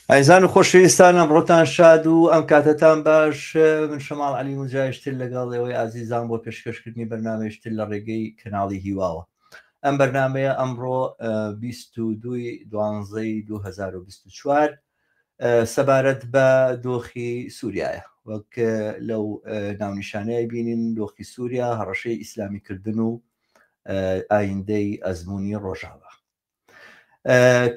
ئایزان و خۆشەویستان ئەمڕۆتان شاد و ئەم کاتەتان باش من شەماڵ علی مجایشتر لەگەڵ ئێوەی ئازیزان بۆ پێشکەشکردنی بەرنامەیشتر لە ڕێگەی کەناڵی هیواوە ئەم بەرنمەیە ئەمڕۆ 22 دوانزەی 2024 سەبارەت بە دۆخی سووریایە وەک لەو ناونیشانەیە بینین دۆخی سووریا هەڕەشەی ئیسلامیکردن و ئایندەی ئەزمموی ڕۆژاوا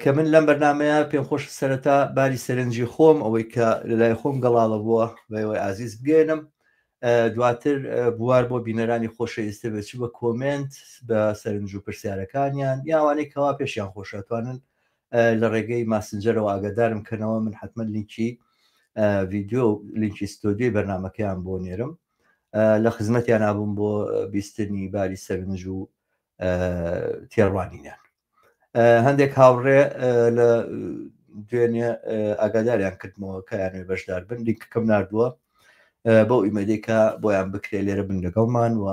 کە من لەم بەرنمەیە پێم خۆش سەرەتا باری سەرنجی خۆم ئەوەی کە لەلای خۆم گەڵاڵە بووە بەوەی ئازیز بگەێنم دواتر بوار بۆ بینەرانی خۆشەویستە بێت چ بە کۆمێنت بە سەرنج و پرسیارەکانیان یاوانەی کەوا پێشیان خۆشەتوانن لە ڕێگەی ماسنجەرەوە ئاگادارم کەنەوە من حتمما لینکی ڤیددیو لینکی ستۆدیۆی بەرنمەکەیان بۆ نێرم لە خزمەتیان نابووم بۆ بیستنی باری سەرنج و تێڕوانینیان هەندێک هاوڕێ لە دوێنێ ئاگاداریان کردمەوە کەیانوێ بەشدار بن لینکەکەم نردووە بەو ئیمەدەی کە بۆیان بکرێ لێرە بن لەگەڵمان و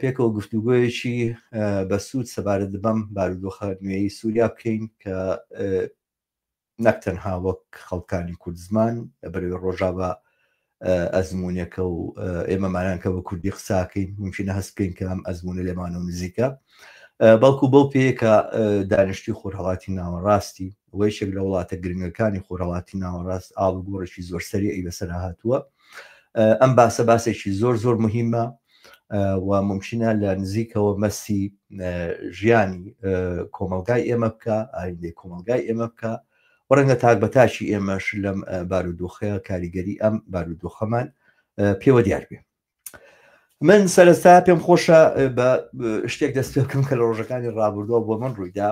پێکەوە گفتوگۆیەکی بەسوود سەبارەت بەم بارودۆخە نوێی سووریا بکەین کە نەک تەنها وەک خەڵکانی کوردزمان لەبەرەوەی ڕۆژاوا ئەزمونێکە و ئێمەمانان کە بە کوردی قساکەین ممکنە هەست بکەین کە ئەم ئەزمونە لێمانەوە نزیکە بەڵکو بەو پێیە کە دانیشتوی خۆرهەڵاتی ناوەڕاستی و یەکێک لە وڵاتە گرنگەکانی خۆرهەڵاتی ناوەڕاست ئاڵوگۆڕێکی زۆر سەریعی بەسەر هاتووە ئەم باسە باسێکی زۆر زۆر مهمە و ممکنە لە نزیکەوە مەسی ژیانی کۆمەلگای ئێمە بکە ئایندەی کۆمەلگای ئێمە بکە و ڕەنگە تاک بە تاکی ئێمەش لەم بارودۆخەیە کاریگەری ئەم بارودۆخەمان پێوە دیار بێ من سەرستا پێم خۆشە بە شتێک دەست پێ بکەم کە لە ڕۆژەکانی ڕابردووە بۆ من ڕوویدا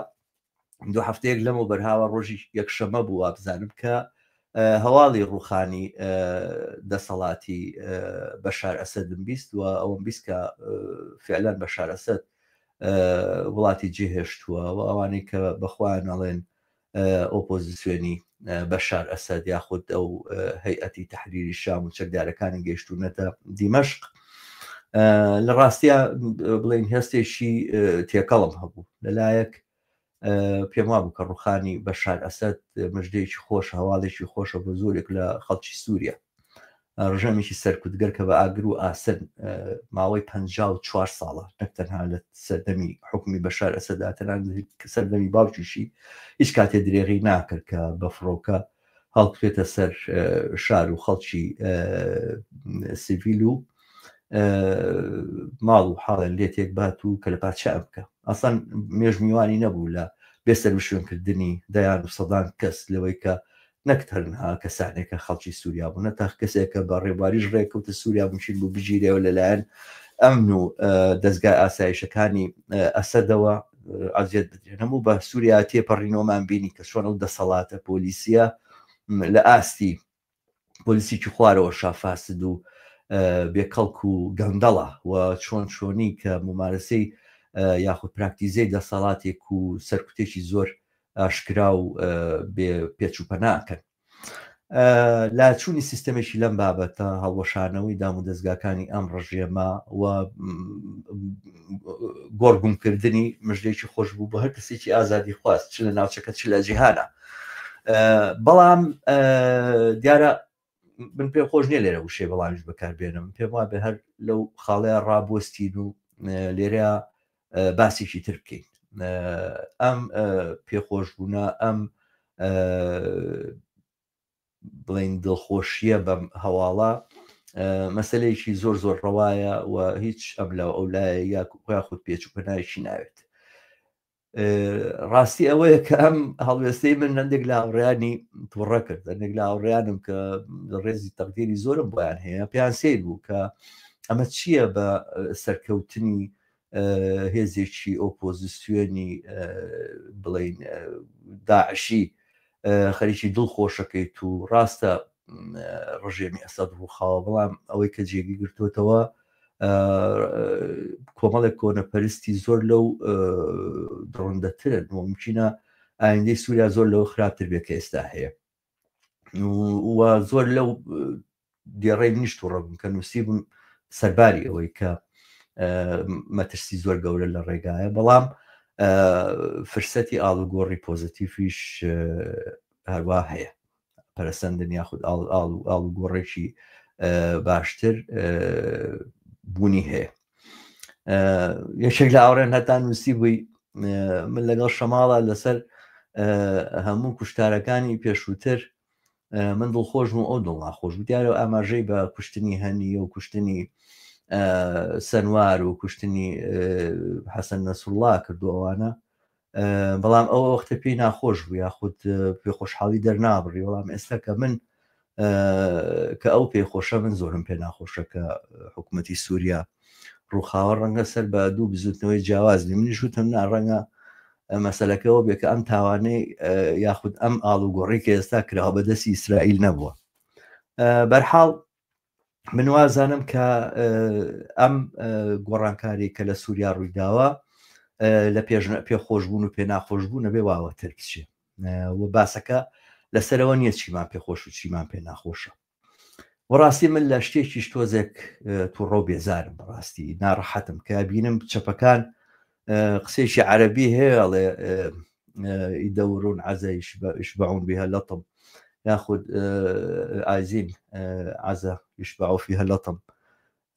دوو هەفتەیەک لەمەوبەر هاوە ڕۆژی یەکشەمە بوو وابزانم کە هەواڵی ڕوخانی دەسەڵاتی بەشار ئەسەدم 20 و ئەوم 20 کە فعلەن بەشار ئەسەد وڵاتی جێهێشتووە و ئەوانەی کە بەخۆیان ئەڵێن ئۆپۆزیسیۆنی بەشار ئەسەد یاخود ئەو هەیئەتی تەحریری شام و چەکدارەکانی گەیشتوونەتە دیمەشق لە ڕاستیا بڵێن هێستێکی تێکەڵم هەبوو لەلایەک پێم وابوو کە ڕوخانی بەشار ئەسەد مژدەیەکی خۆش هەواڵێکی خۆشە بۆ زۆرێک لە خەڵکی سووریا ڕژێمێکی سەرکوتگەر کە بە ئاگر و ئاسن ماوەی 54 ساڵە نەک تەنها لە سەردەمی حکومی بەشار ئەسەدا تەنانەت سەردەمی باوکیشی هیچ کاتێ درێغی ناکرد کە بە فڕۆکە هەڵبکرێتە سەر شار و خەڵکی سیڤیل و ماڵ و حاڵیان لێ تێک بات و کە لە پارچە بکە ئاسان مێژ میوانی نەبوو لە بێسەر شوێنکردنی دەیان و سەدان کەس لەوەی کە نەک تەنها کەسانێک کە خەڵکی سووریا بوون تا کەسێک کە بە ڕێبواریش ڕێکەوتە سووریا ممکن بوو بگیرێەوە لەلایەن ئەمن و دەستگای ئاسایشەکانی ئەسەدەوە ئەزیەت بدرێن هەموو بە سووریا تێپەڕینەوەمان بینی کە چۆن ئەو دەسەڵاتە پۆلیسیە لە ئاستی پۆلیسیکی خوارەوە شافاسد و بێکەڵک و گەندەڵە و چۆن چۆنی کە ممارەسەی یاخود پراکتیزەی دەسەڵاتێک و سەرکوتێکی زۆر ئاشکرا و بێ پێچ و پەناکەن لاچوونی سیستەمێکی لەم بابەتە هەڵوەشانەوەی دام و دەستگاکانی ئەم ڕژێمە و گۆڕگومکردنی مژدێکی خۆش بوو بۆ هەر کەسێکی ئازادی خواست چ لە ناوچەکە چ لە جیهانە بەڵام دیارە من پێم خۆش نییە لێرە وشەی بەڵامیش بەکاربێنم پێم وابێ هەر لەو خاڵەیە ڕابوەستین و لێرە باسێکی تر بکەین ئەم پێخۆشبوونە ئەم بڵین دڵخۆشیە بەم هەواڵە مەسلەیەکی زۆر زۆر ڕەوایە و هیچ ئەم لە ئەو لایە یاخود پێچ و پەنایکی ناوێت ڕاستی ئەوەیە کە ئەم هەڵوێستەی من هەندێک لە هاوڕیانی تووڕە کرد هەندێک لە هاوڕیانم کە ڕێزی تەقدیری زۆرم بۆیان هەیە پێیان سیر بوو کە ئەمە چییە بە سەرکەوتنی هێزێکی ئۆپۆزیسیۆنی بڵین داعشی خەریکی دڵ خۆشەکەیت و ڕاستە ڕژێمی ئەسەد ڕووخاوە بەڵام ئەوەی کە جێگی گرتوتەوە کۆمەڵێک کۆنەپەرستی زۆر لەو دڕندەترن و ممکنە ئایندەی سووریا زۆر لەوە خراپتر بێت کە ئێستا هەیە و زۆر لەو دێڕەی منیش تووڕە بووم کە نووسی بووم سەرباری ئەوەی کە مەترسی زۆر گەورە لە ڕێگایە بەڵام فرسەتی ئاڵوگۆڕی پۆزیتیفیش هەروە هەیە. پەرەسەندن یاخود ئاڵوگۆڕێکی باشتر بوونی هەیە. یەکێک لە ئاوڕێن هەتا نووسی بووی من لەگەڵ شەماڵە لەسەر هەموو کوشتارەکانی پێشووتر من دڵخۆش بووم ئەو دڵ ناخۆش بوو. دیارە ئاماژەی بە کوشتنی هەنیە و کوشتنی سەنوار و کوشتنی حەسەن نەسروڵا کردو ئەوانە، بەڵام ئەو وەختە پێی ناخۆش بوو یاخود پێ خۆشحاڵی دەرنابڕی. بەڵام ئێستا کە من کە ئەو پێی خۆشە من زۆرم پێ ناخۆشە کە حکوومەتی سووریا ڕووخاوە. ڕەنگە سەر بە دوو بزوتنەوەی جیاواز بی. منیش وتم نا، ڕەنگە مەسەلەکەەوە بێ کە ئەم تاوانەی یاخود ئەم ئاڵوگۆڕی کە ئێستا کراوە بە دەستی ئیسرائیل نەبووە. بەرحاڵ من وازانم کە ئەم گۆڕانکاری کە لە سووریا ڕوویداوە لە پێش پێخۆشبوون و پێ ناخۆشبوون نەبێ واوەتر بچێ و باسەکە لەسەرەوە نییە چیمان پێخۆش و چیمان پێ ناخۆشە. وەڕاستی من لە شتێکیش تۆزێک تووڕە و بێزارم، بەڕاستی ناڕەحەتم کە بینم چەپەکان قسەیەکی عەرەبی هەیە ئەڵێ يدورون عزا يشبعون بها لطم، یاخود عايزين عزا يشبعوا فيها لطم،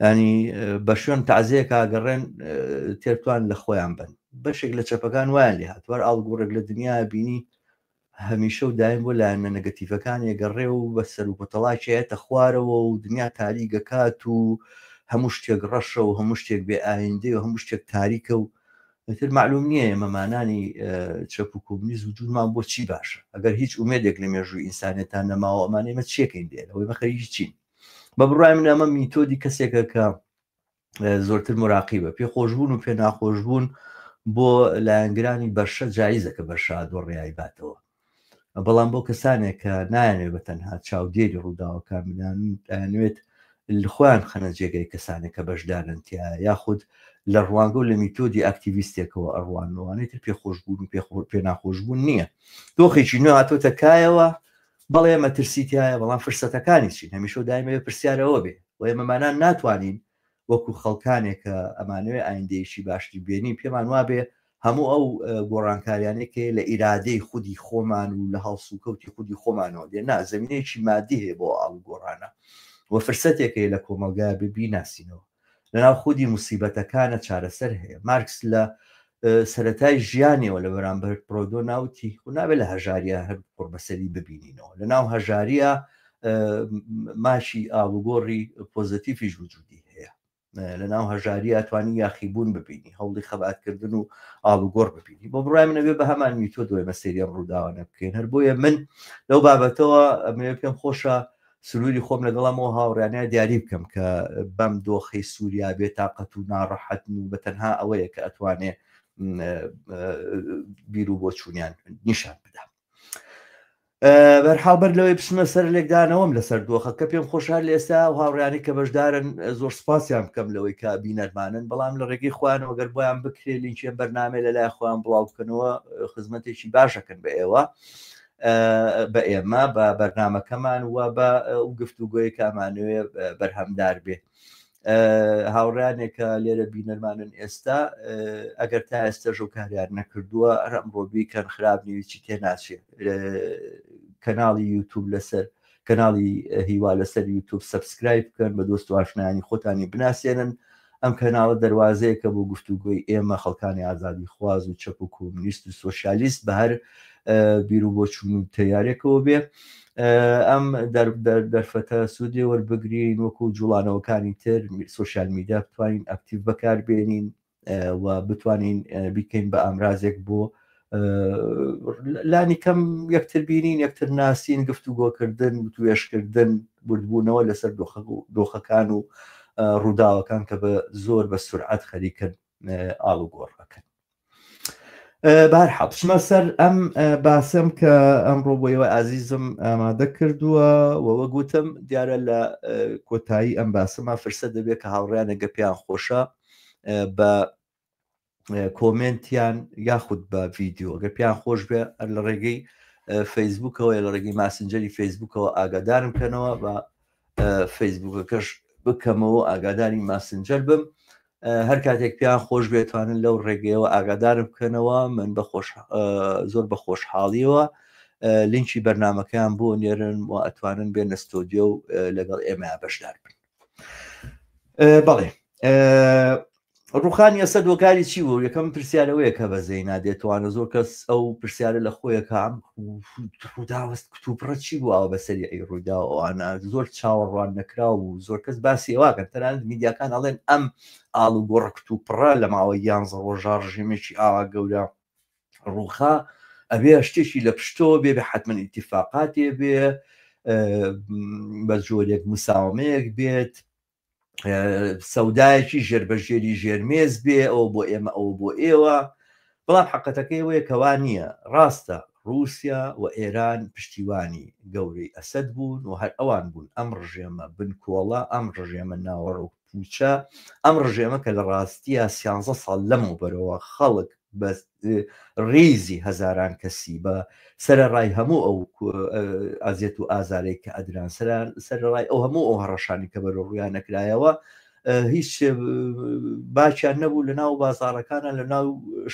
ینی بە شوێن تازەیەکا گەڕێن تێرتوان لە خۆیان بن. بەشێک لە چەپەکان وایان لێ هاتووە ئاڵگۆڕێک لە دنیا بینی هەمیشە و دایم بۆ لایەنە نەگەتیڤەکانی گەڕێ و بە سەر و پەتەڵاکیەتە خوارەوە و دنیا تاریگەکات و هەموو شتێک ڕەشە و هەموو شتێک بێ ئایندەی و هەموو شتێک تاریکە و ئیتر معلوم نییە ئێمەمانانی چەپ و کۆمونیست وجودمان بۆ چی باشە. ئەگەر هیچ ئومێدێک لە مێژووی ئینسانێتان نەماوە ئەمانە ئێمە چیەکەین لێرە؟ ئەوەی بە خەریکی چین؟ بە بڕوای من ئەمە میتۆدی کەسێکە کە زۆرتر مراقیبە. پێخۆشبوون و پێناخۆشبوون بۆ لایەنگرانی بەرشە جایزە کە بەرشە دۆڕیای باتەوە، بەڵام بۆ کەسانێک کە نایانێت بە تەنها چاودێری ڕووداوەکان بنان، ئەیانوێت خۆیان بخەنە جێگەی کەسانێک کە بەشدارن تیا، یاخود لە ڕوانگە و لە میتۆدی ئەکتیڤیستێکەوە ئەڕوانەوانەی تر پێخۆشبوون و پێناخۆشبوون نییە. دۆخێکی نوێ هاتۆتە کایەوە، بەڵێ مەترسی تایە، بەڵام فرسەتەکانی چین؟ هەمیشە و دایمەوێ پرسیارەوە بێ و ئێمەمانان ناتوانین وەکو خەڵکانێک کە ئەمانەوێ ئایندەیەکی باشتر بێنین پێمان وابێ هەموو ئەو گۆڕانکاریانەی کە لە ئیرادەی خودی خۆمان و لە هەڵسوکەوتی خودی خۆمانەوە دێ. نا، زمینەیەکی مادی هەیە بۆ ئاڵوگۆڕانە و فرسەتێک هەیە لە کۆمەڵگا بێ بیناسینەوە. لەناو خودی موسیبەتەکانە چارەسەر هەیە. مارکس لە سەرەتای ژیانیەوە لە بەرامبەر پرۆدۆ ناوتی و نابێت لە هەژاریە هەر قوربەسەری ببینینەوە. لە ناو هەژاریە ماشی ئاڵوگۆڕی پۆزیتیفیش وجودی هەیە. لە ناو هەژاریە توانی یاخیبوون ببینی، هەوڵی خەباتکردن و ئاڵوگۆڕ ببینی. بۆ بڕای من ئەبێ بە هەمان میتۆد ئێمە سەیری ئەم ڕووداوانە بکەین. هەر بۆیە من لەو بابەتەوە ئەمەوێ پێم خۆشە سنووری خۆم لەگەڵم ئەو هاوڕیانە دیاری بکەم کە بەم دۆخەی سووریا بێتاقەت و ناڕەحەتن و بە تەنها ئەوەیە کە ئەتوانێ بیر و بۆچوونیان نیشان بدا. بەرحاڵ بەر لەوەی بچمە سەر لێکدانەوەم لەسەر دۆخەکە پێم خۆشە لە ئێستا و هاوڕیانی کە بەشدارن زۆر سپاسیان بکەم لەوەی کە بینەرمانن، بەڵام لە ڕێگەی خۆیانەوە گەر بۆیان بکرێ لینکی ئەم بەرنامەیە لە لای خۆیان بڵاو بکەنەوە خزمەتێکی باشەکەن بە ئێوە، بە ئێمە، بە بەرنامەکەمان و بە ئەو گفتوگۆیە کە ئەمانەوێ بەرهەمدار بێ. هاوڕیانێکە لێرە بینەرمانن ئێستا ئەگەر تا ئێستا ژەو کاریان نەکردووە هەر ئەمڕۆ بیکەن، خراپ نیویچی تێ ناچێ. کەناڵی یوتوب لەسەر کەناڵی هیوا لەسەر یوتوب سبسکرایب بکەن، بە دۆست و ئاشنایانی خۆتانی بناسێنن. ئەم کەناڵە دەواازەیەکە بۆ گفتوگۆی ئێمە خەڵکانی ئازادی خواز و چەپ و کۆمونیست و سۆسیالیست بە هەر بیر و بۆچوون و تەیارێکەوە بێ. ئەم دەرفەتە سوودێ وەربگرین وەکو جوڵانەوەکانی تر سوسیال میدیا بتوانین ئەکتیڤ بەکاربێنین و بتوانین بیکەین بە ئامرازێک بۆ لانی کەم یەکتر بینین، یەکتر ناسین، گفتوگۆکردن، وتوێژکردن، وردبوونەوە لەسەر دۆخەکان و ڕووداوەکان کە بە زۆر بە سرعەت خەریکن ئاڵوگۆڕ ئەکەن. بارحاڵ بچمە سەر ئەم باسەم کە ئەمڕۆ بۆ ئێوە ئازیزم ئامادە کردووە و وەک وتم دیارە لە کۆتایی ئەم باسەما فرسەت دەبێت کە هاوڕیانێکگە پێیان خۆشە بە کۆمێنتیان یاخود بە ڤیدیۆ گەر پێیان خۆش بێ هەر لە ڕێگەی فەیسبوکەوە لە ڕێگەی ماسنجەری فەیسبوکەوە ئاگادارم کەنەوە بە فەیسبوکەکەش بکەمەوە ئاگاداری ماسنجەر بم. هەر کاتێک پێیان خۆش بێتوانن لەو ڕێگەیەوە ئاگادارم بکەنەوە، من بە خۆش زۆر بە خۆشحاڵیەوە لینکی بەرنمەکەیان بۆ نێرن و ئەتوانن بێنە ستۆدیۆ و لەگەڵ ئێمە بەشدار بن. بەڵێ ڕوخانی ئەسەد وەکاری چی بوو؟ یەکەم پرسیارەوەیە کە بە زەینا دێتوانە زۆر کەس ئەو پرسیارە لە خۆیەکە ئەم ڕووداوەست کتوپڕە چی بوو ئاوە بەسەری ئەی ڕوودا ئەوانە زۆر چاوەڕوان نەکراو و زۆر کەس باسی ئەوواکەن تەنانەت میدیاکان ئەڵێن ئەم ئاڵوگۆڕە کتوپڕە لە ماوەی یانزە ڕۆژا ڕژێمێکی ئاوا گەورە ڕووخا ئەبێ شتێکی لە پشتەوە بێ بە حتمما ئیتیفاقاتێ بێ بە جۆرێک مساومەیەک بێت سەودایەکی ژێربەژێری ژێرمێز بێ ئەوە بۆ ئێمە ئەوە بۆ ئێوە بەڵام حقەتەکەی ئەوەیە کەوا نییە ڕاستە رووسیا و ئێران پشتیوانی گەورەی ئەسەد بوون و هەر ئەوان بوون ئەم ڕژێمە بنکۆڵە ئەم ڕژێمە ناوەڕۆک پوچە ئەم ڕژێمە کە لە ڕاستیە سیانزە ساڵ لەمەوبەرەوە خەڵک بە ڕیزی هەزاران کەسی بە سەرەڕای هەموو ئەو ئازیەت و ئازارەی کە ئەدران سەرەڕای ئەو هەموو ئەو هەڕەشانی کە بەرەو ڕویان نەکرایەوە هیچ باکیان نەبوو لە ناو بازارەکانە لە ناو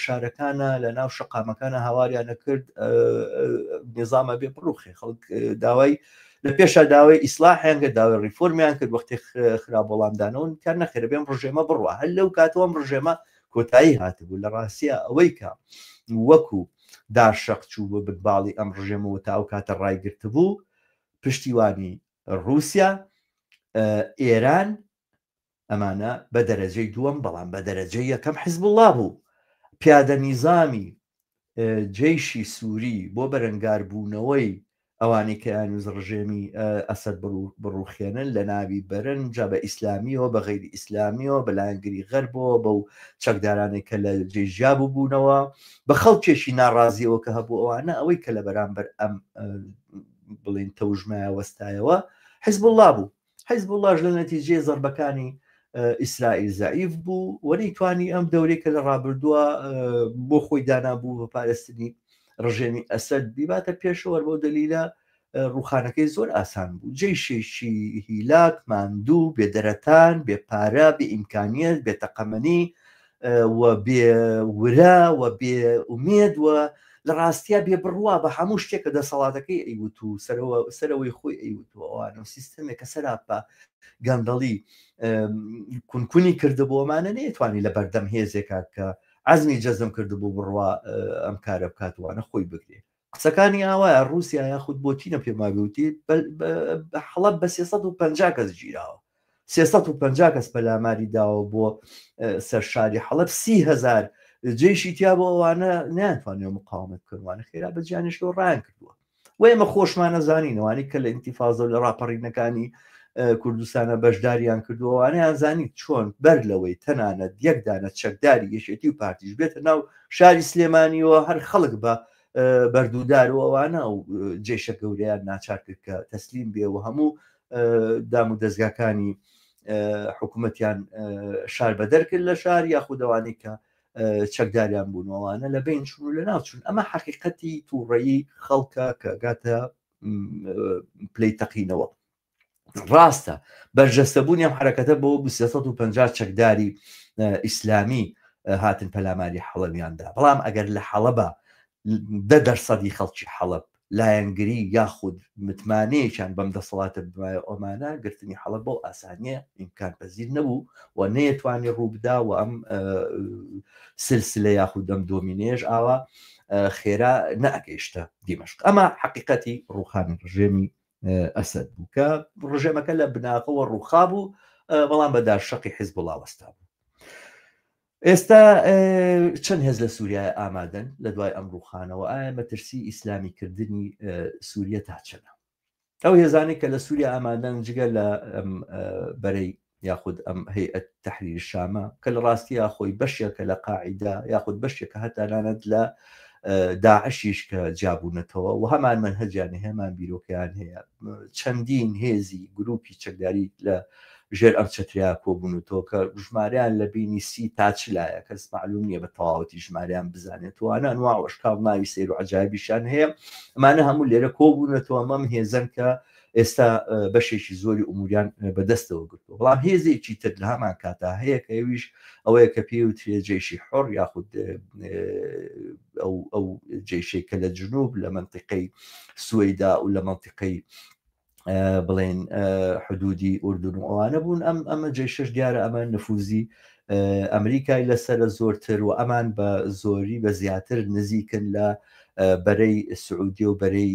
شارەکانە لە ناو شقامەکانە هاواریان نەکرد نظامە بێ بڕوخێ خەڵک داوای لە پێشا داوای ئیسلاحیان کرد داوای ڕیفۆرمیان کرد وەختی خراپ وەڵامدانەوە کار نەخێرە بێم ڕژێمە بڕوە هەر لەو کاتەوە ئەم ڕژێمە کۆتایی هاتبوو لە ڕاستیا ئەوەی کە وەکو دارشەق چوو بۆ بن باڵی ئەم ڕژێمەوە تا ئەو کاتە ڕایگرتبوو پشتیوانی ڕووسیا ئێران ئەمانە بە دەرەجەی دووەم بەڵام بە دەرەجەی یەکەم حزبوڵا بوو پیادە نیزامی جەیشی سووری بۆ بەرەنگاربوونەوەی ئەوانەی کە ئەیانویست ڕژێمی ئەسەد بڕوخێنن لەناوی بەرن، جا بە ئیسلامیەوە بە غەیری ئیسلامیەوە، بە لایەنگری غەربەوە، بەو چەکدارانەی کە لە جێی جیا ببوونەوە، بە خەڵکێکی ناڕازیەوە کە هەبوو ئەوانە، ئەوەی کە لە بەرامبەر ئەم بڵێین تەوژمایە وەستایەوە حیزبوڵڵا بوو. حیزبوڵڵاش لە نەتیجەی زەربەکانی ئیسرائیل زەعیف بوو و نەیتوانی ئەم دەورەی کە لە ڕابردووە بۆ خۆی دانابوو بە پارێزتنی ڕژێمی ئەسەد بیباتە پێشەوە بەو دەلیلە ڕوخانەکەی زۆر ئاسان بوو جەیشێکی هیلاک ماندوو بێدەرەتان بێ پارە بێ ئیمکانیەت بێ تەقەمەنی و بێ ورە و بێ ئومێد و لە ڕاستیا بێ بڕوا بە هەموو شتێک کە دەسەڵاتەکەی ئەیوت و سەرەوە سەرەوەی خۆی ئەیوت و ئەوانە و سیستەمێک کە سەراپا گەندەڵی کونکونی کردبوو ئەمانە نەیتوانی لە بەردەم هێزێکا کە عەزمی جەزم کردبوو بڕوا ئەم کارە بکات وانە خۆی بگرێ قسەکانی ئاوایە ڕووسیا یاخود بۆتینە پێم وابێ وتی حەڵەب بە 350 کەس گیراوە 350 کەس پەلاماری داوە بۆ سەر شاری حەڵەب 30هزار جێشی تیا بۆ ئەوانە نیانتوانیوە مقاومەت بکەن وانە خێرا بە جیانشتەوە ڕایان کردووە و ئێمە خۆشمان نەزانین ئەوانەی کە لە ئینتیفازە و لە ڕاپەڕینەکانی کوردستانە بەشداریان کردووە ئەوانەیان زانی چۆن بەر لەوەی تەنانەت یەک دانە چەکداری یەکێتی و پارتیش بێتە ناو شاری سلێمانیەوە هەر خەڵک بە بەردودار و ئەوانە و جێشە گەورەیان ناچار کرد کە تەسلیم بێ و هەموو دام و دەستگاکانی حکوومەتیان شار بەدەر کرد لە شار یاخودەوانی کە چەکداریان بوون ئەوانە لە بین چون و لە ناو چون ئەمە حەقیقەتی تووڕەیی خەڵکە کە گاتە پلەی تەقینەوە ڕاستە بەرجەستەبوونی ئەم حرەکەتە بۆ 350 چەکداری ئیسلامی هاتن پەلاماری حەڵەویاندا بەڵام ئەگەر لە حەڵەبە دە دەرسەدی خەڵکی حەڵەب لایەنگری یاخود متمانەیەکیان بەم دەسەڵاتە بمایە ئۆمانە گرتنی حەڵەب بەو ئاسانیە ئیمکان پەزیر نەبوو و نەیەتوانی ڕووبدا و ئەم سلسلە یاخود ئەم دۆمینەیەش ئاوا خێرا نەئەگەیشتە دیمەشق ئەمە حەقیقەتی ڕووخانی ڕژێمی ئەسەد بوو کە ڕژێمەکە لە بناغەوە ڕووخا بوو بەڵام بە دارشەقی حیزبوڵا وەستا بوو ئێستا چەند هێز لە سووریای ئامادەن لە دوای ئەم ڕووخانەوە ئایا مەترسی ئیسلامی کردنی سووریە تا چەنە ئەو هێزانەی کە لە سووریا ئامادەن جگە لە بەرەی یاخود ئەم هەیئەت تەحریر شامە کە لە ڕاستیا خۆی بەشێکە لە قاعیدە یاخود بەشێکە هەتانانەت لە داعشیش کە جیابوونەتەوە و هەمان مەنهەجیان هەیە هەمان بیرۆکەیان هەیە چەندین هێزی گروپی چەکداری لە ژێر ئەم چەتریا کۆبوونەتەوە کە ژمارەیان لە بینی سی تا چلایە کەس معلوم نییە بە تەواوەتی ژمارەیان بزانێت وانە ئەنواع و ئەشکاڵ ناوی سەیر و عەجایبیشیان هەیە ئەمانە هەموو لێرە کۆبوونەتەوە ئەمەم هێزەن کە ئێستا بەشێکی زۆری ئوموریان بەدەستەوە گرتووە. بەڵام هێزێکی تر لە هەمان کاتا هەیە کە ئەویش ئەوەیە کە پێی وترێ جەیشی حوڕ یاخود ئەو ئەو جەیشەی کە لە جنوب لە مەنتیقەی سوەیدا و لە مەنتیقەی بڵێن حدودی ئوردن و ئەوانە بوون. ئەم ئەمە جەیشەش دیارە ئەمە نفوزی ئەمریکای لەسەرە زۆرتر و ئەمان بە زۆری بە زیاتر نزیکن لە بەرەی سعودیە و بەرەی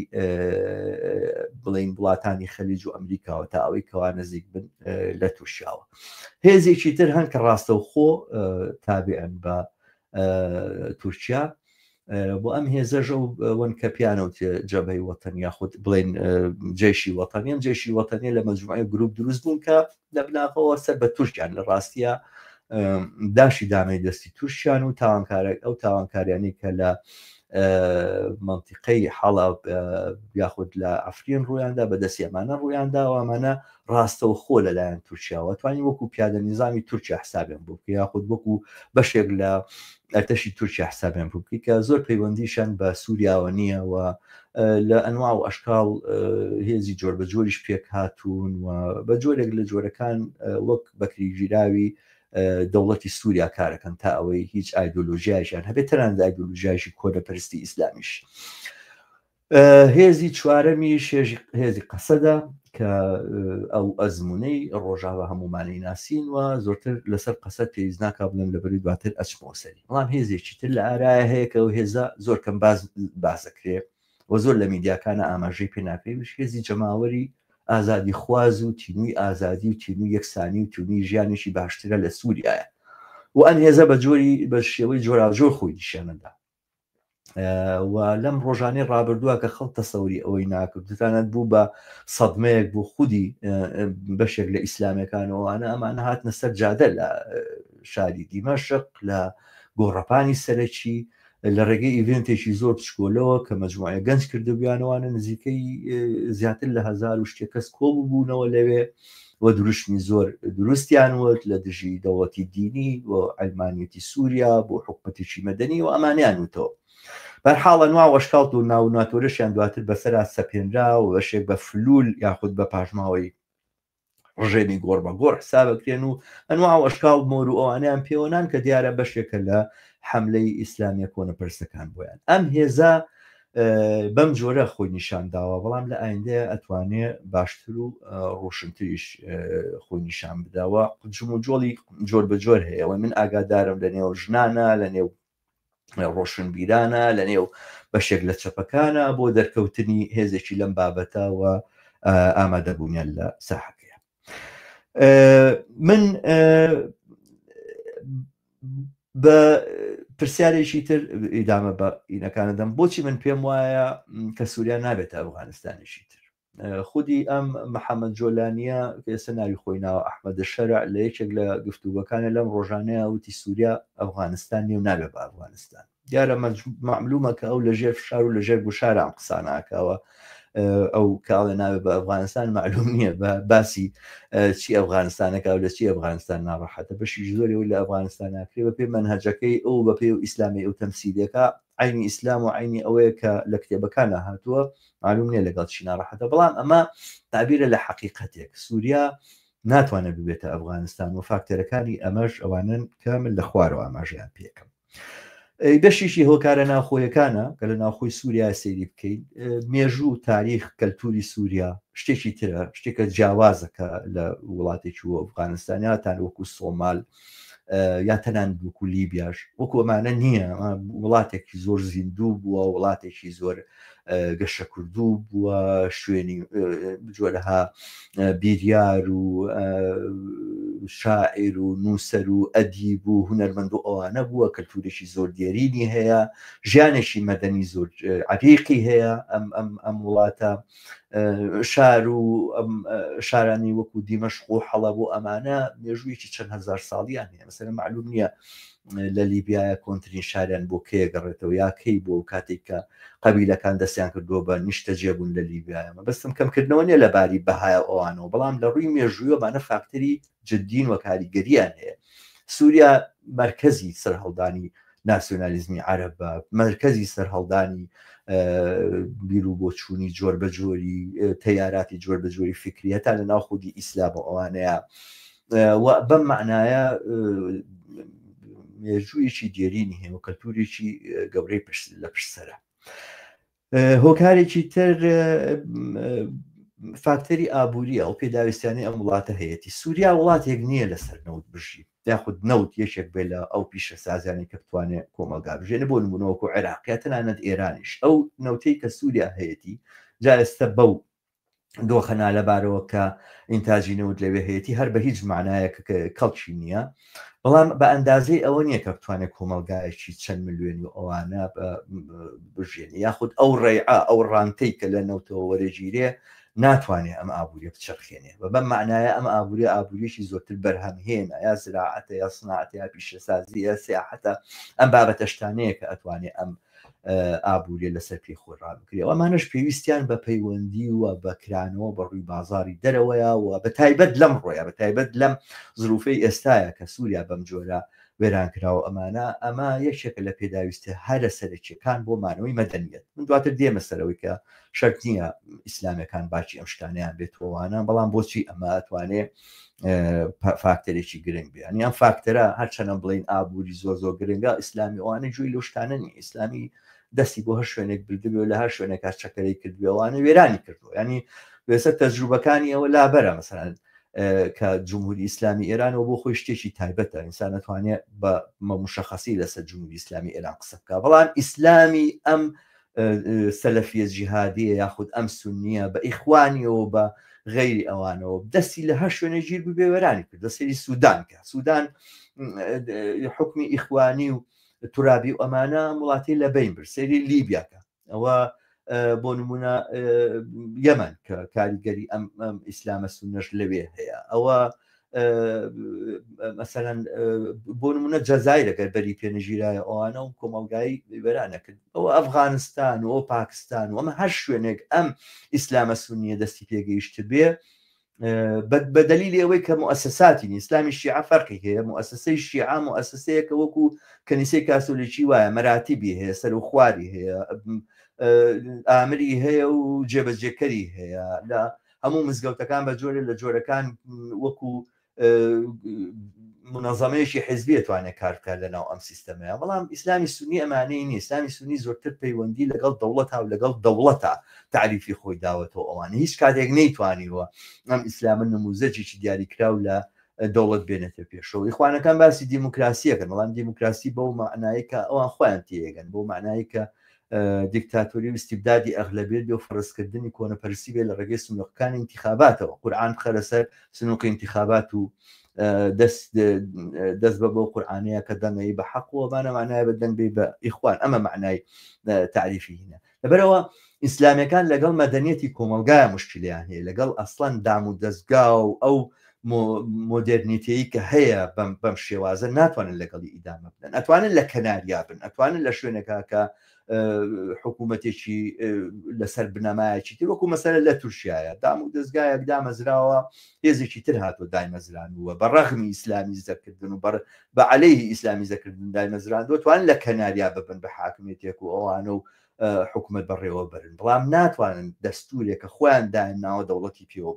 بڵین وڵاتانی خەلیج و ئەمریکاوە تا ئەوەی کەوا نزیک بن لە تورکیاوە. هێزێکی تر هەن کە ڕاستەوخۆ تابعن بە تورکیا، بۆ ئەم هێزەش ئەو وەن کە پیانەوتێ جەبهەی وەتەن یاخود بڵێن جێشی وەتەنی. ئەم جێشی وەتەنیە لە مەجموعەی گروپ دروست بوون کە لە بناغەوە سەر بە تورکیان، لە ڕاستیە داشی دامەی دەستی تورکیان و تاوانکارێک ئەو تاوانکاریانی کە لە منطقەی حەڵا یاخود لە ئەفرین ڕوویاندا بە دەستی ئەمانە ڕوویاندا و ئەمانە ڕاستەوخۆ لەلایەن تورکیاوە توانی وەکو پیادە نیزامی تورکیا حسابیان بۆ بکەی یاخود وەکو بەشێک لە ئەرتەشی تورکیا حسابیان بۆ بکەی کە زۆر پەیوەندیشان بە سووریاوە نییە و لە ئەنوا و ئەشکاڵ هێزی جۆر بە جۆریش پێک هاتوون و بە جۆرێک لە جۆرەکان وەک بەکریگیراوی دەوڵەتی سووریا کارەکەن تا ئەوەی هیچ ئایدۆلۆژیایشیان هەبێت، تەنانەت ئایدۆلۆژیایشی کۆنەپەرستی ئیسلامیش. هێزی چوارەمیش هێزی قەسەدە کە ئەو ئەزمونەی ڕۆژاوا هەمومانی ناسین و زۆرتر لەسەر قەسەد پێویست ناکا بڵێم لەبەری دواتر ئەچمەوە سەری. بەڵام هێزێکی تر لە ئارایە هەیە کە ئەو هێزە زۆر کەم باز باسەکرێ و زۆر لە میدیاکانە ئاماژەی پێ ناکرێ، ویش هێزی جەماوەری ئازادی خواز و تینووی ئازادی و تینووی یەکسانی و تینووی ژیانێکی باشترە لە سووریایە و ئەم هێزە بە جۆری بە شێوەی جۆراوجۆر خۆی نیشانەدا و لەم ڕۆژانەی ڕابردووە کە خەڵک تەسەوری ئەوەی ناکرد، تەنانەت بوو بە سەدمەیەک بۆ خودی بەشێک لە ئیسلامەکان و ئەوانە، ئەمانە هاتنە سەر جادە لە شاری دیمەشق لە گۆڕەپانی سەرەکی لە ڕێگەی ئیڤنتێکی زۆر بچکۆلەوە کە مەجموعە گەنج کردبیانەوانە نزیکەی زیاتر لە 1000 و شتێک کەس کۆ ببوونەوە لەوێ و دروشمی زۆر دروستیان وت لە دژی دەوڵەتی دینی و عەلمانیەتی سووریا بۆ حکومەتێکی مەدەنی و ئەمانیان وتەوە. بەرحاڵ ئەنوا وەشکاڵت و ناو ناتۆرەشیان دواتر بەسەرا سەپێنرا و بەشێک بە فلول یاخود بە پاشماوەی ڕژێمی گۆڕ بە گۆڕ حسابەکرێن و ئەنوا وەشکاڵ مۆر و ئەوانیان پێوەنان کە دیارە بەشێکە لە حەملەی ئیسلامیە کۆنەپەرستەکان بۆیان. ئەم هێزە بەم جۆرە خۆی نیشان داوە، بەڵام لە ئایندەیە ئەتوانێ باشتر و ڕۆشنتریش خۆی نیشان بداوە. جموجۆڵی جۆر بە جۆر هەیە، ئەوەی من ئاگادارم لە نێو ژنانە، لە نێو ڕۆشنبیرانە، لە نێو بەشێک لە چەپەکانە بۆ دەرکەوتنی هێزێکی لەم بابەتە و ئامادەبوونیان لە ساحەکەیە. من بە پرسیارێکی تر ئیدامە بە ئینەکانە دەم، بۆچی من پێم وایە کە سووریا نابێتە ئەفغانستانێکی تر؟ خودی ئەم محەممەد جۆلانیە کە ئێستا ناوی خۆی ناوە ئەحمەد شەرع لە یەکێک لە گفتوگۆکانە لەم ڕۆژانەیە وتی سووریا ئەفغانستان نیە و نابێت بە ئەفغانستان. دیارە مەعلومە کە ئەو لەژێر فشار و لەژێر گوشارە ئەم قسانە ئەکاوە. ئەو کاڵێ ناوێ بە ئەفغانستان معلوم نییە بە باسی چی ئەفغانستانەکە و لە چی ئەفغانستان ناڕەحەتە. بەشی زۆری ئەوی لە ئەفغانستان ناکرێ بە پێی مەنهەجەکەی ئەو، بە پێی ئیسلامی ئەو تەمسیلەکە، عینی ئیسلام و عینی ئەوەیە کە لە کتێبەکانە هاتووە، معلوم نییە لەگەڵ چی ناڕەحەتە. بەڵام ئەمە تعبیرە لە حەقیقەتێک، سووریا ناتوانێت ببێتە ئەفغانستان و فاکتەرەکانی ئەمەش ئەوانن کە من لە خوارەوە ئاماژەیان پێکەم. بەشێکی هۆکارە ناوخۆیەکانە کە لە ناوخۆی سووریا سەیری بکەین، مێژوو، تاریخ، کەلتوری سووریا شتێکی ترە، شتێکە جیاوازە کە لە وڵاتێکی و ئەفغانستان یا تان وەکو سۆمال یا تەنان وەکو لیبیاش وەکو ئەمانە نییە. وڵاتێکی زۆر زیندوو بووە، وڵاتێکی زۆر گەشەکردوو بووە، شوێنی جۆرەها بیریار و شاعیر و نووسەر و ئەدیب و هونەرمەند و ئەوانە بووە، کەلتورێکی زۆر دێرینی هەیە، ژیانێکی مەدەنی زۆر عەریقی هەیە. ئەم ئەم ئەم وڵاتە شار و ئەم شارانی وەکو دیمەشق و حەڵەب و ئەمانە مێژوویەکی چەند هەزار ساڵیان هەیە. مەسەلەن معلوم نییە لە لیبیایە کۆنترین شاریان بۆ کێ گەڕێتەوە یا کەی بۆ کاتێک کە قەبیلەکان دەستیان کردووە بە نیشتەجێبوون لە لیبیایە. مەبەستم کەمکردنەوە نییە لە باری بەهای ئەوانەوە، بەڵام لە ڕووی مێژوویەوە ئەمانە فاکتەری جدین و کاریگەریان هەیە. سووریا مەرکەزی سەرهەڵدانی ناسیۆنالیزمی عەرەبە، مەرکەزی سەرهەڵدانی بیر و بۆچوونی جۆر بە جۆری تەیاراتی جۆر بە جۆری فکری هەتا لە ناو خودی ئیسلام و ئەوانەیە و بەم معنایە مێژوویەکی دێرینی هەیە و کەلتورێکی گەورەی لە پشت سەرە. هۆکارێکی تر فاکتەری ئابووریە، ئەو پێداویستیانەی ئەم وڵاتە هەیەی. سووریا وڵاتێک نییە لەسەر نەوت بژی، یاخود نەوت یەکێک بێ لە ئەو پیشەسازیانی کە بتوانێت کۆمەڵگا بژێنێ، بۆ نمونە وەکو عێراق یا تەنانەت ئێرانیش. ئەو نەوتەی کە سووریا هەیەی جا ئێستا بەو دۆخە نالەبارەوە کە ئینتاجی نەوت لەوێ هەیەی هەر بە هیچ معنایەک کەڵکی نییە، بەڵام بە ئەندازەی ئەوە نییە کە بتوانێت کۆمەلگایەکی چەند ملیۆنی و ئەوانە بژێنێ، یاخود ئەو ڕێعە ئەو ڕانتەی کە لە نەوتەوە وەرەگیرێ ناتوانێت ئەم ئابووریە بچەرخێنێ. بە بەم معنایە ئەم ئابووریە ئابووریەکی زۆرتر بەرهەمهێنە، یا زراعەتە یا سناعەتە یا پیشەسازی یا سیاحەتە، ئەم بابەتە شتانەیە کە ئەتوانێت ئەم ئابووریە لەسەر پێی خۆی ڕابگرێ. ئەمانەش پێویستیان بە پەیوەندی و بە کرانەوە بە ڕووی بازاری دەرەوەیە و بە تایبەت لەم ڕۆیە، بە تایبەت لەم زروفەی ئێستاە کە سووریا بەم جۆرە وێران کراوە. ئەمانە ئەمە یەکێکە لە پێداویستە هەرە سەرەکیەکان بۆ مانەوەی مەدەنیەت. من دواتر دێمە سەرەوەی کە شەرت نییە ئیسلامیەکان باکی ئەم شتانیان بێتەوەوانە، بەڵام بۆچی ئەمە ئەتوانێ فاکتەرێکی گرنگ بێ. ینی ئەم فاکتەرە هەرچەنە بڵین ئابووری زۆر زۆر گرنگە، ئیسلامی ئەوانە گوێی لەو شتانە نییە. ئیسلامی دەستی بۆ هەر شوێنێک بردبێ و لە هەر شوێنێک هەر چەکەرەی کردبێ ئەوانە وێرانی کردووە. ینی وێسە تەجروبەکانی ئەوە لابەرە، مەسەلەن کە جمهوری ئیسلامی ئێرانەوە بۆ خۆی شتێکی تایبەتە، ئینسان ئەتوانێت بە مشخصی لەسەر جمهوری ئیسلامی ئێران قسە بکە، بەڵام ئیسلامی ئەم سەلەفیە جیهادیە یاخود ئەم سنیە بە ئیخوانیەوە بە غەیری ئەوانەوە دەستی لە هەر شوێنێ گیر ببێ وێرانی کرد. سەیری سودان کە سودان حکمی ئیخوانی و تورابی و ئەمانە وڵاتی لە بین برد. سەیری لیبیاکە، ئەوە بۆ نمونە یەمەن کە کاریگەری ئەم ئیسلامە سونەش لەوێ هەیە، ئەوە مەسەلەن بۆ نمونە جەزایر ئەگەر بەری پێنەگیرایە ئەوانە و کۆمەلگای وێرانە کرد، ئەوە ئەفغانستان و ئەو پاکستان و ئەمە هەر شوێنێک ئەم ئیسلامە سونیە دەستی پێگەیشت بێ بە دلیلی ئەوەی کە مؤسساتی ئیسلامی شیعە فەرقی هەیە. مؤسسەی شیعە مؤسسەیەکە وەکو کەنیسەی کاسۆلیکی وایە، مەراتیبی هەیە، سەر و خواری هەیە، ئامری هەیە و جێبەجێکەری هەیە. لە هەموو مزگەوتەکان بە جۆرە لە جۆرەکان وەکو منەظەمەیەکی حزبی توانێت کار بکات لە ناو ئەم سیستەمەیە. بەڵام ئیسلامی سونی ئەمانەی نییە. ئیسلامی سونی زۆرتر پەیوەندی لەگەڵ دەوڵەتا و لەگەڵ دەوڵەتا تعریفی خۆی داوەتەوە. ئەوانە هیچ کاتێک نەیتوانیوە ئەم ئیسلامە نموزەجێکی دیاریکراو لە دەوڵەت بێنێتە پێشەوە. ئیخوانەکان باسی دیموکراسیەکەن، بەڵام دیموکراسی بەو معنایی کە ئەوان خۆیان تێگەن، بەو معنایی کە دیکتاتۆری و استبدادی ئەغلبیت بێ و فەرزکردنی کۆنەپەرستی بێ لە ڕێگەی سنووقەکانی انتخاباتەوە، قورئان بخەرە سەر سنووقی انتخابات و دەست بە بەو قورئانەیە کە دەنگەی بە حەق و ئەمانە معنای بە دەنگ بێ بە ئیخوان، ئەمە معنای تعریفی هینە. لەبەرەوە ئیسلامیەکان لەگەڵ مەدەنیەتی کۆمەڵگایە مشکلیان هەیە، لەگەڵ ئەسڵەن دام و دەستگا و ئەو مۆدێرنیتەیی کە هەیە بەم شێوازە ناتوانن لەگەڵی ئیدامە بدەن. ئەتوانن لە کەناریا بن، ئەتوانن لە شوێنێکا کە حکوومەتێکی لەسەر بنەمایەکی تر، وەکو مەسەلە لە تورکیایە دام و دەستگایەک دامەزراوە، هێزێکی تر هاتووە دایمەزراندووە بە ڕەغمی ئیسلامیزەکردن و بە عەلەیهی ئیسلامیزەکردن دایمەزراندووە، توان لە کەناریا ببن بە حاکمیەتێک و ئەوانە و حکوومەت بەڕێوە بەرن، بەڵام ناتوانن دەستورێک کە خۆیان دایان ناوە دەوڵەتی پێوە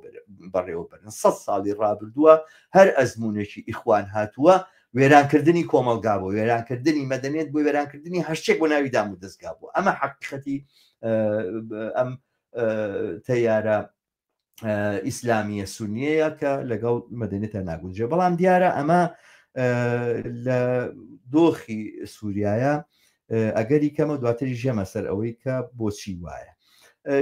بەڕێوە بەرن. 100 ساڵی ڕابردووە هەر ئەزمونێکی ئیخوان هاتووە وێرانکردنی کۆمەلگا بۆ وێرانکردنی مەدەنیەت بۆ وێرانکردنی هەشتێک بۆ ناوی دام و دەستگا بوو. ئەمە حەقیقەتی ئەم تەیارە ئیسلامیە سونیەیە کە لەگەڵ مەدەنیەتە ناگونجێ. بەڵام دیارە ئەمە لە دۆخی سووریایە ئەگەری کەمە، دواتری ژێمە سەر ئەوەی کە بۆچی وایە.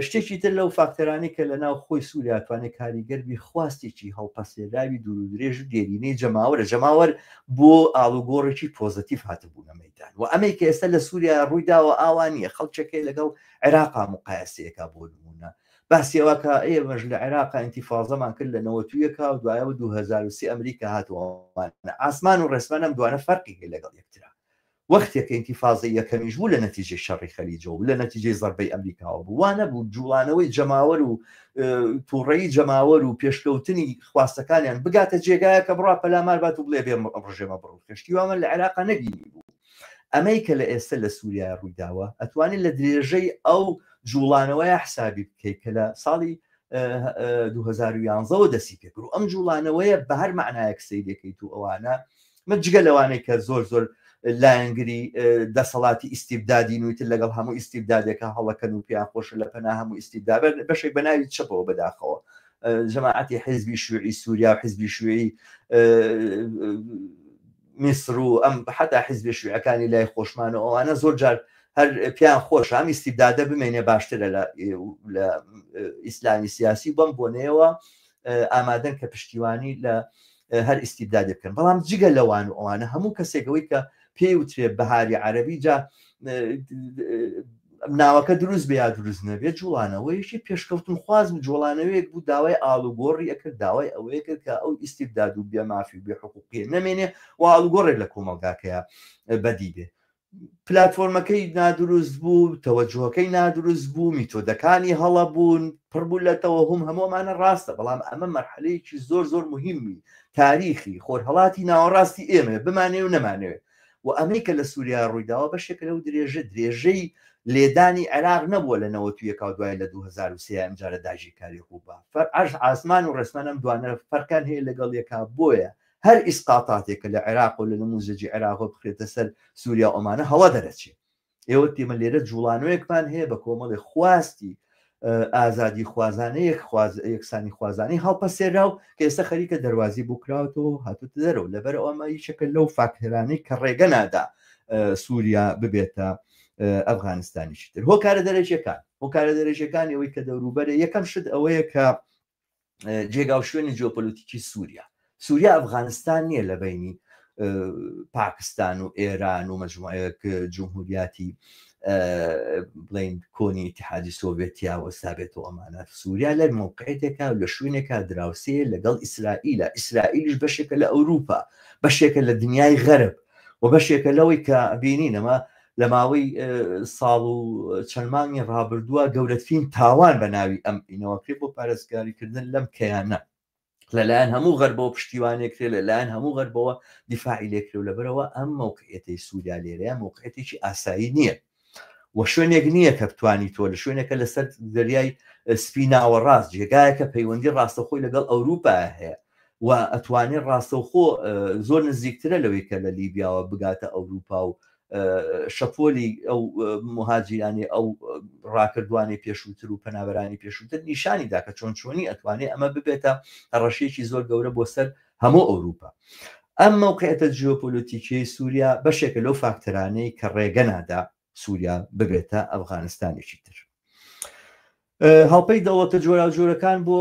شتێکی تر لەو فاکتەرانی کە لە ناو خۆی سووریا توانێت کاریگەربی خواستێکی هەڵپەسێراوی دوور و درێژ و دێرینەی جەماوەرە. جەماوەر بۆ ئاڵوگۆڕێکی پۆزەتیڤ هاتبوونە مەدان و ئەمەی کە ئێستا لە سووریا ڕوویداوە ئاوا نییە. خەڵکەکەی لەگەڵ عێراقا مقایسەیەکا، بۆ نمونە باسی ئەوە کە ئێمەش لە عێراقا ئینتیفازەمان کرد لە 91 و دوایەوە 2003 ئەمریکا هاتووە. ئاسمان و ڕێسمان ئەم دوانە فەرقی هەیە لەگەڵ یەکترا. وەختێک کە ئینتیفازەی یەکەمیش بوو لە نەتیجەی شەڕی خەلیجەوە بوو، لە نەتیجەی زەربەی ئەمریکاوە بوو، وا نەبوو جوڵانەوەی جەماوەر و تووڕەیی جەماوەر و پێشکەوتنی خواستەکانیان بگاتە جێگایە کە بڕا پەلامار بات و بڵێ بێ ڕژێمە بڕوخێ. شتی وامان لە عێراقا نەبینی بوو. ئەمەی کە لە ئێستە لە سووریای ڕوویداوە ئەتوانێت لە درێژەی ئەو جوڵانەوەیە حسابی بکەیت کە لە ساڵی 2011ەوە دەستی پێکرد و ئەم جوڵانەوەیە بە هەر معنایەک سەیرەکەیت و ئەوانە من جگە لەوانەی کە زۆر زۆر لایەنگری دەسەڵاتی ئیستیبدادین و تر لەگەڵ هەموو ئیستیبدادێکە هەڵەکەن و پێیان خۆشە لە پەنا هەموو ئیستیبدا بەشێک بە ناوی چەپەوە بەداخەوە جەماعەتی حیزبی شوعی سووریا و حیزبی شوعی میسر و ئەم حتا حیزبی شوعەکانی لای خۆشمان و ئەوانە زۆر جار هەر پێیان خۆش ئەم ئیستیبدادە بمێنێ باشترە لە ئیسلامی سیاسی بەم بۆنەیەوە ئامادەن کە پشتیوانی لە هەر ئیستیبدادێ بکەن بەڵام جگە لەوان و ئەوانە هەموو کەسێکەوەی کە پێی وترێ بەهاری عەربی جا ناوەکە دروست بێ یا دروست نەبێت جوڵانەوەیەکی پێشکەوتن خواز و جوڵانەوەیەک بوو داوای ئاڵوگۆڕی ئەکرد داوای ئەوەیە کرد کە ئەو ئیستیبداد و بێمافی و بێحقوقیە نەمێنێ و ئاڵوگۆڕێک لە کۆمەڵگاکەیە بەدی بێ پلاتفۆرمەکەی نادروست بوو، تەوەجوهەکەی نادروست بوو، میتۆدەکانی هەڵە بوون، پڕ بوو لە تەوەهوم، هەموو ئەمانە ڕاستە، بەڵام ئەمە مەرحەلەیەکی زۆر زۆر موهیمی تاریخی خۆرهەڵاتی ناوەڕاستی ئێمەیە، بمانەوێ و نەمانەوێ. و ئەمەی کە لە سووریا ڕوویداوە بەشێکە لەو درێژە، درێژەی لێدانی عێراق نەبووە لە 91 و دوای لە 2003 ئەمجارە داگیرکاری ڕووبا. فەرعەرز ئاسمان و ڕێسمان ئەم دوانە فەرقیان هەیە لەگەڵ یەکا، بۆیە هەر ئیسقاتاتێک کە لە عێراق و لە نموزەجی عێراقەوە بخرێتە سەر سووریا و ئەمانە هەڵە دەرەچێ. ئێوە ئێمە لێرە جوڵانەوەیەکمان هەیە بە کۆمەڵی خواستی ئازادی خوازانە یەکسانی خوازانی هەڵپەسێراو کە ئێستا خەریکە دەروازی بۆ کراوەتەوە هاتوتە دەرەوە لەبەر ئەمە یەکێکە لەو فاکتەرانەی کە ڕێگە نادا سووریا ببێتە ئەفغانستانیشی تر. هۆکارە دەرەکیەکان هۆکارە دەرەکیەکان ئەوەی کە دەوروبەرە یەکەم شت ئەوەیە کە جێگا و شوێنی جیۆپۆلیتیکی سووریا سووریا ئەفغانستان نییە لە بینی پاکستان و ئێران و مەجموعەیەک جمهوریاتی بڵین کۆنی ئیتحادی سۆڤێتیا وەستابێتەوە ئەمانە سووریا لە موقعێتێکا و لە شوێنێکا دراوسێ لەگەڵ ئیسرائیلە ئیسرائیلیش بەشێکە لە ئەوروپا بەشێکە لە دنیای غەرب و بەشێکە لەوەی کە بینین ئەمە لە ماوەی ساڵ و چەند مانگی ڕابردووە گەورەترین تاوان بە ناوی ئەم ئینەوەکرێ بۆ پارێزگاریکردن لەم کەیانە لەلایەن هەموو غەربەوە پشتیوانێکرێ لەلایەن هەموو غەربەوە دیفاعی لێکرێ و لەبەرەوە ئەم مەوقعیەتەی سووریا لێرەیە مەوقعیەتێکی ئاسایی نییە و شوێنێک نییە کە بتانی تۆ لە شوێنێکە لەسەر دەریای سپی ناوەڕاست جێگایەکە پەیوەندی ڕاستەخۆی لەگەڵ ئەوروپا هەیە و ئەتوانێت ڕاستەوخۆ زۆر نزیکترە لەوەی کە لە لیبیاوە بگاتە ئەوروپا و شەپۆلی ئەو مهاجیرانی ئەو ڕاکردوانی پێشووتر و پەنابەرانی پێشووتر نیشانی دا کە چۆن چۆنی ئەتوانێت ئەمە ببێتە هەڕەشەیەکی زۆر گەورە بۆ سەر هەموو ئەوروپا. ئەم مەوقعیەتە جیۆپۆلۆتیکیەی سووریا بەشێکە لەو فاکتەرانەی کە ڕێگە نادا سووریا ببێتە ئەفغانستانێکی تر. هەڵپەی دەوڵەتە جۆراوجۆرەکان بۆ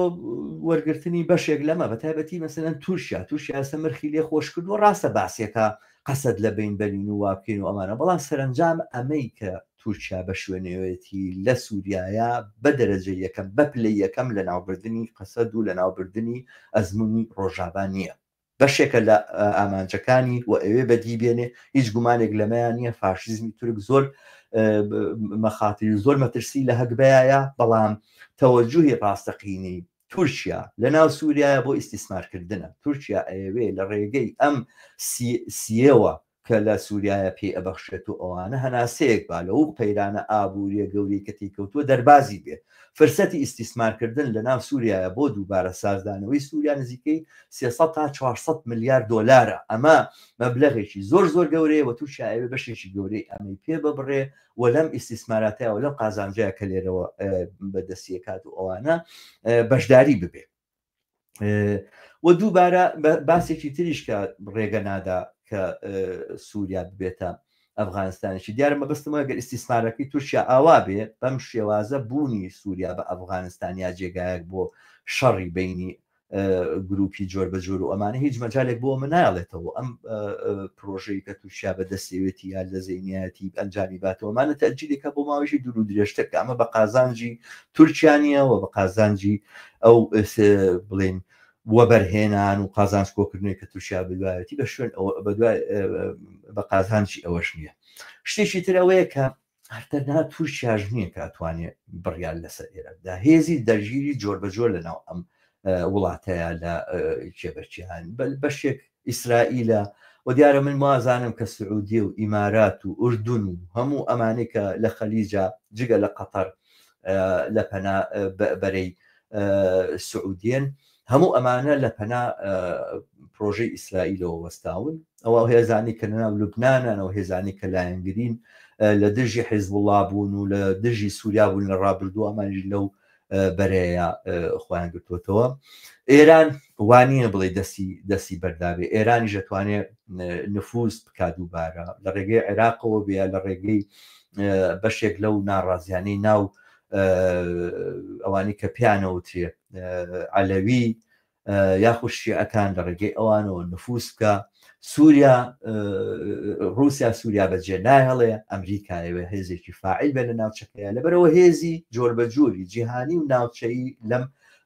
وەرگرتنی بەشێک لەمە بە تایبەتی مەسەلەن تورکیا تورکیا ئێستا مرخی لێ خۆش کردووە ڕاستە باسیەکە قەسەد لە بین بەرین و وابکەین و ئەمانە بەڵام سەرەنجام ئەمەی کە تورکیا بە شوێنەوەیەتی لە سووریایە بە دەرەجە یەکەم بە پلەی یەکەم لە ناوبردنی قەسەد و لە ناوبردنی ئەزموونی ڕۆژاڤا نییە بەشێکە لە ئامانجەکانی و ئەوێ بەدی بێنێ هیچ گومانێک لەمەیان نییە فاشیزمی تورک زۆر مەخاتری زۆر مەترسی لە هەگبەیە بەڵام تەوەجوهی ڕاستەقینەی تورکیا لە ناو سووریایە بۆ ئیستیسمارکردنە تورکیا ئەیەوێ لە ڕێگەی ئەم سیەوە کە لە سوریایە پێی ئەبەخشێت و ئەوانە هەناسەیەک با لەو قەیرانە ئابوریە گەورەی کە تێیکەوتووە دەربازی بێت. فرسەتی ئیستیسمارکردن لە ناو سوریایە بۆ دووبارە سازدانەوەی سوریا نزیکەی 300 تا 400 ملیار دۆلارە ئەمە مەبلەغێکی زۆر زۆر گەورەیە و تورکیا ئەیەوێ بەشێکی گەورەی ئەمەی پێ ببڕێ و لەم ئیستیسماراتەیە و لەم قازانجەیە کە لێرەوە بەدەستیەکات و ئەوانە بەشداری ببێ. و دووبارە باسێکی تریش کە ڕێگە نادا کە سووریا ببێتە ئەفغانستانێکی دیارە مەبەستمە گەر ئیستیسمارەکەی تورکیا ئاوا بێ بەم شێوازە بوونی سووریا بە ئەفغانستان یا جێگایەک بۆ شەڕی بینی گروپی جۆر بە جۆر و ئەمانە هیچ مەجالێک بۆ ئەمە نایڵێتەوە ئەم پرۆژەی کە تورکیا بە دەستێوێتی یا لە زەینیەتی ئەنجامی باتەوە ئەمانە تەجیلێکە بۆ ماوەیەکی دوور و درێژتر کە ئەمە بە قازانجی تورکیا نییە و بە قازانجی ئەو بڵێن وەبەرهێنان و قازانج کۆکردنەوەی کە تورکیا بدوایەتی بە شوێن بەدوای بە قازانجی ئەوەش نییە شتێکی تر ئەوەیە کە هەرتەنها تورکیاش نییە کە ئەتوانێ بڕیار لەسەر ئێرە بدا هێزی دەرگیری جۆر بە جۆر لەناو ئەم وڵاتەیە لە کێبەرکیان بەشێک ئیسرائیلە و دیارە من وازانم کە سعودیە و ئیمارات و ئوردون و هەموو ئەمانەی کە لە خەلیجە جگە لە قەتەر لە پەنا بەرەی سعودیەن هەموو ئەمانە لە پەنا پرۆژەی ئیسرائیلەوە وەستاون. ئەوە هێزانی کە لەناو لوبنانن، ئەو هێزانی کە لایەنگرین لە دژی حیزبوڵا بوون و لە دژی سووریا بوون لە ڕابردوو، ئەمانیش لەو بەرەیە خۆیان گرتووەتەوە. ئێران وانە بڵێ دەستی دەستی بەردابێ، ئێرانیش دەتوانێت نفوز بکات دووبارە لە ڕێگەی عێراقەوە بێ، لە ڕێگەی بەشێک لەو ناڕازیانەی ناو ئەوانی کە پیانەوترێ عەلەوی یاخود شیعەکان لە ڕێگەی ئەوانەوە نفوس بکە. سووریا رووسیا سووریا بەجێ ناهێڵێ، ئەمریکایەوە هێزێکی فاعل بێ لە ناوچەکەیە، لەبەرەوە هێزی جۆربەجۆری جیهانی و ناوچەیی لەم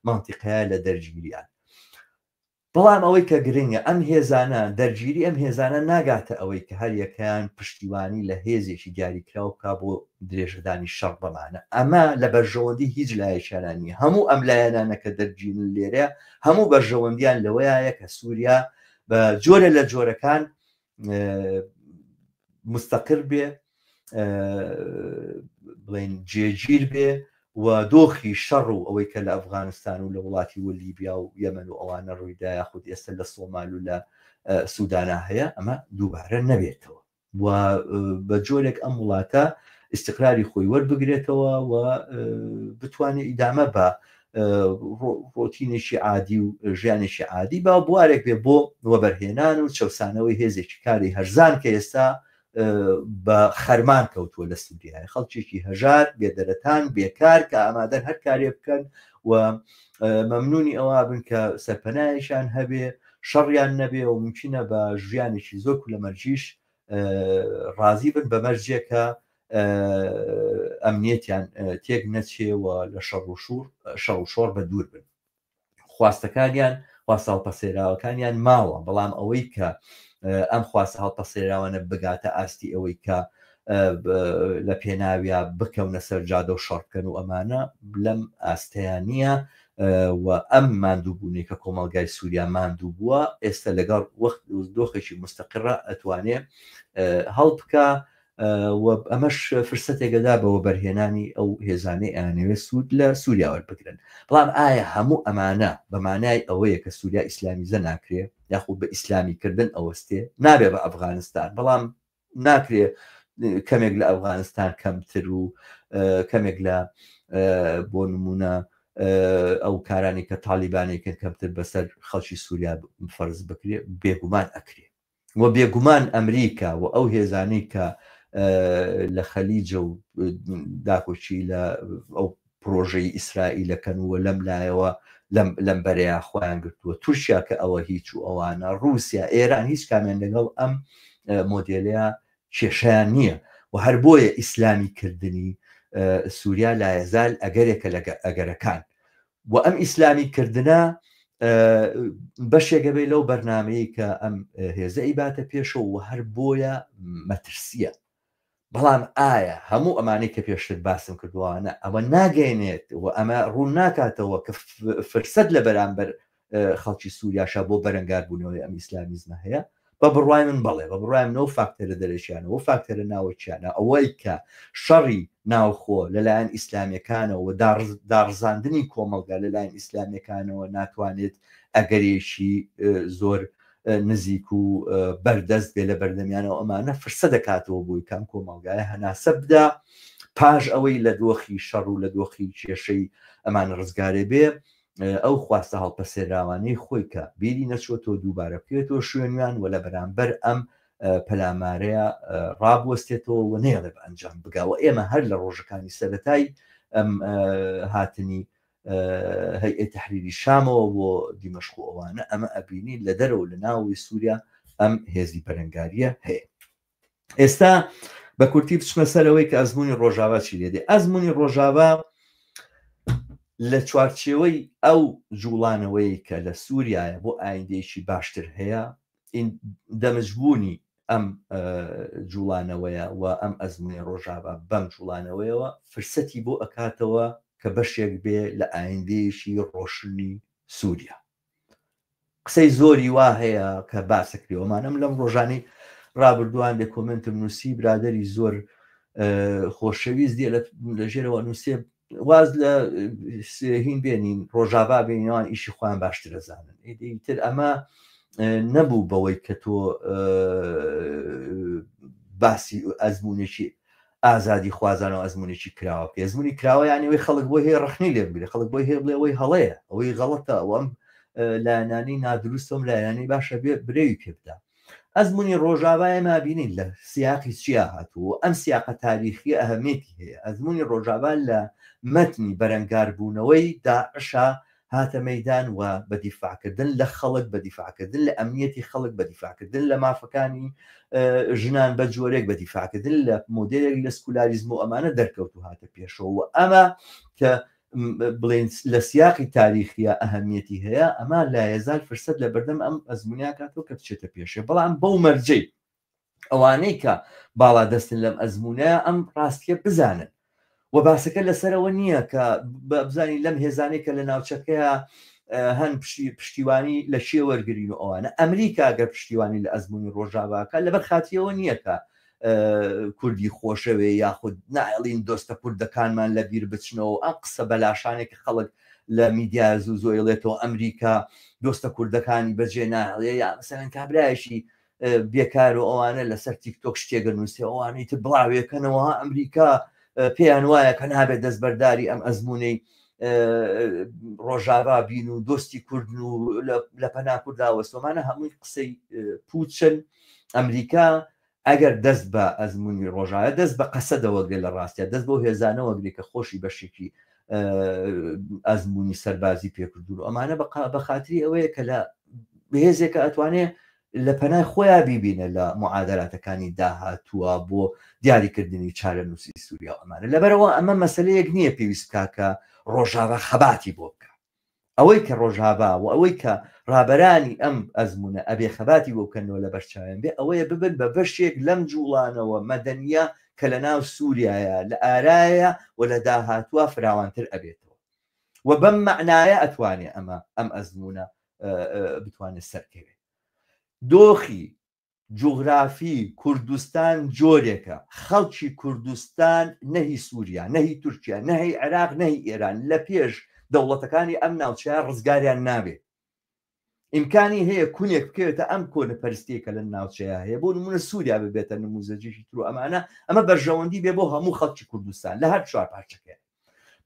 مەنتیقەیە لە دەرگیریان. بەڵام ئەوەی کە گرنگە ئەم هێزانە دەرگیری ئەم هێزانە ناگاتە ئەوەی کە هەر یەکەیان پشتیوانی لە هێزێکی دیاریکراو بکا بۆ درێژەدانی شەڕ بەمانە. ئەمە لە بەرژەوەندی هیچ لایەکیانە نییە. هەموو ئەم لایەنانە کە دەرگیرن لێرە هەموو بەرژەوەندیان لەوەیە کە سووریا بە جۆرە لە جۆرەکان مستەقر بێ، بڵێن جێگیر بێ و دۆخی شەڕ و ئەوەی کە لە ئەفغانستان و لە وڵاتی و لیبیا و یەمەن و ئەوانە ڕوویدا یاخود ئێستا لە سۆمال و لە سوودانا هەیە ئەمە دووبارە نەبێتەوە و بە جۆرێک ئەم وڵاتە ئیستقراری خۆی وەربگرێتەوە و بتوانێت ئیدامە بە ڕۆتینێکی عادی و ژیانێکی عادی با بوارێک بێ بۆ وەبەرهێنان و چەسانەوەی هێزێکی کاری هەرزان کە ئێستا بە خەرمان کەوتووە لە سووریای، خەڵکێکی هەژار، بێدەرەتان، بێکار کە ئامادەن هەر کارێ بکەن و مەمنونی ئەوە بن کە سەرپەنایشان هەبێ، شەڕیان نەبێ و ممکنە بە ژیانێکی زۆر کولەمەرگیش ڕازی بن بە مەرجێک کە ئەمنیەتیان تێک نەچێ و لە شەڕ و شوڕ شەڕ و شۆڕ بە دوور بن. خواستەکانیان، خواستە هەڵپەسێراوەکانیان ماوە، بەڵام ئەوەی کە ئەم خواستە هەڵپەسێراوانە بگاتە ئاستی ئەوەی کە لە پێناویا بکەونە سەر جادە و شەڕ بکەن و ئەمانە لەم ئاستەیان نییە. و ئەم ماندووبوونەی کە کۆمەڵگای سووریا ماندوو بووە ئێستا لەگەڵ وەخت دۆخێکی مستەقڕە ئەتوانێ هەڵبکە و ئەمەش فرسەتێکەدا بە وەبەرهێنانی ئەو هێزانەی ئەیانەوێت سوود لە سووریا وەربگرن. بەڵام ئایا هەموو ئەمانە بە مانای ئەوەیە کە سووریا ئیسلامیزە ناکرێ یاخود بە ئیسلامیکردن ئەوەستێ؟ نابێ بە ئەفغانستان، بەڵام ناکرێ کەمێک لە ئەفغانستان کەمتر و کەمێک لە بۆ نمونە ئەو کارانی کە تالیبانێکن کەمتر بەسەر خەڵکی سووریا فەرز بکرێ؟ بێگومان ئەکرێ. و بێگومان ئەمریکا و ئەو هێزانەی کە لە خەلیجە و داکۆکی لە ئەو پرۆژەی ئیسرائیلەکەن و لەم لایەوە لەم بەرەیە خۆیان گرتووە، تورکیا کە ئەوە هیچ و ئەوانە، رووسیا، ئێران، هیچ کامیان لەگەڵ ئەم مۆدێلەیە کێشیان نییە و هەر بۆیە ئیسلامی کردنی سووریا لایەزال ئەگەرێکە لە ئەگەرەکان و ئەم ئیسلامی کردنە بەشێکە بێ لەو بەرنمەیە کە ئەم هێزە ئیباتە پێشەوە و هەر بۆیە مەترسیە. بەڵام ئایا هەموو ئەمانەی کە پێشتر باسم کردوانە ئەوە ناگەێنێت و ئەمە ڕوون ناکاتەوە کە فرسەت لە بەرامبەر خەڵکی سووریاشا بۆ بەرەنگاربوونەوەی ئەم ئیسلامیزمە هەیە؟ بە بڕوای من بەڵێ، بە بڕوای من ئەو فاکتەرە دەرەکیانە و فاکتەرە ناوەکیانە، ئەوەی کە شەڕی ناوخۆ لەلایەن ئیسلامیەکانەوە و داڕزاندنی کۆمەڵگا لەلایەن ئیسلامیەکانەوە ناتوانێت ئەگەرێکی زۆر نزیک و بەردەست بێ لە بەردەمیانەوە، ئەمانە فرسە دەکاتەوە بۆی کام کۆمەڵگایە هەناسە بدا پاش ئەوەی لە دۆخی شەڕ و لە دۆخی کێشەی ئەمانە ڕزگارێ بێ، ئەو خواستە هەڵپەسێراوانەی خۆی کە بیری نەچووەتەوە دووبارە بکەوێتەوە شوێنیان و لە بەرامبەر ئەم پەلامارەیە ڕابوەستێتەوە و نەیەڵێ بە ئەنجام بگا. و ئێمە هەر لە ڕۆژەکانی سەرەتای ئەم هاتنی هەیئەی تەحریری شامەوە بۆ دیمەشق و ئەوانە ئەمە ئەبینین لە دەرەوە لە ناوەوەی سووریا ئەم هێزی بەرەنگاریە هەیە. ئێستا بە کورتی بچمە سەرەوەی کە ئەزمموی ڕۆژاوا چی لێ دێ. ئەزمموی ڕۆژاوا لە چوارچێوەی ئەو جوڵانەوەی کە لە سووریایە بۆ ئایندەیەکی باشتر هەیە، دەمجبوونی ئەم جوڵانەوەیە و ئەم ئەزمونی ڕۆژاوا بەم جوڵانەوەیەوە فرسەتی بۆ ئەکاتەوە کە بەشێک بێ لە ئایندەیەکی ڕۆشنی سووریا. قسەی زۆری وا هەیە کە باسەکرێ ئەمانەم لەم ڕۆژانی ڕابردووان لە کۆمنتم نووسی برادری زۆر خۆشەویست دیە لە ژێرەوە نووسێ واز لە هین بێنین ڕۆژاوا بێنیوان ئیشی خۆیان باشترە زانن ئیتر ئەمە نەبوو بەوەی کە تۆ باسی ئەزمونێکی ئازادی خوازانەوە ئەزمونێکی کراوە بکەی ئەزمونی کراوە یانی ئەوەی خەڵک بۆی هەیە ڕەخنەی لێ بگرێ خەڵک بۆی هەیە بڵێ ئەوەی هەڵەیە ئەوەی غەڵەتە ئەو ئەم لایەنانی نادروستە ئەم لایەنانی باشە بێ برەوی پێ بدا ئەزمونی ڕۆژاوای ما بینین لە سیاقی چیا هاتوو ئەم سیاقە تاریخیە ئەهمیەتی هەیە ئەزمونی ڕۆژاوا لە مەتنی بەرەنگاربوونەوەی داعشا هاتە مەیدان و بە دیفاعکردن لە خەڵک، بە دیفاعکردن لە ئەمنیەتی خەڵک، بە دیفاعکردن لە مافەکانی ژنان بە جۆرێک، بە دیفاعکردن لە مۆدێلێک لە سکولاریزم و ئەمانە دەرکەوت و هاتە پێشەوە و ئەمە کە بڵێن لە سیاقی تاریخیە ئەهمیەتی هەیە، ئەمە لایەزال فرسەت لە بەردەم ئەم ئەزمونیا کاتەوە کە بچێتە پێشێ، بەڵام بەو مەرجەی ئەوانەی کە باڵادەستن لەم ئەزموونە ئەم ڕاستیە بزانن و باسەکە لەسەرەوە نییە کە بزانین لەم هێزانەی کە لە ناوچەکەیە هەن پشتیوانی لە شێ وەرگین و ئەوانە ئەمریکا گەر پشتیوانی لە ئەزمموی ڕۆژاواکە لەبەر خاتیەوە نییە کە کوردی خۆشەوێ یاخود نایڵین دۆستە کوردەکانمان لە بیر بچنەوە ئەم قسە بەلاشانێک خەڵک لە میدیا زوو زۆیڵێتەوە ئەمریکا دۆستە کوردەکانی بەجێ ناڵێ یا مەسەلەن کابرایشی بێکار و ئەوانە لەسەر تیک تۆک شتێک ئەنووسێ ئەوانەی تر بڵاوێکەنەوە ئەمریکا پێیان وایە کە نابێت دەستبەرداری ئەم ئەزمونەی ڕۆژاوا بین و دۆستی کوردن و لە پەنا کورداوە سۆمانە هەمووی قسەی پوچن ئەمریکا ئەگەر دەست بە ئەزمموی ڕۆژاە دەست بە قەسەدەوە گرێ لە ڕاستە دەست بۆ هێزانەوە گرێ کە خۆشی بەشێکی ئەزمموی سەربازی پێکردون و ئەمانە بە خاتری ئەوەیە کە لە هێزێکە ئەتوانێ لە پەنای خۆیا بیبینە لە معادەلاتەکانی داهاتووە بۆ دیاریکردنی چارەنووسی سووریا و ئەمانە. لەبەرئەوە ئەمە مەسەلەیەک نییە پێویست بکا کە ڕۆژاڤا خەباتی بۆ بکا. ئەوەی کە ڕۆژاڤا و ئەوەی کە ڕابەرانی ئەم ئەزموونە ئەبێ خەباتی بۆ بکەنەوە لەبەرچاویان بێ ئەوەیە ببن بە بەشێک لەم جووڵانەوە مەدەنییە کە لە ناو سووریایە لە ئارایە و لە داهاتووە فراوانتر ئەبێتەوە و بەم مەعنایە ئەتوانێ ئەمە ئەم ئەزموونە بتوانێت سەرکەوێت. دۆخی جوغرافی کوردستان جۆرێکە، خەڵکی کوردستان نە هی سووریا، نە هی تورکیا، نە هی عێراق، نە هی ئێران لە پێش دەوڵەتەکانی ئەم ناوچەیە ڕزگاریان نابێت. ئیمکانی هەیە کونێک بکەوێتە ئەم کۆنەپەرستیە کە لە ناوچەیە هەیە، بۆ نمونە سووریا ببێتە نموزەجێکی تر و ئەمانە، ئەمە بەرژەوەندی بێ بۆ هەموو خەڵکی کوردستان لە هەر چوار پارچەکەیان.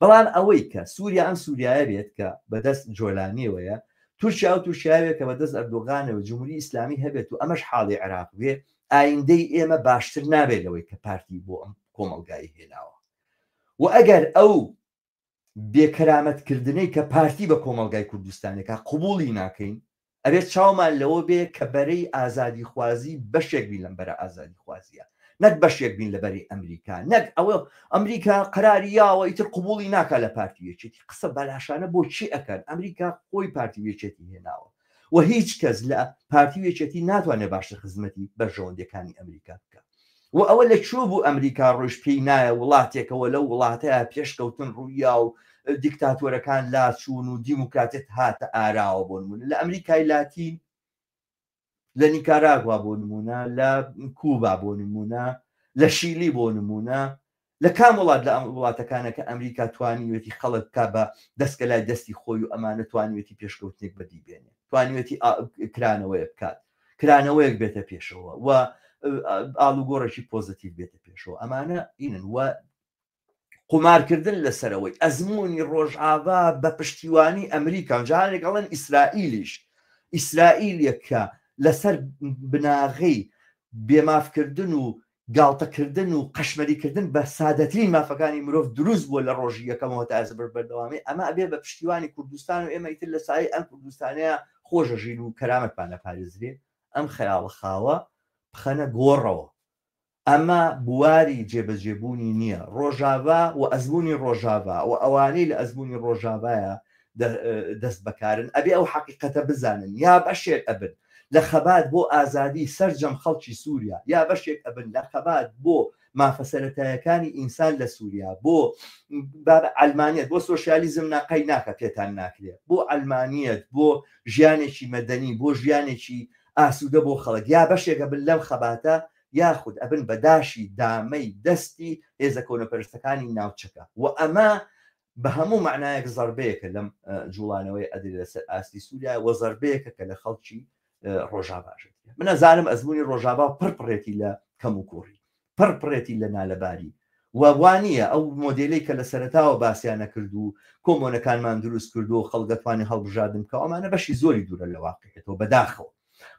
بەڵام ئەوەی کە سووریا ئەم سووریایە بێت کە بەدەست جۆلانیەوەیە، تورکیا ئەو تورکیایە بێت کە بەدەست ئەردۆغانەوە جمهوری ئیسلامی هەبێت و ئەمەش حاڵی عێراق بێ، ئایندەی ئێمە باشتر نابێت لەوەی کە پارتی بۆ ئەم کۆمەڵگای هێناوە. و ئەگەر ئەو بێکەرامەتکردنەی کە پارتی بە کۆمەڵگای کوردستانێکا قبوڵی ناکەین، ئەبێت چاومان لەوە بێ کە بەرەی ئازادیخوازی بەشێک بین لەم بەرە ئازادیخوازیە نەک بەشێک بین لە بەرەی ئەمریکا نەک ئەوە ئەمریکا قەراری یاوە ئیتر قبوڵی ناکا لە پارتی و یەکێتی قسە بەلاشانە بۆ چی ئەکەن ئەمریکا خۆی پارتی و یەکێتی هێناوە و هیچ کەس لە پارتی و یەکێتی ناتوانێت باشتر خزمەتی بەرژەوەندیەکانی ئەمریکا بکە و ئەوە لە کوێ بوو ئەمریکا ڕۆیشت پێی نایە وڵاتێکەوە لەو وڵاتەیا پێشکەوتن ڕوویا و دیکتاتۆرەکان لاچوون و دیموکراتیەت هاتە ئاراوە بۆ نمونە لە ئەمریکای لاتین لە نیکاراگوا بۆ نمونە لە کوبا بۆ نمونە لە شیلی بۆ نمونە لە کام وڵات لە ئەم وڵاتەکانە کە ئەمریکا توانیوێتی خەڵک بکا بە دەسکەلای دەستی خۆی و ئەمانە توانیوێتی پێشکەوتنێک بەدی بێنێ توانیوێتی کرانەوەیە بکات کرانەوەیەک بێتە پێشەوە و ئاڵوگۆڕێکی پۆزتیڤ بێتە پێشەوە ئەمانە ئینن و قومارکردن لەسەرەوەی ئەزمموی ڕۆژئاوا بە پشتیوانی ئەمریکا جارێک ئەڵێن ئیسرائیلیش ئیسرائیلێک کە لەسەر بناغەی بێمافکردن و گاڵتەکردن و قەشمەریکردن بە سادەترین مافەکانی مرۆڤ دروست بووە لە ڕۆژی یەکەمەوە تا ئێستا بەردەوامی ئەمە ئەبێ بە پشتیوانی کوردستان و ئێمە ئیتر لە سایەی ئەم کوردستانەیە خۆشەژین و کەرامەتمان ئەپارێزرێ ئەم خەیاڵە خاوە بخەنە گۆڕەوە ئەمە بواری جێبەجێبوونی نییە ڕۆژاڤا و ئەزموونی ڕۆژاڤا و ئەوانەی لە ئەزموونی ڕۆژاڤایە دەست بەکارن ئەبێ ئەو حەقیقەتە بزانن یا بەشێک ئەبن لە خەبات بۆ ئازادی سەرجەم خەڵکی سووریا یا بەشێک ئەبن لە خەبات بۆ. مافە سەرەتایەکانی ئینسان لە سووریا، بۆ بابە عەلمانیەت، بۆ سۆشیالیزم نا قەی ناکە پێتان ناکرێ، بۆ عەلمانیەت، بۆ ژیانێکی مەدەنی، بۆ ژیانێکی ئاسوودە بۆ خەڵک، یا بەشێک ئەبن لەم خەباتە یاخود ئەبن بە داشی دامەی دەستی هێزە کۆنەپەرستەکانی ناوچەکە و ئەمە بە هەموو مەعنایەک زەربەیەکە لەم جوڵانەوەی ئەدرێ لەسەر ئاستی سووریا و زەربەیەکە کە لە خەڵکی ڕۆژاڤاش ئەدرێ. من ئەزانم ئەزموونی ڕۆژاڤا پڕ پڕێتی لە کەموکوڕی، پڕ پڕێتی لە نالەباری و وا نییە ئەو مۆدێلەی کە لە سەرەتاوە باسیان ئەکرد و کۆمۆنەکانمان دروست کردو و خەڵک ئەتوانێ هەڵبژاردن بکا ئەمانە بەشی زۆری دوورە لە واقیعەتەوە بەداخەوە.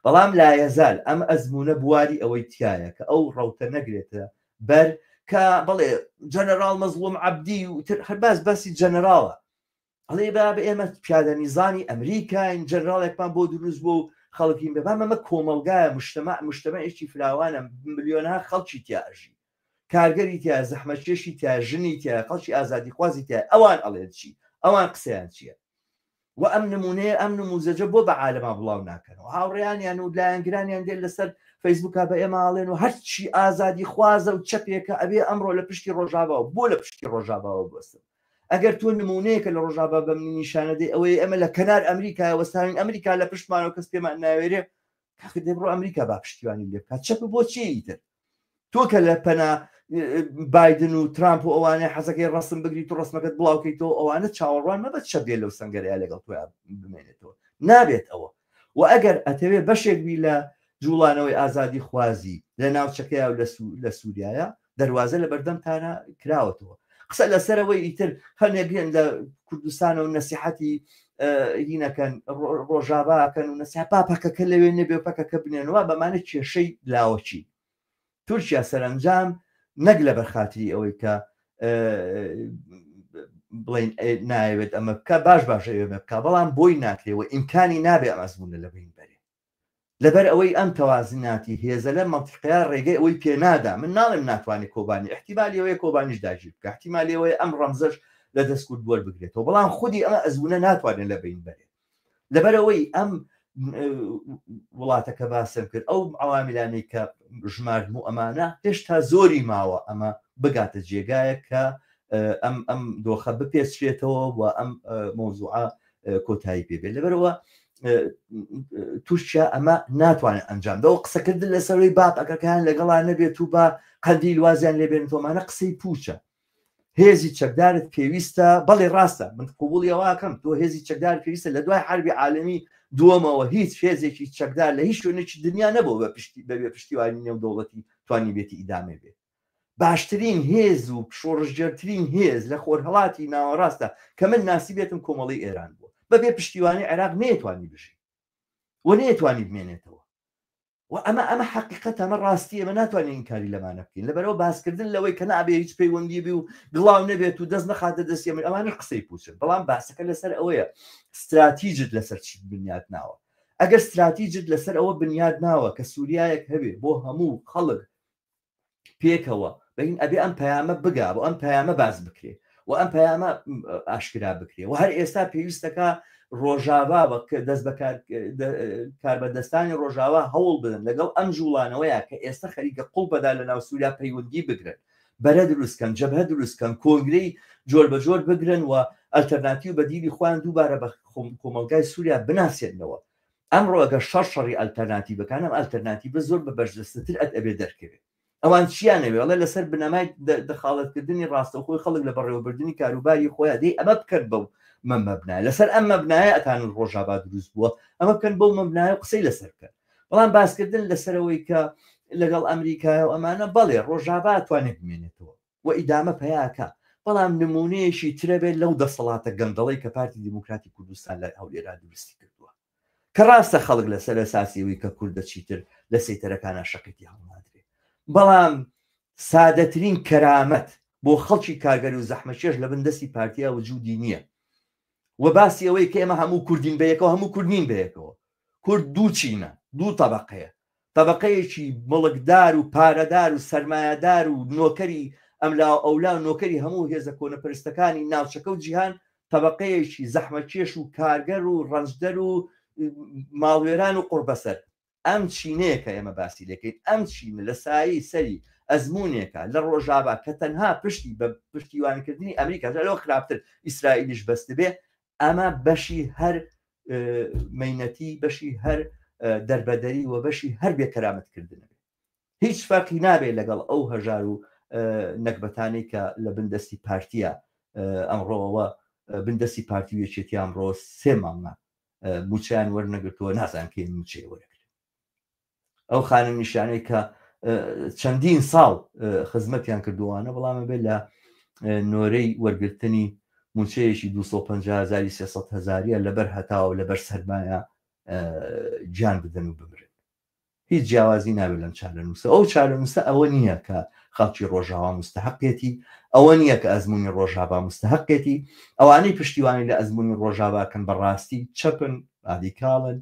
بەڵام لایەزال ئەم ئەزموونە بواری ئەوەی تیایە کە ئەو ڕەوتە نەگرێتە بەر کە بەڵێ جەنەراڵ مەزڵوم عەبدی و تر هەر باس باسی جەنەراڵە ئەڵێ با بە ئێمە پیادە نیزامی ئەمریکاین جەنراڵێکمان بۆ دروست بوو و خەڵکین بێ بام ئەمە کۆمەڵگایە مجتمع مجتمعێکی فراوانە ملیۆنها خەڵکی تیا ئەژی کارگەری تیا زەحمەتکێشی تیا ژنی تیا خەڵکی ئازادیخوازی تیا ئەوان ئەڵێن چی ئەوان قسەیان چییە و ئەم نمونەیە ئەم نموزەجە بۆ بە عالەما بڵاو ناکەنەوە هاوڕێیانیان و لایەنگرانیان دێن لەسەر فەیسبوکا بە ئێمە ئاڵێن و هەرچی ئازادی خوازە و چەپێکە ئەبێ ئەمڕۆ لە پشتی ڕۆژاواوە بۆ لە پشتی ڕۆژاواوە بوەستن ئەگەر تۆ نمونەیەکە لە ڕۆژاوا بە منی نیشانە دەی ئەوەی ئەمە لە کەنار ئەمریکای وەستاوین ئەمریکا لە پشتمانەوە کەس پێمان ناوێرێ کاکە دەی بڕۆ ئەمریکا با پشتیوانی لێ بکات چەپ بۆ چی ئیتر تۆ کە لە پەنا بایدن و ترامپ و ئەوانەی حەزەکەی ڕسم بگریت و ڕسمەکەت بڵاوکەیتەوە ئەوانە چاوەڕوان مەبە چەپ بێ لەو سەنگەرەیە لەگەڵ تۆیا بمێنێتەوە نابێت ئەوە و ئەگەر ئەتەوێ بەشێک بی لە جوڵانەوەی ئازادی خوازی لە ناوچەکەیا و لە سووریایە دەروازە لە بەردەمتانە کراوەتەوە قسە لەسەرەوەی ئیتر هەنێک بێن لە کوردستانە و نەسیحەتی هینەکەن ڕۆژاواکەن و نەسیحە با پەکەکە لەوێ نەبێ و پەکەکە بنێنەوە بەمانە کێشەی لاوەکی تورکیا سەرەنجام نەک لەبەر خاتری ئەوەی کە بڵین نایەوێت ئەمە بکە باش باش ئەوێ بکە بەڵام بۆی ناکرێ و ئیمکانی نابێ ئەم ئەزمونە لە بین بەرێ لەبەر ئەوەی ئەم تەوازناتی هێزە لەم مەنتیقەیە ڕێگەی ئەوەی پێ نادا، من ناڵێم ناتوانێ کۆبانی، ئیحتیمالی ئەوەیە کۆبانیش داگیر بکا، ئیحتیمالی ئەوەیە ئەم ڕەمزەش لە دەست کورد وەربگرێتەوە، بەڵام خودی ئەمە ئەزموونە ناتوانێ لە بەین بەرێ. لەبەر ئەوەی ئەم وڵاتە کە باسم کرد، ئەو عەواملانەی کە ژماردم و ئەمانە هێشتا زۆری ماوە ئەمە بگاتە جێگایەک کە ئەم ئەم دۆخە بپێچرێتەوە و ئەم مەوزوعە کۆتایی پێ بێت لەبەرەوە تورکیا ئەمە ناتوانێت ئەنجام دەوە قسەکردن لەسەرەوەی با پەکەکەیان لەگەڵا نەبێت و با قەندیل وازیان لێبێن تۆمانە قسەی پوچە هێزی چەکدارت پێویستە بەڵێ ڕاستە من قوبولی ئەوەکەم تۆ هێزی چەکدار پێویستە لە دوای حربی عالمی دووەمەوە هیچ هێزێکی چەکدار لە هیچ شوێنێکی دنیا نەبوو بە پشتی بەبێ پشتیوانی نێودەوڵەتی توانی بێتی ئیدامێ بێت باشترین هێز و شۆڕشگێرترین هێز لە خۆرهەڵاتی ناوەڕاستدا کە من ناسیبێتم کۆمەڵەی ئێران بووە. بەبێ پشتیوانی عێراق نەیەتوانی بژی و نەیەتوانی بمێنێتەوە و ئەمە ئەمە حەقیقەتە، ئەمە ڕاستی، ئێمە ناتوانین ئینکاری لەمانە بکەین. لەبەرئەوە باسکردن لەوەی کە نابێ هیچ پەیوەندی بی و گڵاو نەبێت و دەست نەخاتە دەستی ئەمە، ئەمانەش قسەی پوچن. بەڵام باسەکە لەسەر ئەوەیە ستراتیجت لەسەر چی بنیات ناوە. ئەگەر ستراتیجت لەسەر ئەوە بنیات ناوە کە سووریایەک هەبێ بۆ هەموو خەڵک پێکەوە بین ئەبێ ئەم پەیامە بگا بۆ ئەم پەیامە باس بکرێ و ئەم پەیامە ئاشکرا بکرێ و هەر ئێستا پێویستەکە ڕۆژاوا بە دەست بە کاربەدەستانی ڕۆژاوا هەوڵ بدەن لەگەڵ ئەم جوڵانەوەیە کە ئێستا خەریکە قوڵ بەدا لە ناو سووریا پەیوەندی بگرن بەرە دروستکەن جەبهە دروستکەن کۆنگرەی جۆر بە جۆر بگرن و ئەلتەرناتیو بەدیلی خۆیان دووبارە بە کۆمەڵگای سووریا بناسێنەوە ئەمڕۆ ئەگەر شەڕ شەڕی ئەلتەرناتیڤەکان ئەم ئەلتەرناتیڤە زۆر بە بەرجەستەتر ئەت ئەبێ دەرکەوێ ئەوان چیان ئەوێ ئەڵێ لەسەر بنەمای دەخاڵەتکردنی ڕاستەوخۆی خەڵک لە بەڕێوەبردنی کاروباری خۆیان دەی ئەمە بکەن بەو مەبنایە لەسەر ئەم مەبنایە ئەتانن ڕۆژاوا دروست بووە ئەمە بکەن بەو مەبنایە و قسەی لەسەر بکەن بەڵام باسکردن لەسەرەوەی کە لەگەڵ ئەمریکایە و ئەمانە بەڵێ ڕۆژاوا توانێت بمێنێتەوە و ئیدامە پەیاکا، بەڵام نمونەیەکی ترە بێت لەو دەسەڵاتە گەندەڵەی کە پارتی دیموکراتی کوردستان لە هەولێرا دروستی کردووە کە ڕاستە خەڵک لەسەر ئەساسی ئەوەی کە کوردە چیتر لە سەیتەرەکانا شەقیتی هەڵنادرێ بەڵام سادەترین کەرامەت بۆ خەڵکی کارگەر و زەحمەتکێش لە بن دەستی پارتیا وجودی نییە و باسی ئەوەی کە ئێمە هەموو کوردین بەیەکەوە هەموو کورد نین بەیەکەوە کورد دوو چینە دوو تەبەقەیە تەبەقەیەکی مڵکدار و پارەدار و سەرمایەدار و نۆکەری ئەملا و ئەولا و نۆکەری هەموو هێزە کۆنەپەرستەکانی ناوچەکە و جیهان، تەبەقەیەکی زەحمەتکێش و کارگەر و ڕەنجدەر و ماڵوێران و قوڕبەسەر. ئەم چینەیە کە ئێمە باسی لێکەین، ئەم چینە لە سایەی سەری ئەزمونێکە لە ڕۆژاڤا کە تەنها پشتی بە پشتیوانیکردنی ئەمریکا لەوە خراپتر ئیسرائیلیش بەستبێ، ئەمە بەشی هەر مەینەتی، بەشی هەر دەربەدەری و بەشی هەر بێکەرامەتکردنە. هیچ فەرقی نابێت لەگەڵ ئەو هەژار و نەگبەتانەی کە لە بندەستی پارتیە ئەمڕۆوە بندەستی پارتی و یەکێتی ئەمڕۆ سێ مانگە موچەیان وەرنەگرتووە نازان کەی موچەی وەرەگرن. ئەو خانە نیشانەی کە چەندین ساڵ خزمەتیان کردووانە بەڵام بێت لە نۆرەی وەرگرتنی موچەیەکی 250 هزاری 300 هزاریە لەبەر هەتاوە لەبەر سەرمایە گیان بدەن و بمرن. هیچ جیاوازی نابێت لەم چارەنووسە. ئەو چارەنووسە ئەوە نییە کە خەڵکی ڕۆژاوا مستحقێتی، ئەوە نییە کە ئەزموونی ڕۆژاڤا مستحقێتی. ئەوانەی پشتیوانی لە ئەزموونی ڕۆژاڤا کەن بە ڕاستی چەپن، ڕادیکاڵن،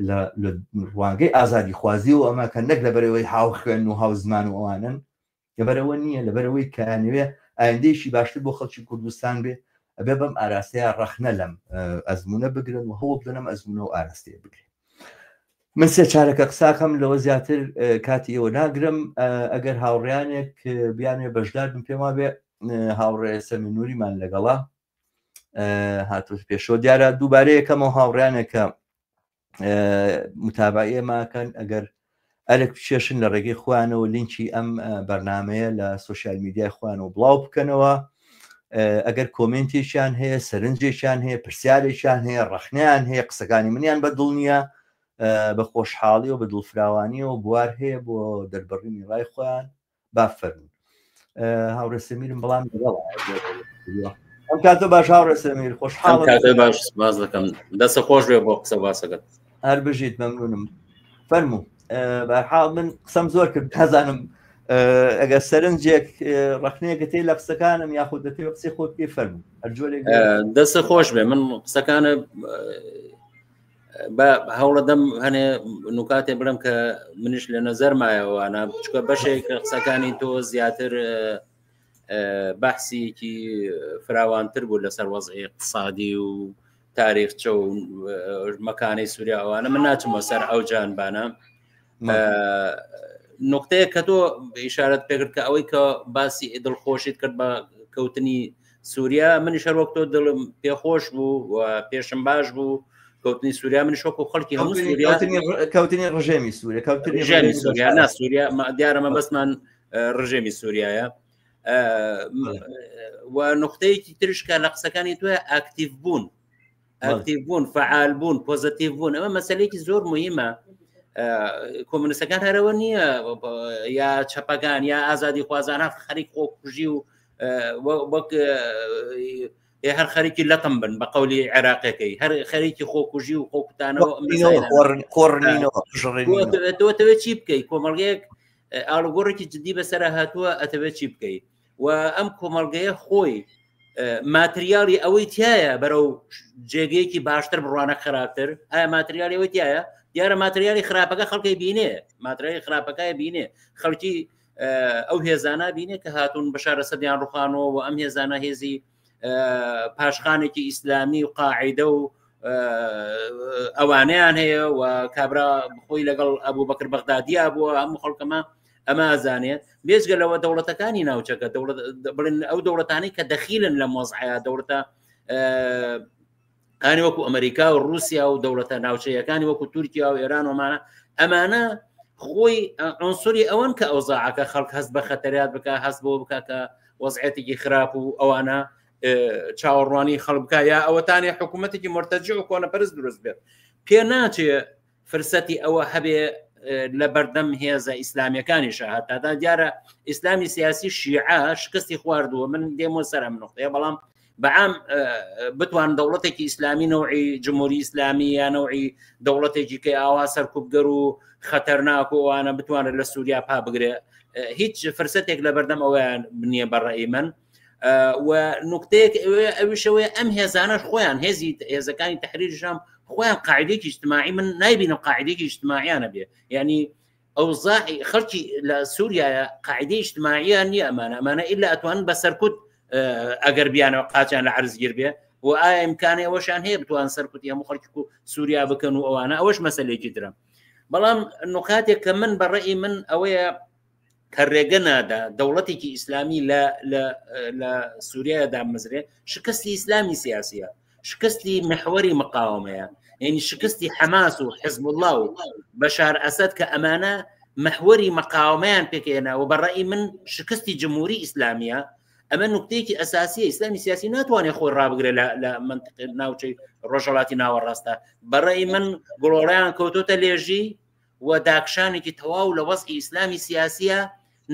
لە ڕوانگەی ئازادیخوازیەوە ئەمە کە نەک لەبەرئەوەی هاوخوێن و هاوزمان و ئەوانەن، لەبەرئەوە نییە، لەبەرئەوەی کە ئەیانەوێ ئایندەیەکی باشتر بۆ خەڵکی کوردستان بێ، ئەبێ بەم ئاراستەیە ڕەخنە لەم ئەزموونە بگرن و هەوڵ بدەن ئەم ئەزموونە و ئاراستەیە بگرن. من سێ چارەکە قساکەم لەوە زیاتر کاتی ئێوە ناگرم. ئەگەر هاوڕیانێک بیانێ بەشدار بن، پێم وابێ هاوڕێ سەمیر نوریمان لەگەڵا هاتووە پێشەوە. دیارە دووبارە یەکەمەوە هاوڕیانێکە متابعەی ئێماکەن، ئەگەر ئەرک بچێشن لە ڕێگەی خۆیانەوە لینکی ئەم بەرنمەیە لە سوسیال میدیای خۆیانەوە بڵاو بکەنەوە. ئەگەر کۆمنتێکیان هەیە، سەرنجێکیان هەیە، پرسیارێکیان هەیە، ڕەخنەیان هەیە، قسەکانی منیان بە دڵ نییە، بە خۆشحاڵی و بە دڵفراوانیەوە بوار هەیە بۆ دەربڕینی ڕای خۆیان. با فەرموون هاوڕێ سەمیرم بەڵام لەگەڵ ئەم کاتە باش هاوڕێ سەمیر خۆشحاڵم. کاتە باش باز دەکەم، دەستە خۆش بێ بۆ قسە باسەکەت. هەر بژیت، مەمنونم. فەرموو. بەرحاڵ من قسەم زۆر کرد، نازانم ئەگەر سەرنجێک ڕخنەیەکە تێ لە قسەکانم یاخود دەتەوێت قسەی خۆت بکەی فەرموو. هەر جۆرێک دەستە خۆش بێ. من قسەکانە بە هەوڵەدەم هەنێ نوکاتێ بڵم کە منیش لە نەزەر مایەوەوانە، چکە بەشێک قسەکانی تۆ زیاتر بەحسیکی فراوانتر بوو لەسەر وەزعی اقتصادی و تاریخچە و مەکانەی سووریا ئەوانە. من ناچمەوە سەر ئەو جانبانە. نقطەیە کە تۆ ئیشارەت پێکرد کە ئەوەی کە باسی دڵخۆشیت کرد بە کەوتنی سووریا، منیش هەر وەک تۆ دڵم پێخۆش بوو و پێشم باش بوو کەوتنی سووریا. منیش وەکو خەڵکی هەموو سووریا کەوتنی ڕژێمی سووریا، کەوتنی ڕژێمی سووریا، نا سووریا دیارە مەبەستمان ڕژێمی سووریایە. و نقطەیەکی ترش کە لە قسەکانی تۆ ئاکتیڤ بوون، ئاکتیڤ بوون، فعال بوون، پۆزەتیڤ بوون، ئەمە مەسلەیەکی زۆر مهمە. کۆمونیستەکان هەرەوە نییە یا چەپەکان یا ئازادی خوازانە خەریک خۆکوژی و وەک هەر خەریکی لەتم بن بە قەولی عێراقەکەی، هەر خەریکی خۆکوژی و خۆکوتانەوە تەوێت چی بکەیت؟ کۆمەڵگەیەک ئاڵوگۆڕێکی جدی بەسەر هاتووە، ئەتەوێت چی بکەیت؟ و ئەم کۆمەڵگەیە خۆی ماتریالی ئەوەی تایە بەرەو جێگەیەکی باشتر بڕوانە خراپتر. ئایا ماتریالی ئەوەی تایە؟ دیارە ماتریالی خراپەکە خەڵکی بینێ، ماتریالی خراپەکە بینێ، خەڵکی ئەو هێزانە بینێ کە هاتوون بەشارە سەدیان ڕوخانەوە و ئەم هێزانە هێزی پاشخانێکی ئیسلامی و قاعدە و ئەوانەیان هەیە و کابرا خۆی لەگەڵ ئەبوو بەکر بەغدادیا بووە، هەموو خەڵکەمە ئەمە ئازانێ. بێجگە لەوە دەوڵەتەکانی ناوچەکە، دەوڵەت بڵێن ئەو دەوڵەتانەی کە دەخیلن لە مۆزعە، دەوڵەتە کانی وەکو ئەمریکا و رووسیا و دەوڵەتە ناوچەیەکانی وەکو تورکیا و ئێران ومانە، ئەمانە خۆی عنسوری ئەوەن کە ئەوزاعەکە خەڵک هەست بە خەتەریات بکە، هەست بۆ بکە کە وەزعێتێکی خراپ و ئەوانە چاوەڕوانی خەڵک بکە، یا ئەوەتانێ حکوومەتێکی مرتەجع و کۆنەپەرست دروست بێت. پێ ناچێ فرسەتی ئەوە هەبێ لە بەردەم هێزە ئیسلامیەکانیشە. هەتادا دیارە ئیسلامی سیاسی شیعە شکستی خواردووە، من دێمەوە سەر ئەم نقطەیە، بەڵام بەعام بتوان دەوڵەتێکی ئیسلامی نەوعی جمهوری ئیسلامی یا نەوعی دەوڵەتێکی کە ئاوا سەرکوبگەر و خەتەرناک و ئەوانە بتوانێت لە سووریا پا بگرێ، هیچ فرسەتێک لە بەردەم ئەویان نییە بە ڕەئی من. و نقطەیەک ئەویشەوەی ئەم هێزانەش خۆیان هێزی هێزەکانی تحریر شام خۆیان قاعدێکی اجتماعی من نایبینم قاعدێکی اجتماعیانە بێ، یعنی ئەوزاعی خەڵکی لە سووریایە قاعدەی اجتماعیان نییە. ئەمانە ئەمانە ئللا ئەتوانن بە سەرکوت ئەگەر بیانەوە قاچیان لە عەرز گیر بێ و ئایا ئیمکانی ئەوەشان هەیە بتوان سەرکوتی هەموو خەڵکی و سووریا بکەن و ئەوانە، ئەوەش مەسلێکی ترە. بەڵام نقاتێک کە من بەڕێی من ئەوەیە کە ڕێگە نادا دەوڵەتێکی ئیسلامی لە لە سووریادا دامەزرێ شکستی ئیسلامی سیاسیە شکستی محوەری مقاومەیە یعنی شکستی حەماس و حزب الله و بەشار ئەسد کە ئەمانە محوەری مقاومەیان پێکێنا و بەڕئی من شکستی جمهوری ئیسلامیە ئەمە نوکتەیەکی ئەساسیە ئیسلامی سیاسی ناتوانێت خۆی ڕابگرێت لە منطقی ناوچەی ڕۆژهڵاتی ناوەڕاستە بەڕێی من گڵۆڵیان کەوتۆتە لێژی و داکشانێکی تەواو لە وەزعی ئیسلامی سیاسیە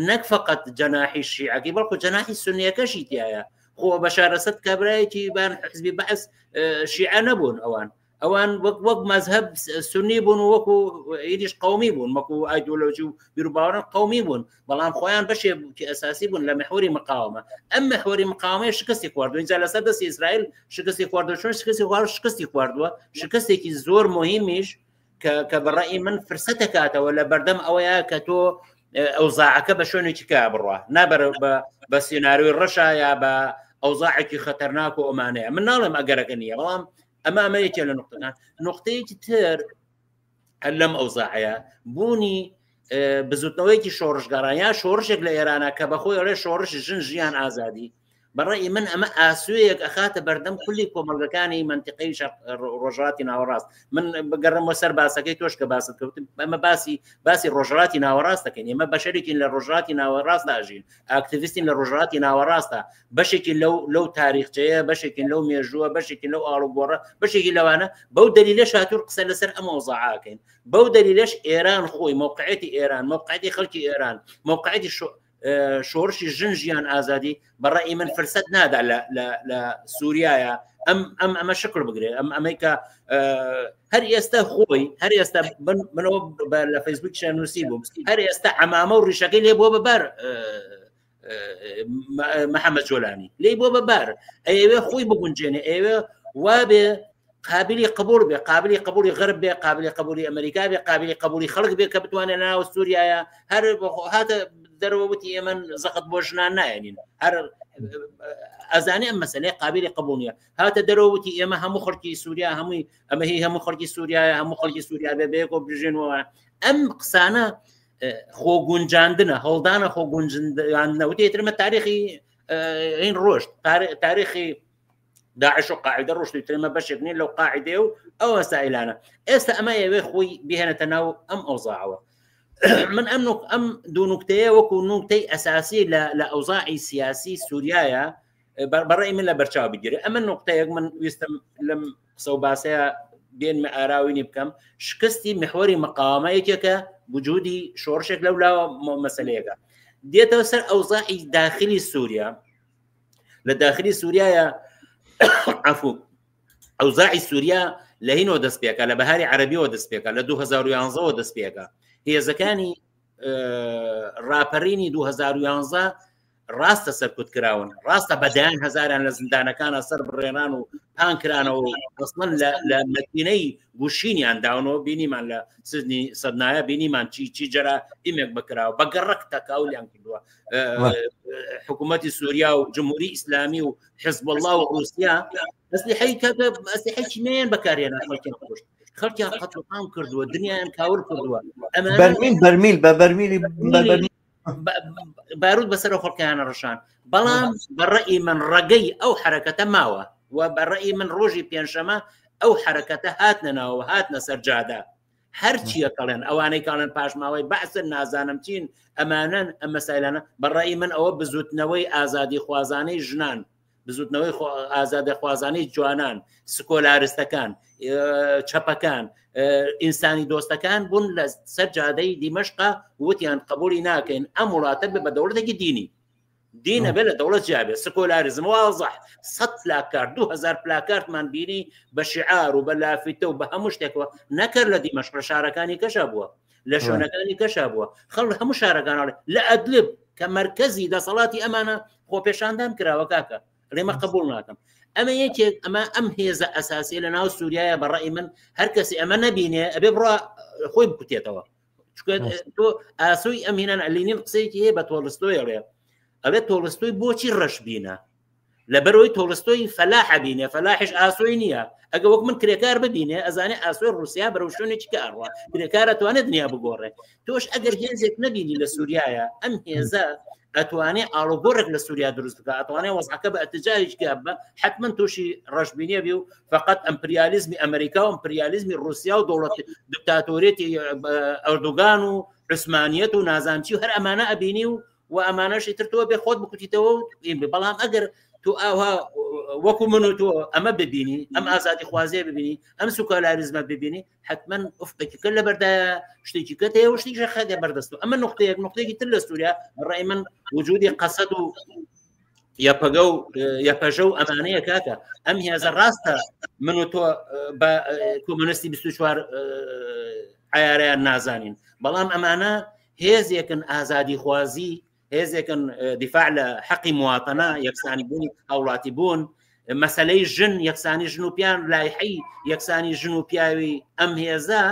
نەک فقط جەناحی شیعەکەی بەڵکو جەناحی سنیەکەشی تایە خۆ بەشارەسەد کابرایەکی بان حزبی بەعس شیعە نەبوون ئەوان ئەوان وەک وەک مەذهب سنی بوون و وەکو ئیدیش قومی بوون وەکو ئایدۆلۆژی و بیروباوەڕ قومی بوون بەڵام خۆیان بەشێکی ئەساسی بوون لە محوری مقاومە ئەم محوری مقاومەیە شکستی خواردووە اینجا لەسەر دەستی ئیسرائیل شکستی خواردووە چۆن شکستی خوارد شکستی خواردووە شکستێکی زۆر مهمیش کە کە بەڕئی من فرسەتەکاتەوە لە بەردەم ئەوەیە کە تۆ ئەوزاعەکە بە شوێنێکی کا بڕە نابەر بە سیناریۆی ڕەشە یا بە ئەوزاعێکی خەتەرناک و ئەمانەیە من ناڵێم ئەگەرەکە نییە بەڵام ئەمە ئەمە یەکێ لە نقطەکان نقطەیەکی تر هەر لەم ئەوزاعەیە بوونی بزوتنەوەیەکی شۆڕشگەڕان یا شۆڕشێک لە ئێرانە کە بەخۆی ئەڵێ شۆڕش ژن ژیان ئازادی بەڕێی من ئەمە ئاسوەیەک ئەخاتە بەردەم کولی کۆمەڵگەکانی منتیقی ڕۆژهەڵاتی ناوەڕاست من بگەڕمەوە سەر باسەکەی تۆش کە باست کەوت ئەمە باسی باسی ڕۆژهەڵاتی ناوەڕاست دەکەین ئێمە بەشەرێکین لە ڕۆژهەڵاتی ناوەڕاستدا ئەژین ئاکتیڤستین لە ڕۆژهەڵاتی ناوەڕاستە بەشێکی لەو لەو تاریخچەیە بەشێکین لەو مێژووە بەشێکین لەو ئاڵوگۆڕە بەشێکی لەوانە بەو دەلیلەش هاتوور قسە لەسەر ئەم ئەوزاعاکەین بەو دەلیلەش ئێران خۆی موقعەتی ئێران موقعەتی خەڵکی ئێران موقعەتی شۆڕشی ژن ژیان ئازادی بەڕئی من فرسەت نادا لە سووریایە ئەم ئەم ئەمە شکل بگرێ ئەم ئەمەی کە هەر ئێستا خۆی هەر ئێستا منەوە لە فەیسبوک نووسی بوو هەر ئێستا ئەمامە و ڕیشەکەی لێ بۆ بەبەر محەممەد جۆلانی لی بۆ بەبار ئەوێ خۆی بگونجێنێ ئەوێ وابێ قابلی قبول بێ قابلی قبولی غەرب بێ قابلی قبولی ئەمریکا بێ قابلی قبولی خەڵک بێ کە بتوانێت ناو سووریایە هەر هاتە دەرەوە وتی ئێمە زەخت بۆ ژنان نایەنین هەر ئەزانێ ئەم مەسلەی قابلی قبول نیە هاتە دەرەوە وتی ئێمە هەموو خەڵکی سووریا هەمووی ئەمە هی هەموو خەڵکی سووریایە هەموو خەڵکی سووریا بێ بەیەکەوە بژێنەوە ئەم قسانە خۆگونجاندنە هەڵدانە خۆگونجاندنەوە ترمە تاریخی این ڕۆشت تاریخی داعش و قاعدە ڕۆشتی ترمە بەشێک نین لەو قاعدەیە و ئەو مەسائلانە ئێستا ئەمە ئەوێ خۆی بهێنێتە ناو ئەم ئەوزاعەوە من ئەم نوک ئەم دوو نوکتەیە وەکو نوکتەی ئەساسی لە لە ئەوزاعی سیاسی سووریایە بەڕێی من لە بەرچاو بگیرێ ئەمە نقطەیەک من ویستم لەم قسە و باسەیە بێنمە ئاراوینی بکەم شکستی محوەری مقاومە یەکێکە وجودی شۆڕشێک لەو لاوە مەسلەیەکە دێتەوە سەر ئەوزاعی داخلی سووریا لە داخلی سووریایە عفو ئەوزاعی سووریا لە هینەوە دەست پێکە لە بەهاری عەربیەوە دەست پێکە لە 2011ەوە دەست پێکە هێزەکانی ڕاپەرینی 2011 ڕاستە سەرکوت کراون ڕاستە بەدەیان هەزاران لە زیندانەکانە سەر بڕێنان و پان کرانەوە و ئەسڵەن لە مەکینەی گوشینیان داونەوە بینیمان لە سزنی سەدنایە بینیمان چی چی جرا ئیمێک بکراوە بە گەڕەک تەکاولیان کردووە حکوومەتی سووریا و جمهوری ئیسلامی و حزب الله و رووسیا ئەسلیحەی ئەسلیحەی کیمیایان بەکارهێنا خەڵکیان کوشت خەڵکیان قەتڵ کردووە دنیایان کاول کردووە بەرمیل بەرمیل بە بەرمیلی باروت بەسەر خەڵکیانە ڕشان بەڵام بەڕئی من ڕەگەی ئەو حرەکەتە ماوە و بەڕئی من ڕۆژی پێنجشەمە ئەو حرەکەتە هاتنە ناوە هاتنە سەرجادە هەرچیە کەڵێن ئەوانەی کاڵێن پاشماوەی بەعسن نازانم چین ئەمانەن ئەم مەسایلانە بەڕئی من ئەوە بزوتنەوەی ئازادی خوازانەی ژنان بزوتنەوەی ئازادەخوازانەی جوانان سکۆلارستەکان چەپەکان ئینسانی دۆستەکان بوون لە سەر جادەی دیمەشقا وتیان قبولی ناکەین ئەم وڵاتە بە بە دەوڵەتێکی دینی دینە بێ لە دەوڵەت جیابێ سکۆلاریزم وازح سە پلاکارت 2000 پلاکارتمان بینی بە شعار و بە لافیتە و بە هەموو شتێکەوە نەکرد لە دیمەشق لە شارەکانی کەشا بووە لە شوێنەکانی کەشا بووە خەڵ هەموو شارەکانڵێ لە ئەدلب کە مرکزی دەسەڵاتی ئەمانە خۆپێشاندان کراوە کاکە ڕێمە قبول ناکەم ئەمە یەکێک ئەمە ئەم هێزە ئەساسی لە ناو سووریایە بە ڕئی من هەر کەسی ئەمە نەبینێ ئەبێ بڕە خۆی بکوتێتەوە چونکە تۆ ئاسۆی ئەم هێنان ئەلینین قسەیەکی هەیە بە تۆڵستۆی ئەڵێ ئەڵێ تۆڵستۆی بۆچی ڕەشبینە؟ لەبەرەوەی تۆڵستۆی فەلاح بینێ، فەلاحش ئاسۆی نییە. ئەگە وەک من کرێکار ببینێ ئەزانێ ئاسۆی ڕوسیا بەرەو شوێنێکی کە ئەڕوا، کرێکار ئەتوانێت دنیا بگۆڕێ. تۆش ئەگەر هێزێک نەبینی لە سووریایە، ئەم هێزە ئەتوانێ ئاڵوگۆڕێک لە سووریا دروست بکە، ئەتوانێ وەزعەکە بە ئەتجاهێکی کە بە حتمما تووشی ڕەشبینیە بی و فقط ئەمپریالیزمی ئەمریکا و ئەمپریالیزمی ڕوسیا و دەوڵەت دکتاتۆریەتی ئەردۆگان و عوسمانیەت و نازانچی و هەر ئەمانە ئەبینی و و ئەمانەشی تر تۆ بێ خۆت بکوتیتەوە و بەڵام ئەگەر تۆ ئاها وەکو من و تۆ ئەمە ببینی، ئەم ئازادی خوازیە ببینی، ئەم سوکالاریزمە ببینی، حتمما ئوفقێکی کە لەبەردایە، شتێکی کە هەیە و شتێکی خەدە بەردەست. ئەمە نقطەیەک. نقطەیەکی تر لە سووریا ڕای من وجودی قەسەد و یەپەگە و یەپەژە و ئەمانەیە کاکە. ئەم هێزە ڕاستە من و تۆ بە کۆمۆنیستی 24 عیارەیان نازانین، بەڵام ئەمانە هێزێکن ئازادی خوازی، هێزێکن دیفاع لە حەقی مواتەنە، یەکسانی بوونی هاوڵاتی بوون، مەسلەی ژن، یەکسانی ژن و پیان، لایحەی یەکسانی ژن و پیاوی. ئەم هێزە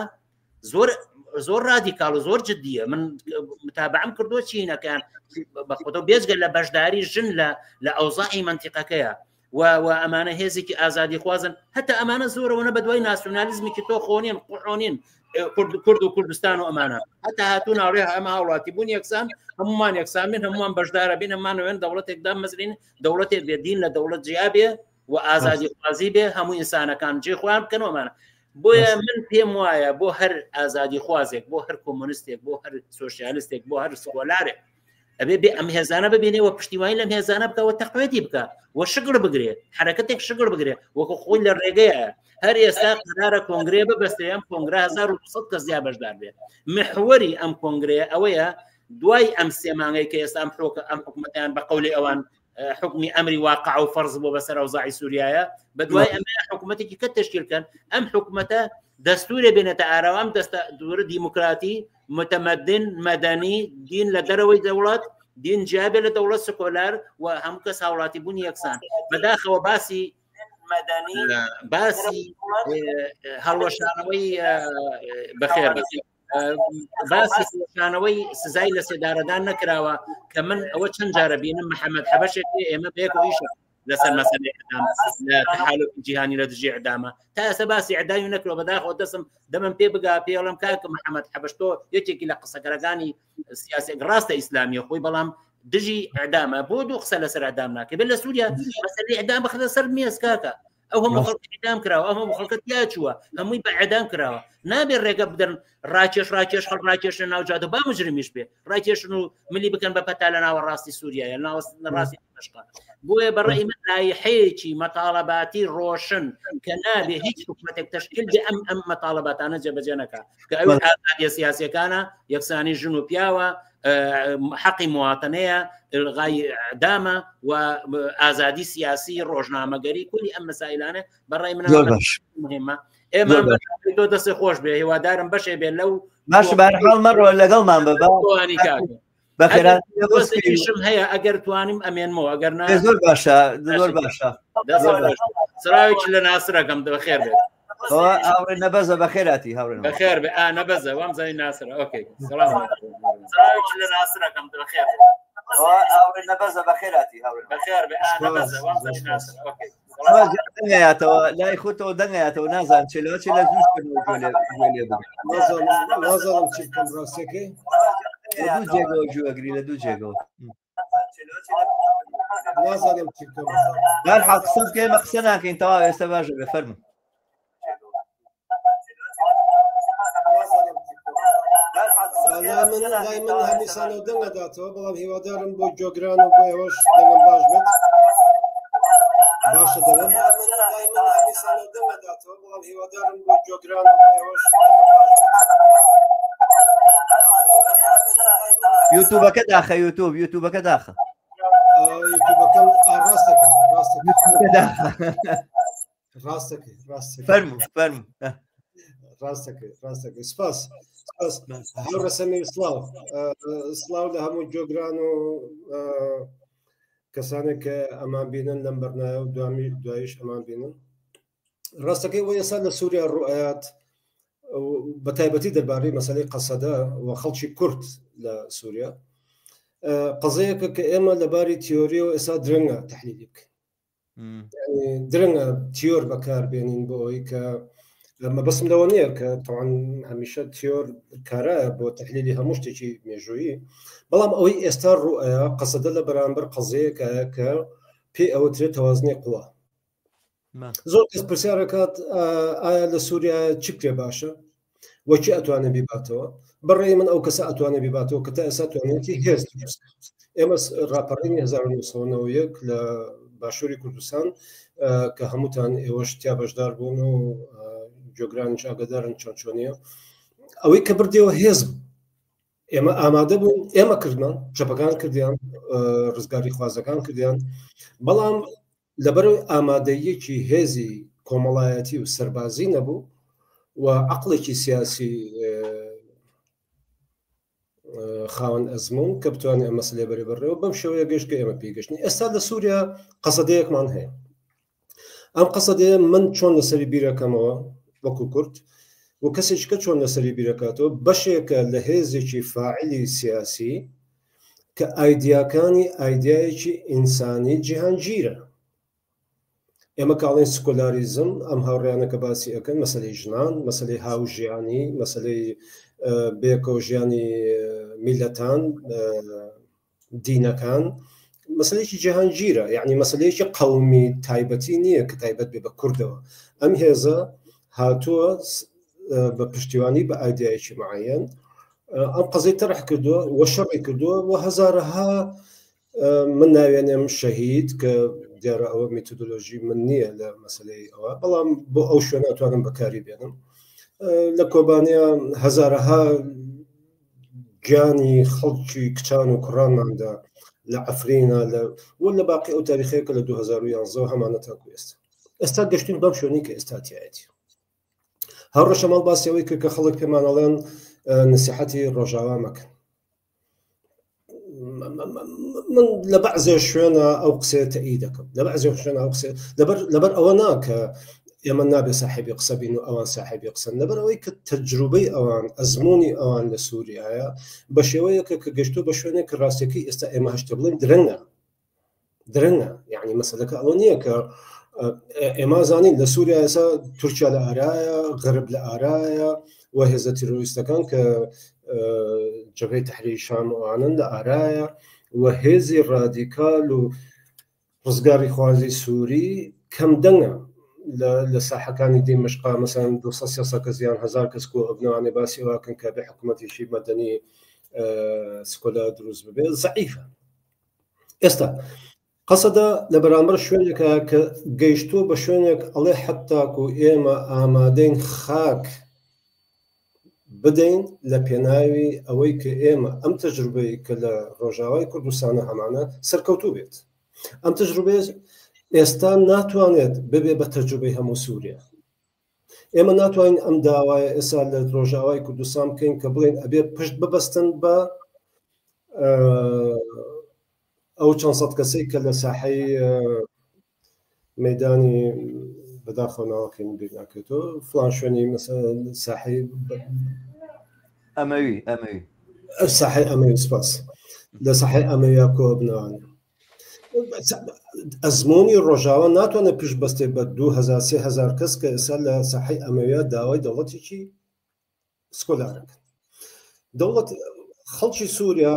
زۆر زۆر رادیکاڵ و زۆر جدیە. من متابعم کردووە چینەکان بە خۆتەوە، بێجگە لە بەشداری ژن لە ئەوزاعی منتیقەکەیە و ئەمانە هێزێکی ئازادی خوازن. هەتا ئەمانە زۆرەوە بە دوای ناسیۆنالیزمێکی تۆ خۆنین قحۆنین کورد و کوردستان و ئەمانە، هەتا هاتوو ناڕێ ئەمە هاوڵاتی بوون یەکسان، هەمومان یەکسان بین، هەمومان بەشدارە بین، هەمانەوێن دەوڵەتێک دامەزرین، دەوڵەتێک بێ دین لە دەوڵەت جیا بێ و ئازادی خوازی بێ، هەموو ئینسانەکان جێ خۆیان بکەنەوە ئەمانە. بۆیە من پێم وایە بۆ هەر ئازادی خوازێک، بۆ هەر کۆمۆنیستێک، بۆ هەر سۆسیالیستێک، بۆ هەر سکۆلارێک، ئەبێ بێ ئەم هێزانە ببینێ و پشتیوانی لەم هێزانە بکە و تەقوێتی بکە و شگڵ بگرێ، حرەکەتێک شگڵ بگرێ وەکو خۆی لە ڕێگەیە. هەر ئێستا قرارە کۆنگرێ ببەستێ، ئەم کۆنگرە 1200 کەس زیاد بەشدار بێت. محوەری ئەم کۆنگرەیە ئەوەیە دوای ئەم سێ مانگەی کە ئێستا ئەم حکومەتە ئەم حکومەتیان بە قەولی ئەوان حکمی ئەمری واقع و فەرز بۆ بەسەر ئەوزاعی سووریایە، بە دوای ئەمە حکوومەتێکی کە تشکیل کەن، ئەم حکوومەتە دەستورێ بێنێتە ئاراوە، ئەم دەستە دوورە دیموکراتی متمدن مەدەنی، دین لە دەرەوەی دەوڵەت، دین جیابێ لە دەوڵەت، سکۆلار و هەموو کەس هاوڵاتی بوون یەکسان. بەداخەوە باسی مەدەنی باسی هەڵوەشانەوەی بەخێر باسی هەڵوەشانەوەی سزای لە سێدارەدان نەکراوە، کە من ئەوە چەند جارە بینم محەممەد حەبەشێک ئێمە بەیەکەوە ئیشە لەسەر مەسەلەی ئیعدام لە تەحالوفی جیهانی لە دژی ئیعدامە، تا ئێستا باسی ئیعدامی نەکرەوە. بەداخەوە دەستم دەمم پێ بگا پێڵم کاک محەممەد حەبەش تۆ یەکێکی لە قسەکەرەکانی سیاسێک ڕاستە ئیسلامیە خۆی، بەڵام دژی ئیعدامە، بۆ دوو قسە لەسەر ئیعدام ناکەی؟ بێت لە سووریا مەسەلەی ئیعدام بخرێتە سەر مێز کاکە. ئەو هەموو خەڵک ئیعدام کراوە، ئەو هەموو خەڵکە تیا چووە، هەمووی بە ئیعدام کراوە. نابێت ڕێگە بدەن ڕاکێش ڕاکێش خەڵک ڕاکێشن ناو جادە، با مجرمیش بێ ڕاکێشن و ملی بکەن بە پەتا لە ناوە ڕاستی سووریایە، ناوە ڕاستی دەمشقە. بۆیە بە ڕەئی من لایحەیەکی مەتاڵەباتی ڕۆشن کە نابێ هیچ حکومەتێک تەشکیل بێ ئەم ئەم مەتاڵەباتانە جێبەجێ نەکا، کە ئەو ئازادیە سیاسیەکانە، یەکسانی ژن و پیاوە، حەقی مواتەنەیە، ئلغای ئیعدامە و ئازادی سیاسی، ڕۆژنامەگەری، کولی ئەم مەسایلانە بەڕای من مهمە. ئێمە تۆ دەستی خۆش بێ، هیوادارم بەشێ بێ لەو باش. بارحاڵ مەڕۆ، لەگەڵمان بە بەوانی کاکە. بەخێراتشم هەیە ئەگەر توانیم ئەمێنمەوە، ئەگەر نا زۆر باشە، زۆر باشە. سراوێکی لە ناسرەکەم، بەخێر بێت. هاوڕێ نەبەزە، بەخێراتی هاوڕێ. بەخێر بێ. ئا نەبەزە، وام زانی ناسرە. ئۆکەی، سلام. سراوێکی لە ناسرەکەم، بەخێر بێت. هاوڕێ نەبەزە، بەخێراتی هاوڕێ. بەخێر بێ. ئا نەبەزە، وام زانی ناسرە. ئۆکەی. دەنگایەتەوە لای خۆتەوە، دەنگایەتەوە، نازان چێ لەوە چێ لە زوو لێ نازانم چی بکەم ڕاستەکەی. لە دوو جێگەوە گوێگری، لە دوو جێگەوە. نازانم چی بکەم. بەرحاڵ قسە بکە، ئێمە قسە ناکەین، تەواو ئێستا باشە بێ، فەرموو. لا من لای من هەمیسانەوە دەنگ ئەداتەوە، بەڵام هیوادارم بۆ گۆگران و بۆ ئێوەش دەنگم باش بێت. باشە دەنگم؟ لای من هەمیسانەوە دەنگ ئەداتەوە، بەڵام هیوادارم بۆ گۆگران و بۆ ئێوەش دەنگم باش بێت. یوتیوبەکە داخە، یوتیوب یوتیوبەکە داخە. یوتیوبەکەم ڕاستەکە ڕاستەکە ڕاستەکەی ڕاستەکەی. فەرموو فەرموو. ڕاستەکەی ڕاستەکەی. سپاس سپاس هاوڕێ سەمیر. سڵاو سڵاو لە هەموو گۆگران و کەسانێک کە ئەمان بینن لەم بەرنایە و دوامی دوایش ئەمان بینن. ڕاستەکەی وە ئێستا لە سووریا ڕوئەیات بە تایبەتی دەربارەی مەسەلەی قەسەدە و خەڵکی کورد لە سووریا، قەزەیەکە کە ئێمە لەباری تیۆریەوە ئێستا درەنگە تحلیلی بکەین. درەنگە تیۆر بەکاربێنین بۆ ئەوەی کە مەبەستم لەوە نییە کە تاوان هەمیشە تیۆر کارایە بۆ تحلیلی هەموو شتێکی مێژوویی، بەڵام ئەوەی ئێستا ڕوئەیە قەسەدە لە بەرامبەر قەزیەیەکە کە پێی ئەوترێت تەوازنی قوە. زۆر کەس پرسیارەکات ئایا لە سووریا چی بکرێ باشە وەکی ئەتوانێت بیباتەوە؟ بەڕێی من ئەو کەسە ئەتوانێت بیباتەوە کە تا ئێستا توانێتی هێز دروست ئێمە ڕاپەڕینی 1991 لە باشووری کوردستان کە هەمووتان ئێوەش تیا بەشدار بوون و جۆگرانیش ئاگادارن چۆن چۆنیە، ئەوەی کە بردیەوە هێز بوو. ئێمە ئامادە بوون، ئێمە کردمان، چەپەکان کردیان، ڕزگاری خوازەکان کردیان، بەڵام لەبەر ئامادەیەکی هێزی کۆمەڵایەتی و سەربازی نەبوو و عقلێکی سیاسی خاوەن ئەزمون کە بتوانێت ئەم مەسلەیە بەرێ بەڕێوە، بەم شێوەیە گەشت کە ئێمە پێگەشتین. ئێستا لە سووریا قەسەدەیەکمان هەیە. ئەم قەسەدەیە من چۆن لەسەری بیرەکەمەوە وەکو کورد و کەسێک کە چۆن لەسەری بیرەکاتەوە، بەشێکە لە هێزێکی فاعلی سیاسی کە ئایدیاکانی ئایدیایەکی ئینسانی جیهانگیرە. ئێمە کاڵین سکۆلاریزم، ئەم هاوڕیانە کە باسی ئەەکەن مەسلەی ژنان، مەسلەی هاوژیانی، مەسلەی بێکەوە ژیانی میلەتان، دینەکان، مەسلەیەکی جیهانگیرە، یعنی مەسلەیەکی قەومی تایبەتی نییە کە تایبەت بێ بە کوردەوە. ئەم هێزە هاتووە بە پشتیوانی بە ئایدیایەکی معەن ئەم قەزەی تەرح کردووە و شەڕی کردووە و هەزارەها من ناوێنێم شەهید کە دیارە ئەوە میتۆدۆلۆژی من نییە لە مەسلەی ئەوە، بەڵام بۆ ئەو شوێنە توانم بەکاری بێنم. لە کۆبانیا هەزارەها گیانی خەڵکی کچان و کوڕانماندا، لە عەفرینە لە و لە باقی ئەو تاریخەیە کە لە 2011 هەمانە تاکو ئێستا. ئێستا گەشتین بەم شوێنی کە ئێستا تایەتی. هەر ڕەشەماڵ باسی ئەوەی کرد کە خەڵک پێمان ئەڵێن نسیحەتی ڕۆژاوا مەکەن. من لە بەعزێ شوێنە ئەو قسەیە تەئی دەکەم، لە بەعزێ شوێنە ئەو قسەیە لەبەر ئەوە نا کە ئێمە نابێ ساحێبی قسە بین و ئەوان ساحێبی قسەن، لەبەر ئەوەی کە تەجروبەی ئەوان، ئەزمموی ئەوان لە سووریایە بە شێوەیەکە کە گەشتووە بە شوێنێک کە ڕاستیەکەی ئێستا ئێمە هەشتە بڵێن درەنگە، درەنگە. یعنی مەسەلەکە ئەوە نییە کە ئێمە زانین لە سووریا ئێستا تورکیا لە ئارایە، غەرب لە ئارایە و هێزە تیرۆریستەکان کە جەبهەی تەحریر شام ئەوانن لە ئارایە و هێزی ڕادیکال و ڕزگاری خوازی سووری کەم دەنگە لە ساحەکانی دیمەشقا. مەسەن 200 کەس یان 1000 کەس کۆ ئەبنەوانێ باسی ئەوەکەن کە بێ حکوومەتێکی مەدەنی سکۆلا دروست ببێت، زەعیفە. ئێستا قەسەدە لە بەرامبەر شوێنێکە کە گەیشتووە بە شوێنێک ئەڵێ حتاکو ئێمە ئامادەین خاک بدەین لە پێناوی ئەوەی کە ئێمە ئەم تەجروبەی کە لە ڕۆژاوای کوردستانە هەمانە سەرکەوتوو بێت. ئەم تەجروبەیە ئێستا ناتوانێت ببێ بە تەجروبەی هەموو سووریا. ئێمە ناتوانین ئەم داوایە ئێستا لە ڕۆژاوای کوردستان بکەین کە بڵێن ئەبێ پشت ببەستن بە ئەو چەند سەد کەسەی کە لە ساحەی مەدانی بەداخەوە ناوەکەی بیر ناکرێتەوە فلان شوێنی ساحەی ئەمەوی ئەمەوی ساحەی ئەمەوی سپاس لە ساحەی ئەمەویا کۆبنەوانە. ئەزمموی ڕۆژاوا ناتوانێت پشت بەستێ بە 2000 3000 کەس کە ئێستا لە ساحەی ئەمەویا داوای دەوڵەتێکی سکۆلارەکەن. دەوڵەت خەڵکی سووریا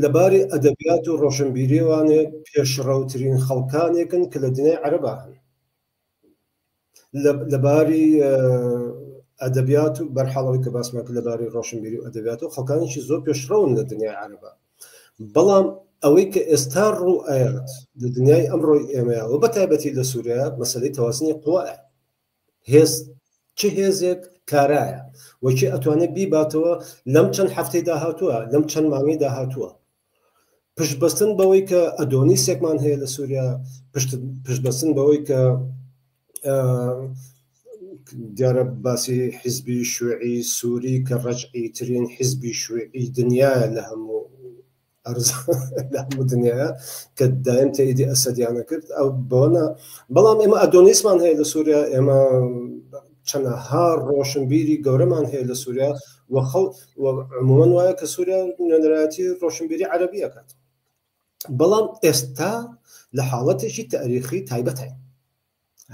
لەباری ئەدەبیات و ڕۆشنبیریوانێ پێشڕەوترین خەڵکانێکن کە لە دنیای عەرەبا هەن. لەباری ئەدەبیات و بەرحاڵەوەی کە باسمان کرد لەباری ڕۆشنبیری و ئەدەبیات و خەڵکانێکی زۆر پێشڕەون لە دنیای عەرەبا. بەڵام ئەوەی کە ئێستا ڕوو ئەیات لە دنیای ئەمڕۆی ئێمەیە و بە تایبەتی لە سووریا مەسەلەی تەوازنی قوایە. هێز چ هێزێک کارایە و کێ ئەتوانێت بیباتەوە لەم چەند هەفتەی داهاتووە، لەم چەند مانگەی داهاتووە. پشتبەستن بەوەی کە ئەدۆنیسێکمان هەیە لە سووریا، پشتبەستن بەوەی کە دیارە باسی حیزبی شوعی سووری کە ڕەجعی ترین حیزبی شوعی دنیاە لە هەموو لە هەموو دنیاە کە دایم تەئیدی ئەسەدیانە کرد ئەو بۆنە. بەڵام ئێمە ئەدۆنیسمان هەیە لە سووریا، ئێمە چەنەها ڕۆشنبیری گەورەمان هەیە لە سووریا و خەڵ و عموما وایە کە سووریا نوێنەرایەتی ڕۆشنبیری عەرەبی ئەکات. بەڵام ئێستا لە حاڵەتێکی تاریخی تایبەتین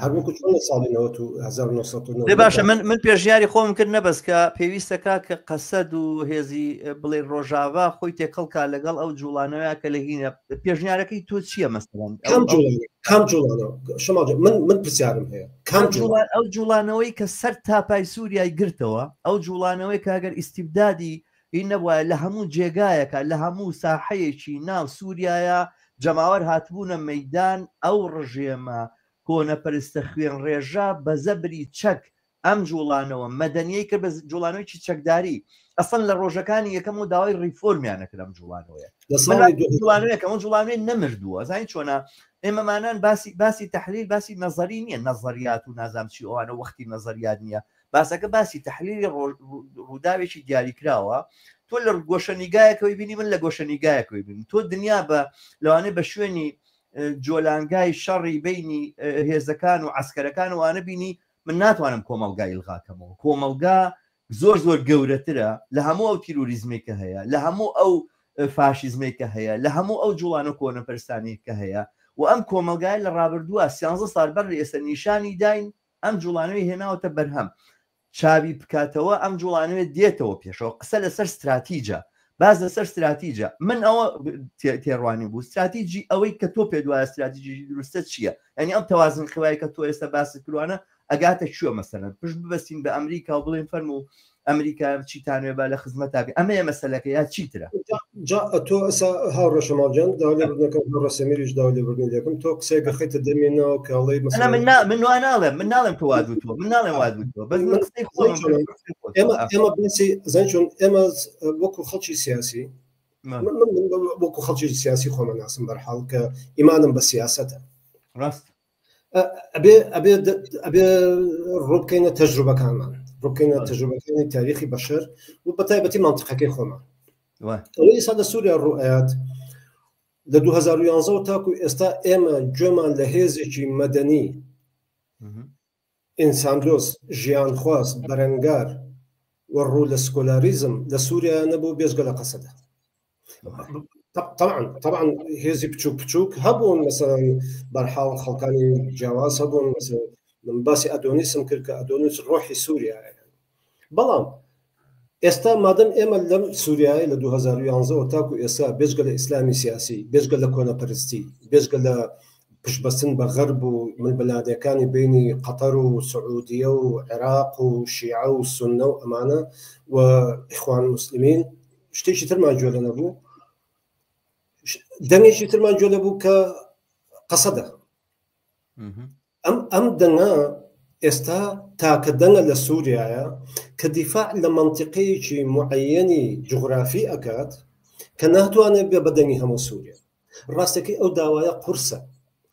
هەر وەکو چۆن لە ساڵی 1990 باشە من من پێشنیاری خۆم کرد نەبەس کە پێویستەکە کە قەسەد و هێزی بڵێ ڕۆژاوا خۆی تێکەڵکا لەگەڵ ئەو جوڵانەوە کە لە هینە پێشنیارەکەی تۆ چییە مەسەڵەن کام جوڵانە کام جوڵانە شەماڵ جان، من من پرسیارم هەیە کام جوڵان ئەو جوڵانەوەی کە سەر تاپای سووریای گرتەوە ئەو جوڵانەوەی کە ئەگەر ئیستیبدادی هین نەبوایە لە هەموو جێگایەکە لە هەموو ساحەیەکی ناو سووریایە جەماوەر هاتبوونە مەیدان ئەو ڕژێمە کۆنەپەرستە خوێنڕێژە بە زەبری چەک ئەم جوڵانەوە مەدەنیەی کرد بە جوڵانەوەیەکی چەکداری ئەسڵەن لە ڕۆژەکانی یەکەمەوە داوای ڕیفۆرمیان نەکرد ئەم جوڵانەوەیە لە ساڵی دوو جوڵانەوەیەکە ئەم جوڵانەوەی نەمردووە زانی چۆنە ئێمەمانان باسی باسی تحلیل باسی نەزەری نییە نەزەریات و نازام چی ئەوانە وەختی نەزەریات نییە باسەکە باسی تحلیلی ڕووداوێکی دیاریکراوە تۆ لە گۆشە نیگایەکەوەی بینی من لە گۆشە نیگایەکەوەی بینی تۆ دنیا بە لەوانەیە بە شوێنی جۆلانگای شەڕی بینی هێزەکان و عسکەرەکان وانە بینی من ناتوانم کۆمەڵگا ئیلغاکەمەوە کۆمەڵگا زۆر زۆر گەورەترە لە هەموو ئەو تیرۆریزمێک کە هەیە لە هەموو ئەو فاشیزمێک کە هەیە لە هەموو ئەو جوڵانە کۆنەپەرستانەی کە هەیە و ئەم کۆمەڵگای لە ڕابردووە سیانزە سال بەر لە ئێستا نیشانی داین ئەم جوڵانەوەی هێناوەتە بەرهەم چاوی بکاتەوە ئەم جوڵانەوە دێتەوە پێشەوە قسە لەسەر ستراتیجە باز لەسەر ستراتیجە من ئەوە تێڕوانی بوو ستراتیجی ئەوەی کە تۆ پێ دوایە ستراتیجی دروستە چییە یعنی ئەم تەوازن قوای کە تۆ ئێستا باست کردوانە ئەگاتە کوێ مەسەلەن پشت ببەستین بە ئەمریکا و بڵێن فەرموو ئەمریکا چیتانوێ با لە خزمەتا بێ ئەمەیە مەسەلەکە یا چیترە جا تۆ ئەسا هاوڕێ شەماڵ جان داوا لێبوردنەکەم هاوڕێ سەمیریش داوا لێبوردنی لێکم تۆ قسەیەک ئەخەیتە دەمێنەوە کە ئەڵێی مەسەلەن من نا من وا ناڵێم من ناڵێم تۆ وات وتووە من ناڵێم وات وتووە بەس من قسەی خۆم ئێمە ئێمە باسی زانی چۆن ئێمە وەکو خەڵکی سیاسی من وەکو خەڵکی سیاسی خۆمە ناسم بەرحاڵ کە ئیمانم بە سیاسەتە ڕاست ئەبێ ئەبێ ئەبێ ڕووبکەینە تەجروبەکانمان ڕووبکەینە تەجروبەکانی تاریخی بەشەر و بە تایبەتی مەنتیقەکەی خۆمان ئەوەی ئێستا لە سووریا ڕوئەیات لە 2011 تاکو ئێستا ئێمە گوێمان لە هێزێکی مەدەنی ئینساندۆست ژیانخواز بەرەنگار و ڕوو لە سکۆلاریزم لە سووریا نەبوو بێجگە لە قەسەدە طبعا طبعا هێزی بچوک بچوک هەبوون مەسەلەن بەرحاڵ خەڵکانی جیاواز هەبوون مەسەلەن من باسی ئەدۆنیسم کرد کە ئەدۆنیس ڕۆحی سووریایە بەڵام ئێستا مادەم ئێمە لەم سووریایە لە 2011ەوە تاکو ئێستا بێجگە لە ئیسلامی سیاسی بێجگە لە کۆنەپەرستی بێجگە لە پشتبەستن بە غەرب و ململانێکانی بینی قەتەر و سعودیە و عێراق و شیعە و سوننە و ئەمانە و ئیخوان موسلمین شتێکی ترمان گوێ لە نەبوو دەنگێکی ترمان گوێ لە بوو کە قەسەدە ئەم ئەم دەنگە ئێستا تاکە دەنگە لە سووریایە کە دیفاع لە منطقەیەکی معەنی جوغرافی ئەکات کە ناتوانێت بێ بە دەنگی هەموو سووریا ڕاستەکەی ئەو داوایە قورسە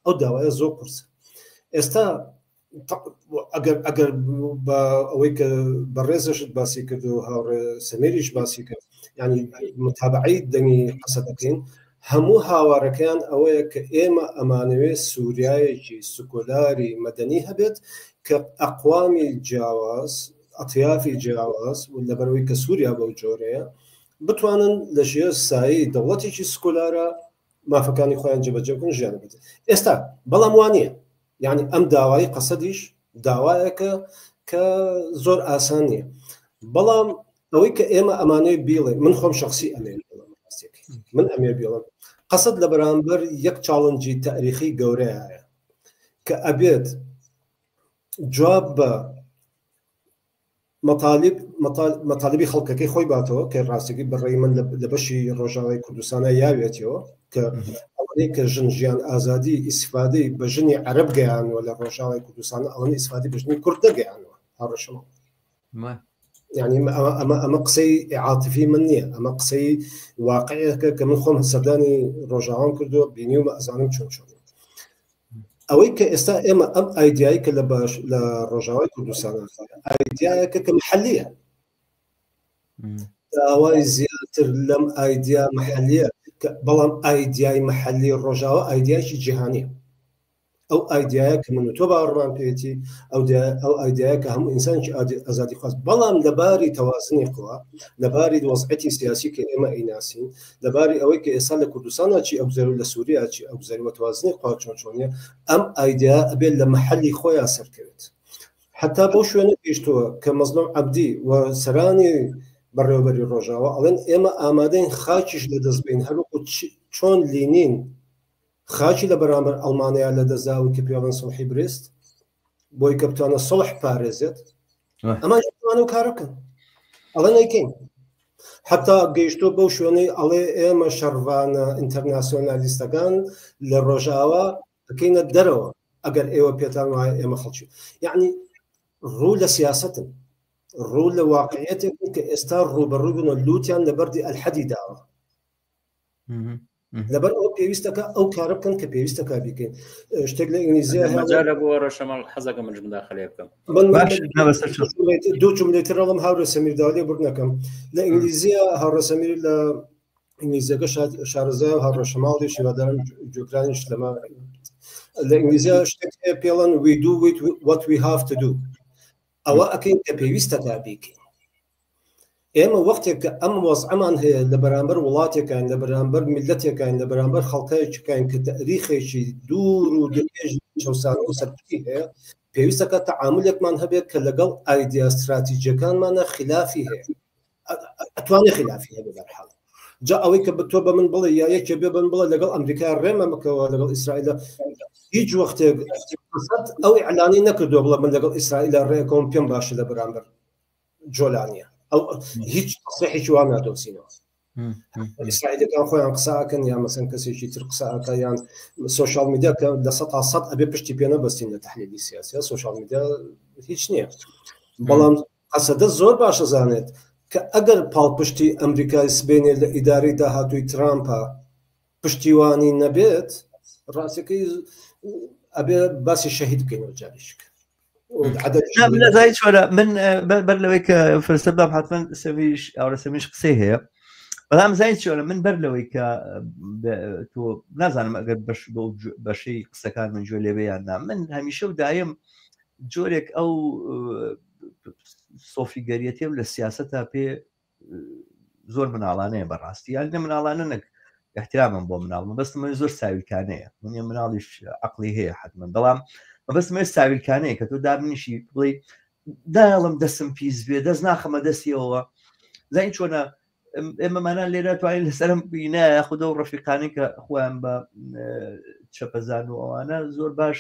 ئەو داوایە زۆر قورسە ئێستا ئەگەر ئەگەر بە ئەوەی کە بەڕێزەشت باسی کرد و هاوڕێ سەمیریش باسی کرد ینی متابعی دەنگی قسە دەکەین هەموو هاوارەکەیان ئەوەیە کە ئێمە ئەمانەوێ سووریایەکی سکۆلاری مەدەنی هەبێت کە ئەقوامی جیاواز ئەتیافی جیاواز و لەبەرەوەی کە سووریا بەو جۆرەیە بتوانن لە ژێر سایەی دەوڵەتێکی سکۆلارە مافەکانی خۆیان جێبەجێ بکەن ژیان بێت ئێستا بەڵام وانە یعنی ئەم داوای قەسەدیش داوایەکە کە زۆر ئاسان نییە بەڵام ئەوەی کە ئێمە ئەمانەیە بیڵێ من خۆم شخصی ئەمێ من ئەمێ بیڵم قەسد لە بەرامبەر یەک چاڵنجی تاریخی گەورەیە کە ئەبێت جواب بە مەتالیب مەتالیبی خەڵکەکەی خۆی باتەوە کە ڕاستەکەی بەڕێی من لە بەشی ڕۆژاوای کوردستانە یاوێتەوە کە ئەوەی کە ژن ژیان ئازادی ئیسفادەی بە ژنی عەرەب گەیانوە لە ڕۆژاوای کوردستان ئەوەنە ئیسفادەی بە ژنی کورد نەگەیانوە هاوڕێشەوە یعنی ئەمە ئەمە قسەی عاتفی من نییە ئەمە قسەی واقعەکە کە من خۆم سەردانی ڕۆژاوام کردووە بینیومە ئەزانم چۆن چۆن ئەوەی کە ئێستا ئێمە ئەم ئایدیایی کە لە باش لە ڕۆژاوای کوردستان ئایدیایەکە کە محلیە داوای زیاتر لەم ئایدیا محلیە بەڵام ئایدیای محلی ڕۆژاوا ئایدیایکی جیهانیە. ئەو ئایدیایە کە من و تۆ باوەڕمان پێیەتی، ئەو ئایدیایە کە هەموو ئینسانێکی ئازادیخواز، بەڵام لەباری تەوازنی قوا، لەباری وەزعیەتی سیاسی کە ئێمە ئەیناسین، لەباری ئەوەی کە ئێستا لە کوردستانا چی ئەگوزەرێ و لە سوریا چی ئەگوزەرێ و تەوازنی قوا چۆن چۆنیە، ئەم ئایدیا ئەبێت لە مەحەلی خۆیا سەرکەوێت. حەتا بەو شوێنە گەیشتووە کە مەزلوم عەبدی و سەرانی بەڕێوەبەری ڕۆژاوا ئەڵێن ئێمە ئامادەین خاکیش لەدەست بەین هەروەکو چۆن لینین خاکی لە بەرامبەر ئەڵمانیا لە دەستدا ئەوەی کە پێڵێن سوڵحی برێست بۆی کە بتوانێت سوڵح پارێزێت ئەمان بتوانن ئەو کارە بکەن ئەڵێ نەیکەین حتا گەیشتۆ بەو شوێنەی ئەڵێ ئێمە شەڕڤانە ئینتەرناسیۆنالیستەکان لە ڕۆژاوا بکەینە دەرەوە ئەگەر ئێوە پێتان وایە ئێمە خەڵکی یعنی ڕوو لە سیاستن ڕوو لە واقعیەتێک کە ئێستا ڕووبەڕوو بوون و لوتیان لە بەردی ئەلحەدی داوە لەبەر ئەو پێویستەکە ئەو کارە بکەن کە پێویستەکە بیکەین شتێک لە ئینگلیزیە مەجالە بۆ ڕەشەمەڵ حەزەکە منش مداخلەیە بکەم دوو جملەی تر ئەڵم هاورە سەمیر داوا لێ بورد نەکەم لە ئینگلیزیە هاوڕێ سەمیر لە ئینگلیزیەکە شارەزای و هاوڕێ شەماڵی شیوادارم جوگرانیش لەمە لە ئینگلیزیە شتێک هەیە پێڵەن we do what we have to do ئەوە ئەکەین کە پێویستەکە بیکەین ئێمە وەختێک کە ئەم وەزعەمان هەیە لە بەرامبەر وڵاتێکان لە بەرامبەر میللەتێکان لە بەرامبەر خەڵکایەکان کە تەئریخێکی دوور و درێژ چەوسانەوە و سەرکوتی هەیە پێویستەکە تەعامولێکمان هەبێت کە لەگەڵ ئایدیا ستراتیجیەکانمانە خلافی هەیە ئەتوانێ خلافی هەبێ بەرحاڵ جا ئەوەی کە تۆ بە من بڵێ یا یەکێ بێ بن بڵێ لەگەڵ ئەمریکا ڕێمە مکەوە لەگەڵ ئیسرائیل هیچ وەختێک ئەو ئیعلانی نەکردووە بڵێ من لەگەڵ ئیسرائیل ڕێکەوم پێم باشە لە بەرامبەر جۆلانیە ئەو هیچ تەسریحێکی وا نادۆزینەوە ئیسرائیلەکان خۆیان قسە ئەکەن یا مەسەن کەسێکی تر قسە ئەکا یان سۆشیال میدیا کە 100% ئەبێ پشتی پێ نەبەستین لە تحلیلی سیاسیا سۆشیال میدیا هیچ نییە بەڵام قەسەدە زۆر باشە زانێت کە ئەگەر پاڵپشتی ئەمریکای سبێنێ لە ئیدارەی داهاتووی ترامپە پشتیوانی نەبێت ڕاستەکەی ئەبێ باسی شەهید بکەینەوە جارێک چۆرە من بەر لەوەی کە فرسە بام حتمما سەمیش ئاورە سەمیش قسەی هەیە بەڵام زای چۆرە من بەر لەوەی کە تۆ نازانم ئەگەر بەش بۆ بەشەی قسەکان من گوێ لێبێ یان نا من هەمیشە و دایم جۆرێک ئەو سۆفیگەریەتێم لە سیاستە پێ زۆر مناڵانەیە بەڕاستی یان لە مناڵانە نەک احترامم بۆ مناڵ مەبەستم زۆر ساویلکانەیە منە مناڵیش عقلی هەیە حتمما بەڵام مەبەستم ساویلکانەیە کە تۆ دابنیشی بڵێ دایڵم دەسم پیس بێ دەست ناخەمە دەستیەوە زین چۆنە ئێمەمانان لێرە توانین لەسەرم بینا یاخودە و ڕفیقانی کە خۆیان بە چەپەزان و ئەوانە زۆر باش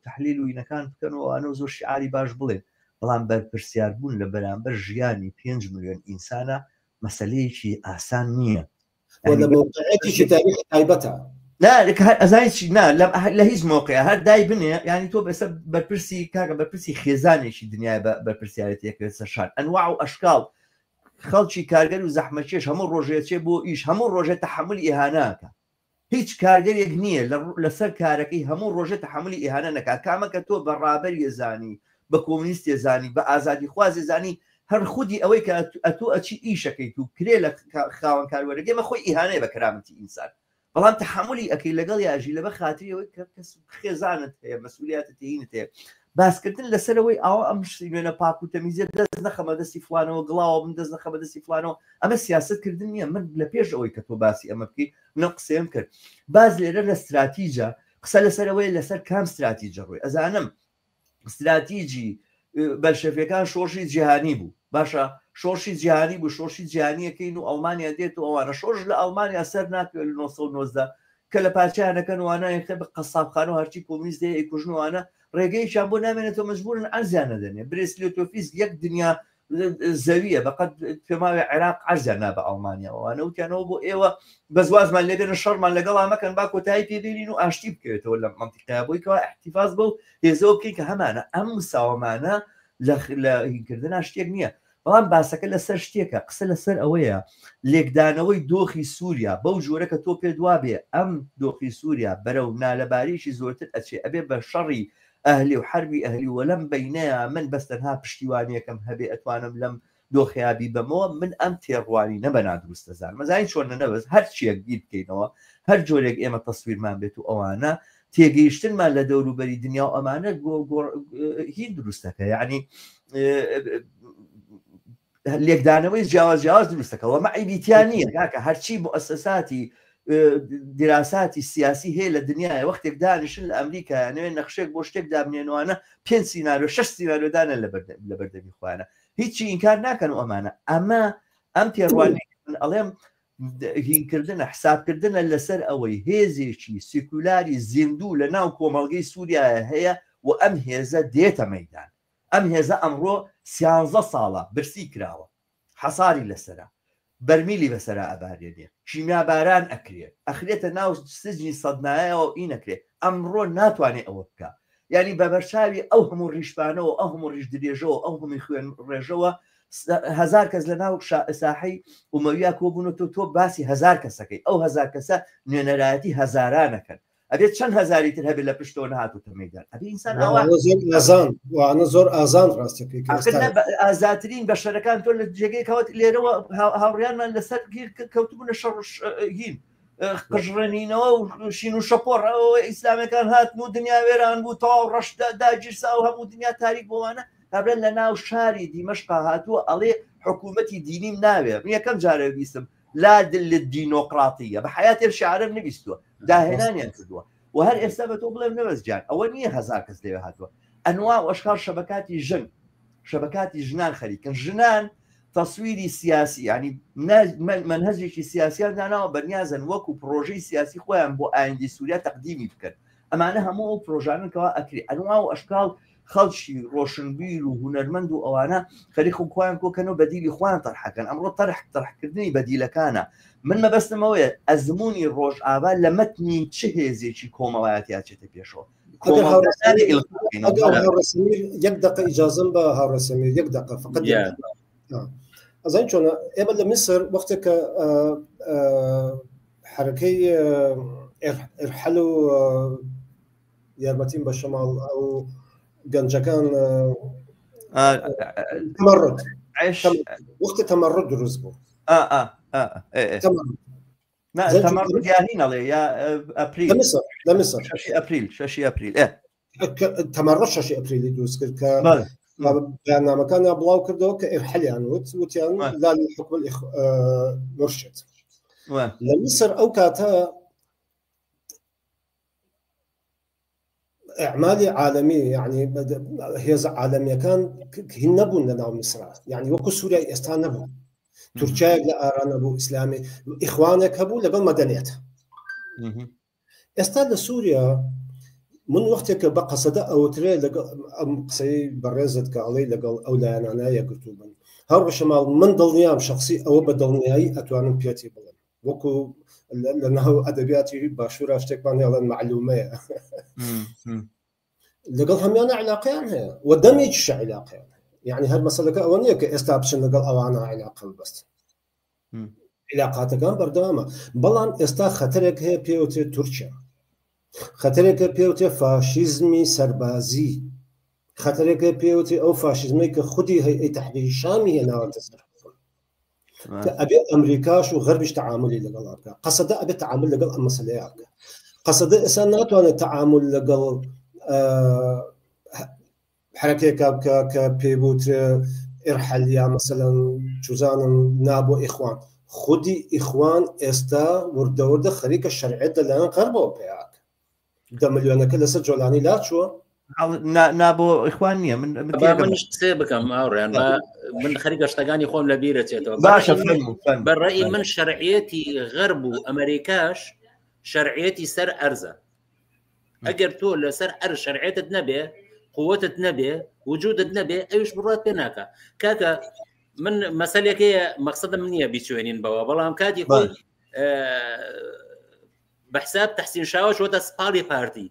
تحلیل و وینەکان بکەن و ئەوانە زۆر شعاری باش بڵێن بەڵام بەرپرسیار بوون لە بەرامبەر ژیانی پێنج ملیۆن ئینسانە مەسەلەیەکی ئاسان نییە. لە مەوقعێکی تاریخی تایبەتە. نا ئەزانی چی نا لە هیچ مەوقع هەر دای بنێ یعنی تۆ بەسە بەرپرسی کاکە بەرپرسی خێزانێکی دنیای بە بەرپرسیارەتیەکەوێت سەر شان ئەنواع و ئەشکاڵ خەڵکی کارگەر و زەحمەتکێش هەموو ڕۆژێ چێ بۆ ئیش هەموو ڕۆژێ تەحەمولی ئیهانەکە هیچ کارگەرێک نییە لەسەر کارەکەی هەموو ڕۆژێ تەحەمولی ئیهانە نەکات کامە کە تۆ بە ڕابەری زانی بە کۆمۆنیستی زانی بە ئازادیخوازی زانی هەر خودی ئەوەی کە ئەتۆ ئەچی ئیشەکەیت و کرێ لە خاوەن کار وەرەگەی مە خۆی ئیهانەیە بە کەرامەتی ئینسان بەڵام تەحەمولی ئەکەی لەگەڵ یاژی لەبەر خاتری ئەوەی کە کەس خێزانت هەیە مەسئولیاتت هینت هەیە باسکردن لەسەرەوەی ئاوا ئەم شوێنە پاک و تەمیزە دەست نەخەمە دەستی فلانەوە گڵاوە بم دەست نەخەمە دەستی فلانەوە ئەمە سیاست کردن نییە من لە پێش ئەوەی کە تۆ باسی ئەمە بکەیت من قسەیم کرد باز لێرە لە ستراتیجە قسە لەسەرەوەی لەسەر کام ستراتیجە ڕۆی ئەزانم ستراتیجی بەلشەفیەکان شۆڕشی جیهانی بوو باشە شۆڕشی جیهانی بوو شۆڕشی جیهانیەکەین و ئەڵمانیا دێت و ئەوانە شۆڕش لە ئەڵمانیا سەر ناکەوێت لە 919 کە لە پارچەیانەکەن وانە خە بە قەسابخانە و هەرچی کۆمیست دێ ئەیکوژن وانە ڕێگەیەکیان بۆ نامێنێتەوە مەجبورن عەرزیان نەدەنێ برێسلیۆتۆفیس یەک دنیا زەویە بەقەت پێماوێ عێراق عەرزیان نا بە ئەڵمانیا ئەوانە وتیانەوە بۆ ئێوە بەس وازمان لێبێنە شەڕمان لەگەڵا مەکەن با کۆتایی پێبێنین و ئاشتی بکەوێتەوە لە مەنتیقەیە بۆی کەوا احتیفاز بەو هێزەوە بکەین کە هەمانە ئەم مساوەمانە لە هینکردنا شتێک نییە بەڵام باسەکە لەسەر شتێکە قسە لەسەر ئەوەیە لێکدانەوەی دۆخی سووریا بەو جۆرە کە تۆ پێت وابێ ئەم دۆخی سووریا بەرەو نالەباریی زۆرتر ئەچێ ئەبێ بە شەڕی ئەهلی و حەربی ئەهلی و لەم بەینەیا من بەس تەنها پشتیوانیەکەم هەبێ ئەتوانم لەم دۆخەیا بیبەمەوە من ئەم تێڕوانینە بە نادروست دەزانم ئەزانی چۆنە نەبەز هەرچیەک بیر بکەینەوە هەر جۆرێک ئێمە تەسویرمان بێت و ئەوانە تێگەیشتنمان لە دەوروبەری دنیا و ئەمانە هین دروستەکە یعنی لێکدانەوەی جیاواز جیاواز دروستەکەەوە مە عیبیتیان نییە کاکە هەرچی موسەساتی دراساتی سیاسی هەیە لە دنیاە وەختێک دانیشن لە ئەمریکا نوێ نەخشێک بۆ شتێک دابنێنوانە پێ سیناریۆ شش سیناریۆدانە لە بەردەمی خۆیانە هیچی ئینکار ناکەن و ئەمانە ئەمە ئەم تێڕوانین ئەڵێم هینکردنە حسابکردنە لەسەر ئەوەی هێزێکی سیکولاری زیندوو لە ناو کۆمەڵگەی سووریایە هەیە و ئەم هێزە دێتە مەدان. ئەم هێزە ئەمڕۆ سیانزە ساڵە برسی کراوە، حەساری لەسەرە، بەرمیلی بەسەرا ئەبارێنێ، کیمیاباران ئەکرێ، ئەخرێتە ناو سجنی سەدنایەوە و ئینەکرێ، ئەمڕۆ ناتوانێ ئەوە بکا. یانی بە بەرچاوی ئەو هەموو ڕیشپانەوە، ئەو هەموو ڕیش درێژەوە، ئەو هەمووی خوێن ڕێژەوە هەزار کەس لە ناو ساحەی ئومەویا کۆبوونەتەوە، تۆ باسی هەزار کەسەکەی، ئەو هەزار کەسە نوێنەرایەتی هەزارانەکەن. ئەبێت چەند هەزاری تر هەبێت لە پشتەوە نەهاتووتە مەیدان ئەبێ ئینسان ئاوا زۆر ئازان وانە زۆر ئازان ڕاستەکەی ئازاترین بەشەرەکان تۆ لە جێگەی کەوت لێرەوە هاوڕیانمان لەسەر گیر کەوتبوونە شەڕ هین قژڕێنینەوە و شین و شەپۆڕ ئەوە ئیسلامەکان هاتن و دنیا وێران بوو تەواو ڕەش داگیرسا و هەموو دنیا تاریک بۆوانە کابرا لە ناو شاری دیمەشقا هاتووە ئەڵێ حکوومەتی دینیم ناوێ من یەکەم جارە بیستم لا للدینۆقراطیە بە حیاتێ شعرم نبیستووە داهێنانیان کردووە و هەر ئێستا بە تۆ بڵێم نەبەز گیان ئەوە نییە هەزار کەس لەوێ هاتووە ئەنوا و ئەشکال شەبەکاتی ژن شەبەکاتی ژنان خەریکن ژنان تەسویری سیاسی ینی منهجێکی سیاسیان داناوە بەنیازن وەکو پرۆژەی سیاسی خۆیان بۆ ئایندی سووریا تەقدیمی بکەن ئەمانە هەموو ئەو پرۆژانن کەوا ئەکری ئەنوا و ئەشکال خەڵکی ڕۆشنبیر و هونەرمەند و ئەوانە خەریک خۆ خۆیان کۆکەنەوە بەدیلی خۆیان تەرحەکەن ئەمڕۆ تەرح تەرحکردنی بەدیلەکانە من مەبەستم ئەوەیە ئەزموونی ڕۆژئاوا لە مەتنی چ هێزێکی کۆمەڵایەتی ئەچێتە پێشەوە یەک دقە ئیجازم بە هاوڕێ سەمیر یەک دقە فقط ئەزانی چۆنە ئێمە لە میسر وەختێک کە حرەکەی ئرحل و یارمەتیم بە شەماڵ ئەو گەنجەکان تەمەڕد وەختی تەمەڕد دروست بوو تەمەڕد یانی ئەڵێ یا ئەپریل لە میسر شەشی ئەپریل شەشی ئەپریل تەمەڕد شەشی ئەپریلی دروست کرد کە بەیاننامەکانیان بڵاو کردەوە کە ئرحلیان وت وتیان لا حکم مرشد لە میسر ئەو کاتە ئەعمالی عالەمی یعنی هێزە عالەمیەکان هین نەبوون لە ناو میسرا یعنی وەکو سووریای ئێستا نەبوو تورکایەک لە ئارا نەبوو ئیسلامی ئیخوانێک هەبوو لەگەڵ مەدەنیەت ئێستا لە سووریا من وەختێک کە بە قەسەدە ئەوترێ لەگەڵ ئەم قسەی بەڕێزت کە ئەڵێ لەگەڵ ئەو لایەنانە یەکگرتوو بن هەر ڕەشەماڵ من دڵنیام شخصی ئەوە بە دڵنیایی ئەتوانم پێتی بڵێم وەکو لە ناو ئەدەبیاتی باشوورا شتێکمان هێڵێن معلومەیە لەگەڵ هەمیانە علاقەیان هەیە و دەمێکیشە علاقەیان هەیە یعنی هەر مەسەلەکە ئەوە نییە کە ئێستا بچن لەگەڵ ئەوانە علاقە ببەست علاقاتەکان بەردەوامە بەڵام ئێستا خەتەرێک هەیە پێوترێت تورکیا خەتەرێکە پێوتێ فاشیزمی سەربازی خەتەرێکە پێوتێ ئەو فاشیزمەی کە خودی هەیئەی تەحریری شامی هێناوەتە سەر کە ئەبێ ئەمریکاش و غەربیش تەعاملی لەگەڵ بکە قەسەدە ئەبێ تەعامل لەگەڵ ئەم مەسەلەیە بکە قەسەدە ئێستا ناتوانێت تەعامل لەگەڵ حرەکێکا بکە کە پێی بوترێ ارحل یا مەسەلەن چوزانم نا بۆ ئیخوان خودی ئیخوان ئێستا وردە وردە خەریکە شەرعیەت لەلایەن غەربەوە پەیاکە دە ملیۆنەکە لەسەر جۆلانی لاچووە نا بۆ ئیخوان نییە من منش قسێ بکەم هاوڕێیان من خەریکە شتەکانی خۆم لە بیرە چێتەوە باشە بەڕێی من شەرعیەتی غەرب و ئەمریکاش شەرعیەتی سەر ئەرزە ئەگەر تۆ لەسەر ئەر شەرعێتت نەبێ قوتت نەبێ وجودت نەبێ ئەوش بڕات پێ ناکە کاکە من مەسەلێکەیە مەقصدم نییە بیچوێنین بەوە بەڵام کاتی خۆی بە حساب تحسین شاوە چۆتە سپاڵی پارتی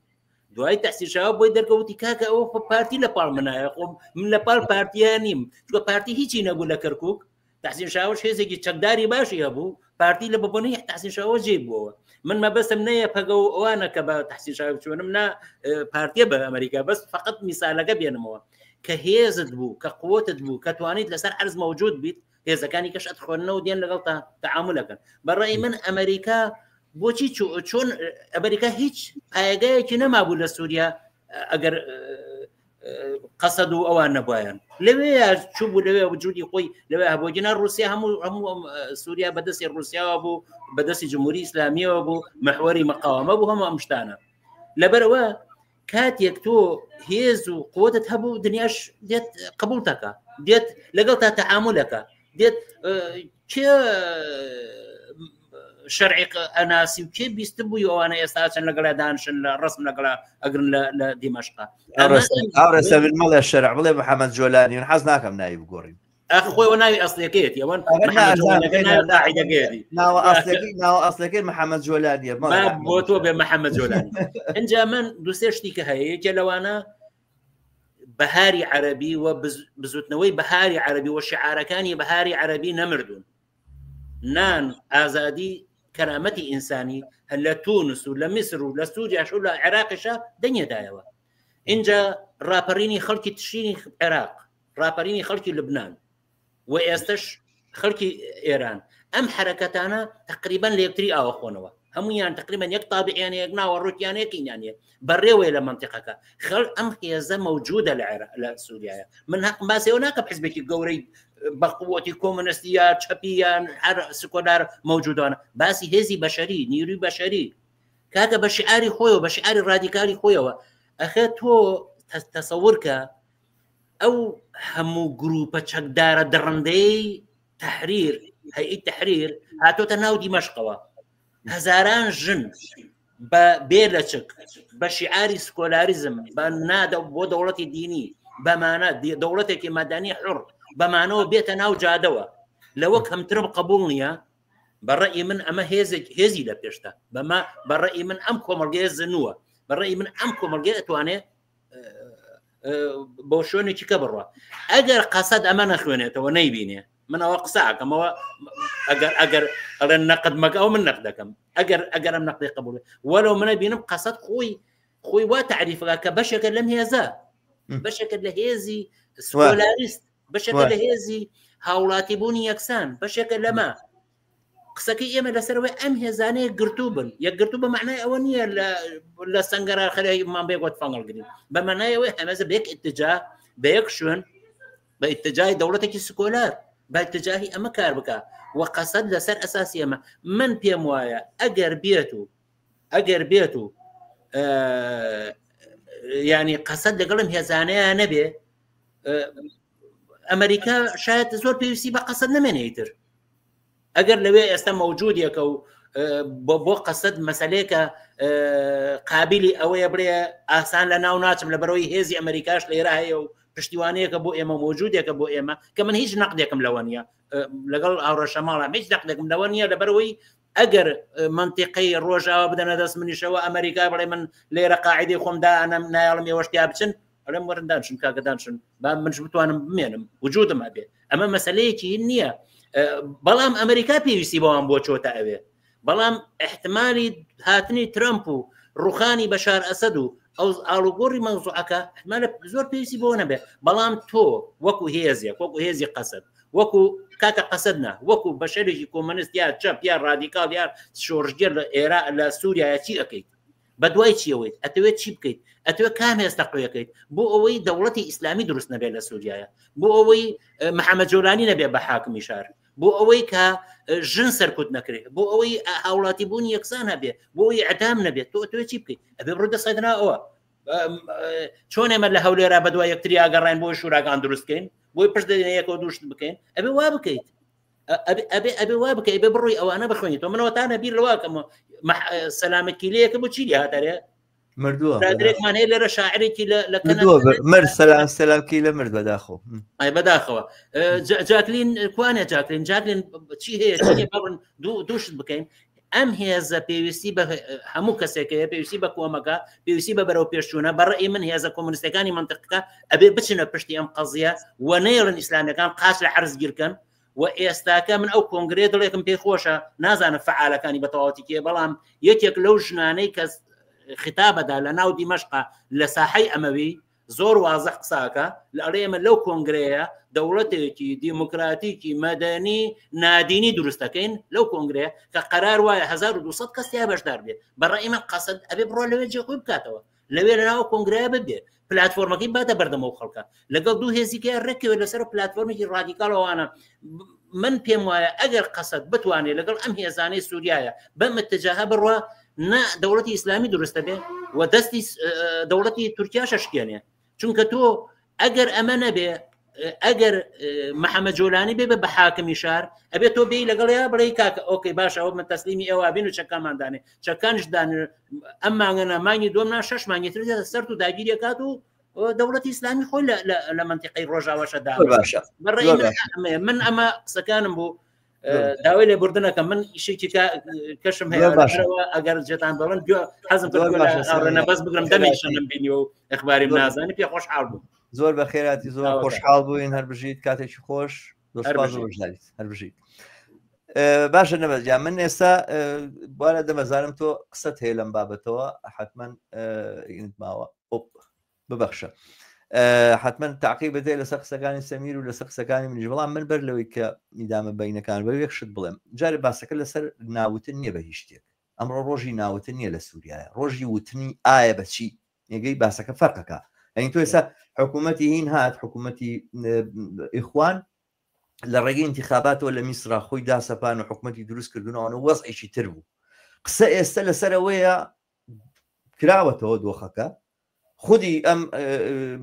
دوای تحسین شاوە بۆی دەرکەوتی کاکە ئەوە پارتی لە پاڵ منایە خۆم من لە پاڵ پارتیان نیم چوە پارتی هیچی نەبوو لە کەرکک تحسین شاوەش هێزێکی چەکداری باشی هەبوو پارتی لە بەبۆنەی تحسین شاوە جێ بووەوە من مەبەستم نەیە پەگە و ئەوانە کە بە تحسین شاوە بچوونم نا پارتیە بە ئەمریکا بەس فقط میسالەکە بێنمەوە کە هێزت بوو کە قوتت بوو کە توانیت لەسەر عرض مەوجود بیت هێزەکانی کەش ئەتخوێنەوە دێن لەگەڵ تا تعاملەکەن بەڕێی من ئەمریکا بۆچی چۆن ئەمریکا هیچ پایگایەکی نەمابوو لە سووریا ئەگەر قەسەد و ئەوان نەبایەن لەوێ چوو لەوێ وجودی خۆی لەوێ هەبوو گینا رووسیا هەموو هەموو سووریا بەدەستی رووسیاوە بوو بەدەستی جمهوری ئیسلامیەوە بوو محوەری مقاومە بوو هەموو ئەم شتانە لەبەرەوە کاتێک تۆ هێز و قوتت هەبوو دنیاش دێت قبول دەکا دێت لەگەڵ تا تەعاملەکە دێت کێ شەرعی ئەناسی و کێ بیست بووی ئەوانە ئێستا چەند لەگەڵ دانشن لە ڕسم لەگەڵ ئەگرن لە دیمەشقا ئاڕێسە من مەڵێ شەرع بڵێ محەممەد جۆلانی من حەز ناکەم ناوی بگۆڕین ئەخ خۆی ناوی ئەسلەکەیەتی ئەوەن ناوە ئەسلەکەی ناوە ئەسلەکەی محەممەد جۆلانیە بۆ تۆ بێ محەممەد جۆلانی ئەجا من دوسێ شتی کە هەیە یەکێ لەوانە بەهاری عەربی و بزوتنەوەی بەهاری عەربی و شعارەکانی بەهاری عەربی نەمردوون نان ئازادی کەرامەتی ئینسانی هەر لە تونس و لە میسر و لە سووریاش و لە عێراقیشە دەنگێدایەوە اینجا ڕاپەڕینی خەڵکی تشرینی عێراق ڕاپەرینی خەڵکی لبناان و ئێستش خەڵکی ئێران ئەم حرەکەتانە تقریبان لە یەکتری ئاوە خۆنەوە هەمویان تقریبان یەک تابعیان یەک ناوە ڕوتیانێکینیانە بەڕێوەیە لە منطقەکە خەڵ ئەم هێزە مەوجودە لە عێراق لە سووریایە من حەقم باسەوە ناکەم حزبێکی گەورەی بەقوەتی کۆمۆنستی یا چەپی یان هەر سکۆلار مەوجودانە باسی هێزی بەشەری نیروی بەشەری کاکە بە شعاری خۆیەوە بە شعاری ڕادیکالی خۆیەوە ئەخێ تۆ تەسەورکە ئەو هەموو گروپە چەکدارە دڕندەی تحریر هەیئەی تحریر هاتۆتە ناو دیمەشقەوە هەزاران ژن بە بێ لەچک بە شیعاری سکۆلاریزم بە نادە بۆ دەوڵەتی دینی بەمانە دەوڵەتێکی مەدەنی حڕ بەمانەوە بێتە ناو جادەوە لەوە کەمترم قبول نییە بەڕئی من ئەمە هێزێک هێزی لە پێشتا بەمە بەڕئی من ئەم کۆمەڵگەیە زنووە بەڕئی من ئەم کۆمەڵگەیە ئەتوانێت بۆ شوێنێکی کە بڕە ئەگەر قەسەد ئەمە نەخوێنێتەوە نەیبینێ من ئەوە قسە ئەکەمەوە ئەگەر ئەگەر ئەڵێن نەقد مەکە ئەو من نەق دەکەم ئەگەر ئەگەر ئەم نەقدی قبول وەلو منە بینم قەسەد خۆی خۆی وا تعریفەکە کە بەشێکە لەم هێزە بەشێکە لە هێزی سکۆلاریست بەشێکە لە هێزی هاوڵاتی بوونی یەکسان بەشێکە لەمە قسەکەی ئێمە لەسەرەوەی ئەم هێزانەیە گرتوو بن یەکگرتوو بە معنای ئەوە نییە لە سنگەرا خەرێمان بێ گوت فەنگڵگرین بە معنای ئەوەی هەمەزە بێک اتجاه بە یەک شوێن بە اتجاهی دەوڵەتێکی سکۆلار بە اتجاهی ئەمە کار بکە و قەسەد لەسەر ئەساسی ئەمە من پێم وایە ئەگەر بێت و ئەگەر بێت و ینی قەسەد لەگەڵم هێزانەیە نەبێ ئەمریکا شاید زۆر پێویستی بە قەسەد نەمێنێ تر ئەگەر لەوێ ئێستا مەوجودێکە و بۆ قەسەد مەسلەیەکە قابلی ئەوەیە بڵێ ئاسان لە ناو ناچم لە بەرەوەی هێزی ئەمریکاش لێرە هەیە و پشتیوانەیەکە بۆ ئێمە مۆجودێکە بۆ ئێمە کە من هیچ نەقدێکم لەوە نییە لەگەڵ ئاوڕەشەماڵە هیچ نەقدێکم لەوە نییە لەبەرەوەی ئەگەر منطقەی ڕۆژاوا بدەنە دەست منیشەوە ئەمریکا بڵێ من لێرە قاعدەی خۆم دانم نایڵم ئێوەشتیا بچن ئەڵێم وەرن دانشن کاکە دانشن با منش بتوانم بمێنم وجودم هەبێ ئەمە مەسلەیەکی نییە بەڵام ئەمریکا پێویستی بەوان بۆ چۆتە ئەوێ بەڵام احتمالی هاتنی ترامپ و ڕوخانی بەشار ئەسەد و ئەو ئاڵوگۆڕی مەوزوعەکە احتمالە زۆر پێویستی بۆ نەبێ بەڵام تۆ وەکو هێزێک وەکو هێزی قەسد وەکو کاکە قەسد نا وەکو بەشەرێکی کۆمەنست یا چەپ یا ڕادیکاڵ یا شۆڕشگێر لە ئێرا لە سووریایە چی ئەەکەیت بەدوای چیەوەیت ئەتەوێت چی بکەیت ئەتوێت کام هێز تەقویەکەیت بۆ ئەوەی دەوڵەتی ئیسلامی دروست نەبێت لە سووریایە بۆ ئەوەی محەممەد جۆلانی نەبێت بە حاکمی شار بۆ ئەوەی کە ژن سەرکوت نەکرێت بۆ ئەوەی هاوڵاتی بوون یەکسان هەبێ بۆ ئەوەی ئەدام نەبێت تۆ ئەتوێت چی بکەیت ئەبێ بڕۆ دەسەدنا ئەوە چۆن ئێمە لە هەولێرا بەدوای یەکتری ئاگەڕین بۆ شوراگان دروستکەین بۆی پشت دەدەین یەکەوە دووشت بکەین ئەبێ وا بکەیت ئەبێ ئەبێ وا بکە ئەبێ بڕۆی ئەوانە بخوێنیتەوە منەوە تانە بیر لەواکەم سەلامەکیلەیەکە بۆ چی لێ هاتەرێ مردووە برادرێکمان هەیە لێرە شاعرێکی لە مردووە مر سەلام سەلامکی لە مرد بەداخۆ ئای بەداخەوە جاکلین کوانێ جاکلین جاکلین چی هەیە چی بڕن دوو دووشت بکەین ئەم هێزە پێویستی بە هەموو کەسێکەیە پێویستی بە کۆمەکە پێویستی بە بەرەو پێشچوونە بەڕێی من هێزە کۆمونستەکانی منطقەکە ئەبێ بچنە پشتی ئەم قەزیە و نەیڵن ئیسلامیەکان قاچ لە عەرز گیرکەن و ئێستاکە من ئەو کۆنگرێ دڵێکم پێ خۆشە نازانم فعالەکانی بە تەواوەتی کێ بەڵام یەکێک لەو ژنانەی کە خیتابەدا لە ناو دیمەشقا لە ساحەی ئەمەوی زۆر وازح قساکە لە ئەڵێ ئێمە لەو کۆنگرەیە دەوڵەتێکی دیموکراتیکی مەدەنی نادینی دروستەکەین لەو کۆنگرەیە کە قەرار وایە 1200 کەس تیا بەشدار بێت بەڕای من قەسد ئەبێ بڕۆ لەوێ جێ خۆی بکاتەوە لەوێ لەناو کۆنگرەیە ببێ پلتفۆرمەکەی باتە بەردەمەوە خەڵکە لەگەڵ دوو هێزیکە ڕێکەوێت لەسەر پلتفۆرمێکی ڕادیکاڵەوانە من پێم وایە ئەگەر قەسد بتوانێت لەگەڵ ئەم هێزانەی سووریایە بەم اتجاهە بڕوا نە دەوڵەتی ئیسلامی دروستە بێ و دەستی دەوڵەتی تورکیاشە شکێنێ چونکە تۆ ئەگەر ئەمە نەبێ ئەگەر محەممەد جۆلانی بێ بە حاکمی شار ئەبێت تۆ بێی لەگەڵیا بڵێ کاکە ئۆکەی باش ئەوە من تەسلیمی ئێوە بین و چەکەماندانێ چەکانش دان ئەم مانگەنا مانگی دوم نا شش مانگی تر سەر و داگیریەکات و دەوڵەتی ئیسلامی خۆی لە منتیقی ڕۆژاواشەدا باشە من ئەمە قسەکانم بوو داوای لێبوردنەکە من ئیشێکی کەشم هەیە ئەگەر جێتان بڵن حەزم بەس بگرم دەمێک بینی و ئەخباریم نازانی پێ خۆشحاڵ بوو زۆر بە خێراتی زۆر خۆشحاڵ بووین هەر بژیت کاتێکی خۆش هەر بژیت باشە نەبەزیا من ئێستا بارە دەمەزانم تۆ قسەت هەیە لەم بابەتەوە حتمما ماوە ببەخشە حتمما تاقی بدەیت لەسەر قسەکانی سەمیر و لەسەر قسەکانی منیش بەڵام من بەر لەوەی کە ئیدامە بینەکان بە یەک شت بڵێم جارێ باسەکە لەسەر ناوتن نییە بە هیچ شتێک ئەمڕۆ ڕۆژی ناوتن نییە لە سووریایە ڕۆژی وتنی ئایا بەچی ێگەی باسەکە فەرقەکە ئەین تۆ ئێستا حکوومەتی هین هات حکوومەتی ئیخوان لە ڕێگەی انتخاباتەوە لە میسرا خۆی داسەپان و حکوومەتی دروست کردنەوە وەزعێکی تر بوو قسە ئێستا لەسەرەوەیە کراوەتەوە دۆخەکە خودی ئەم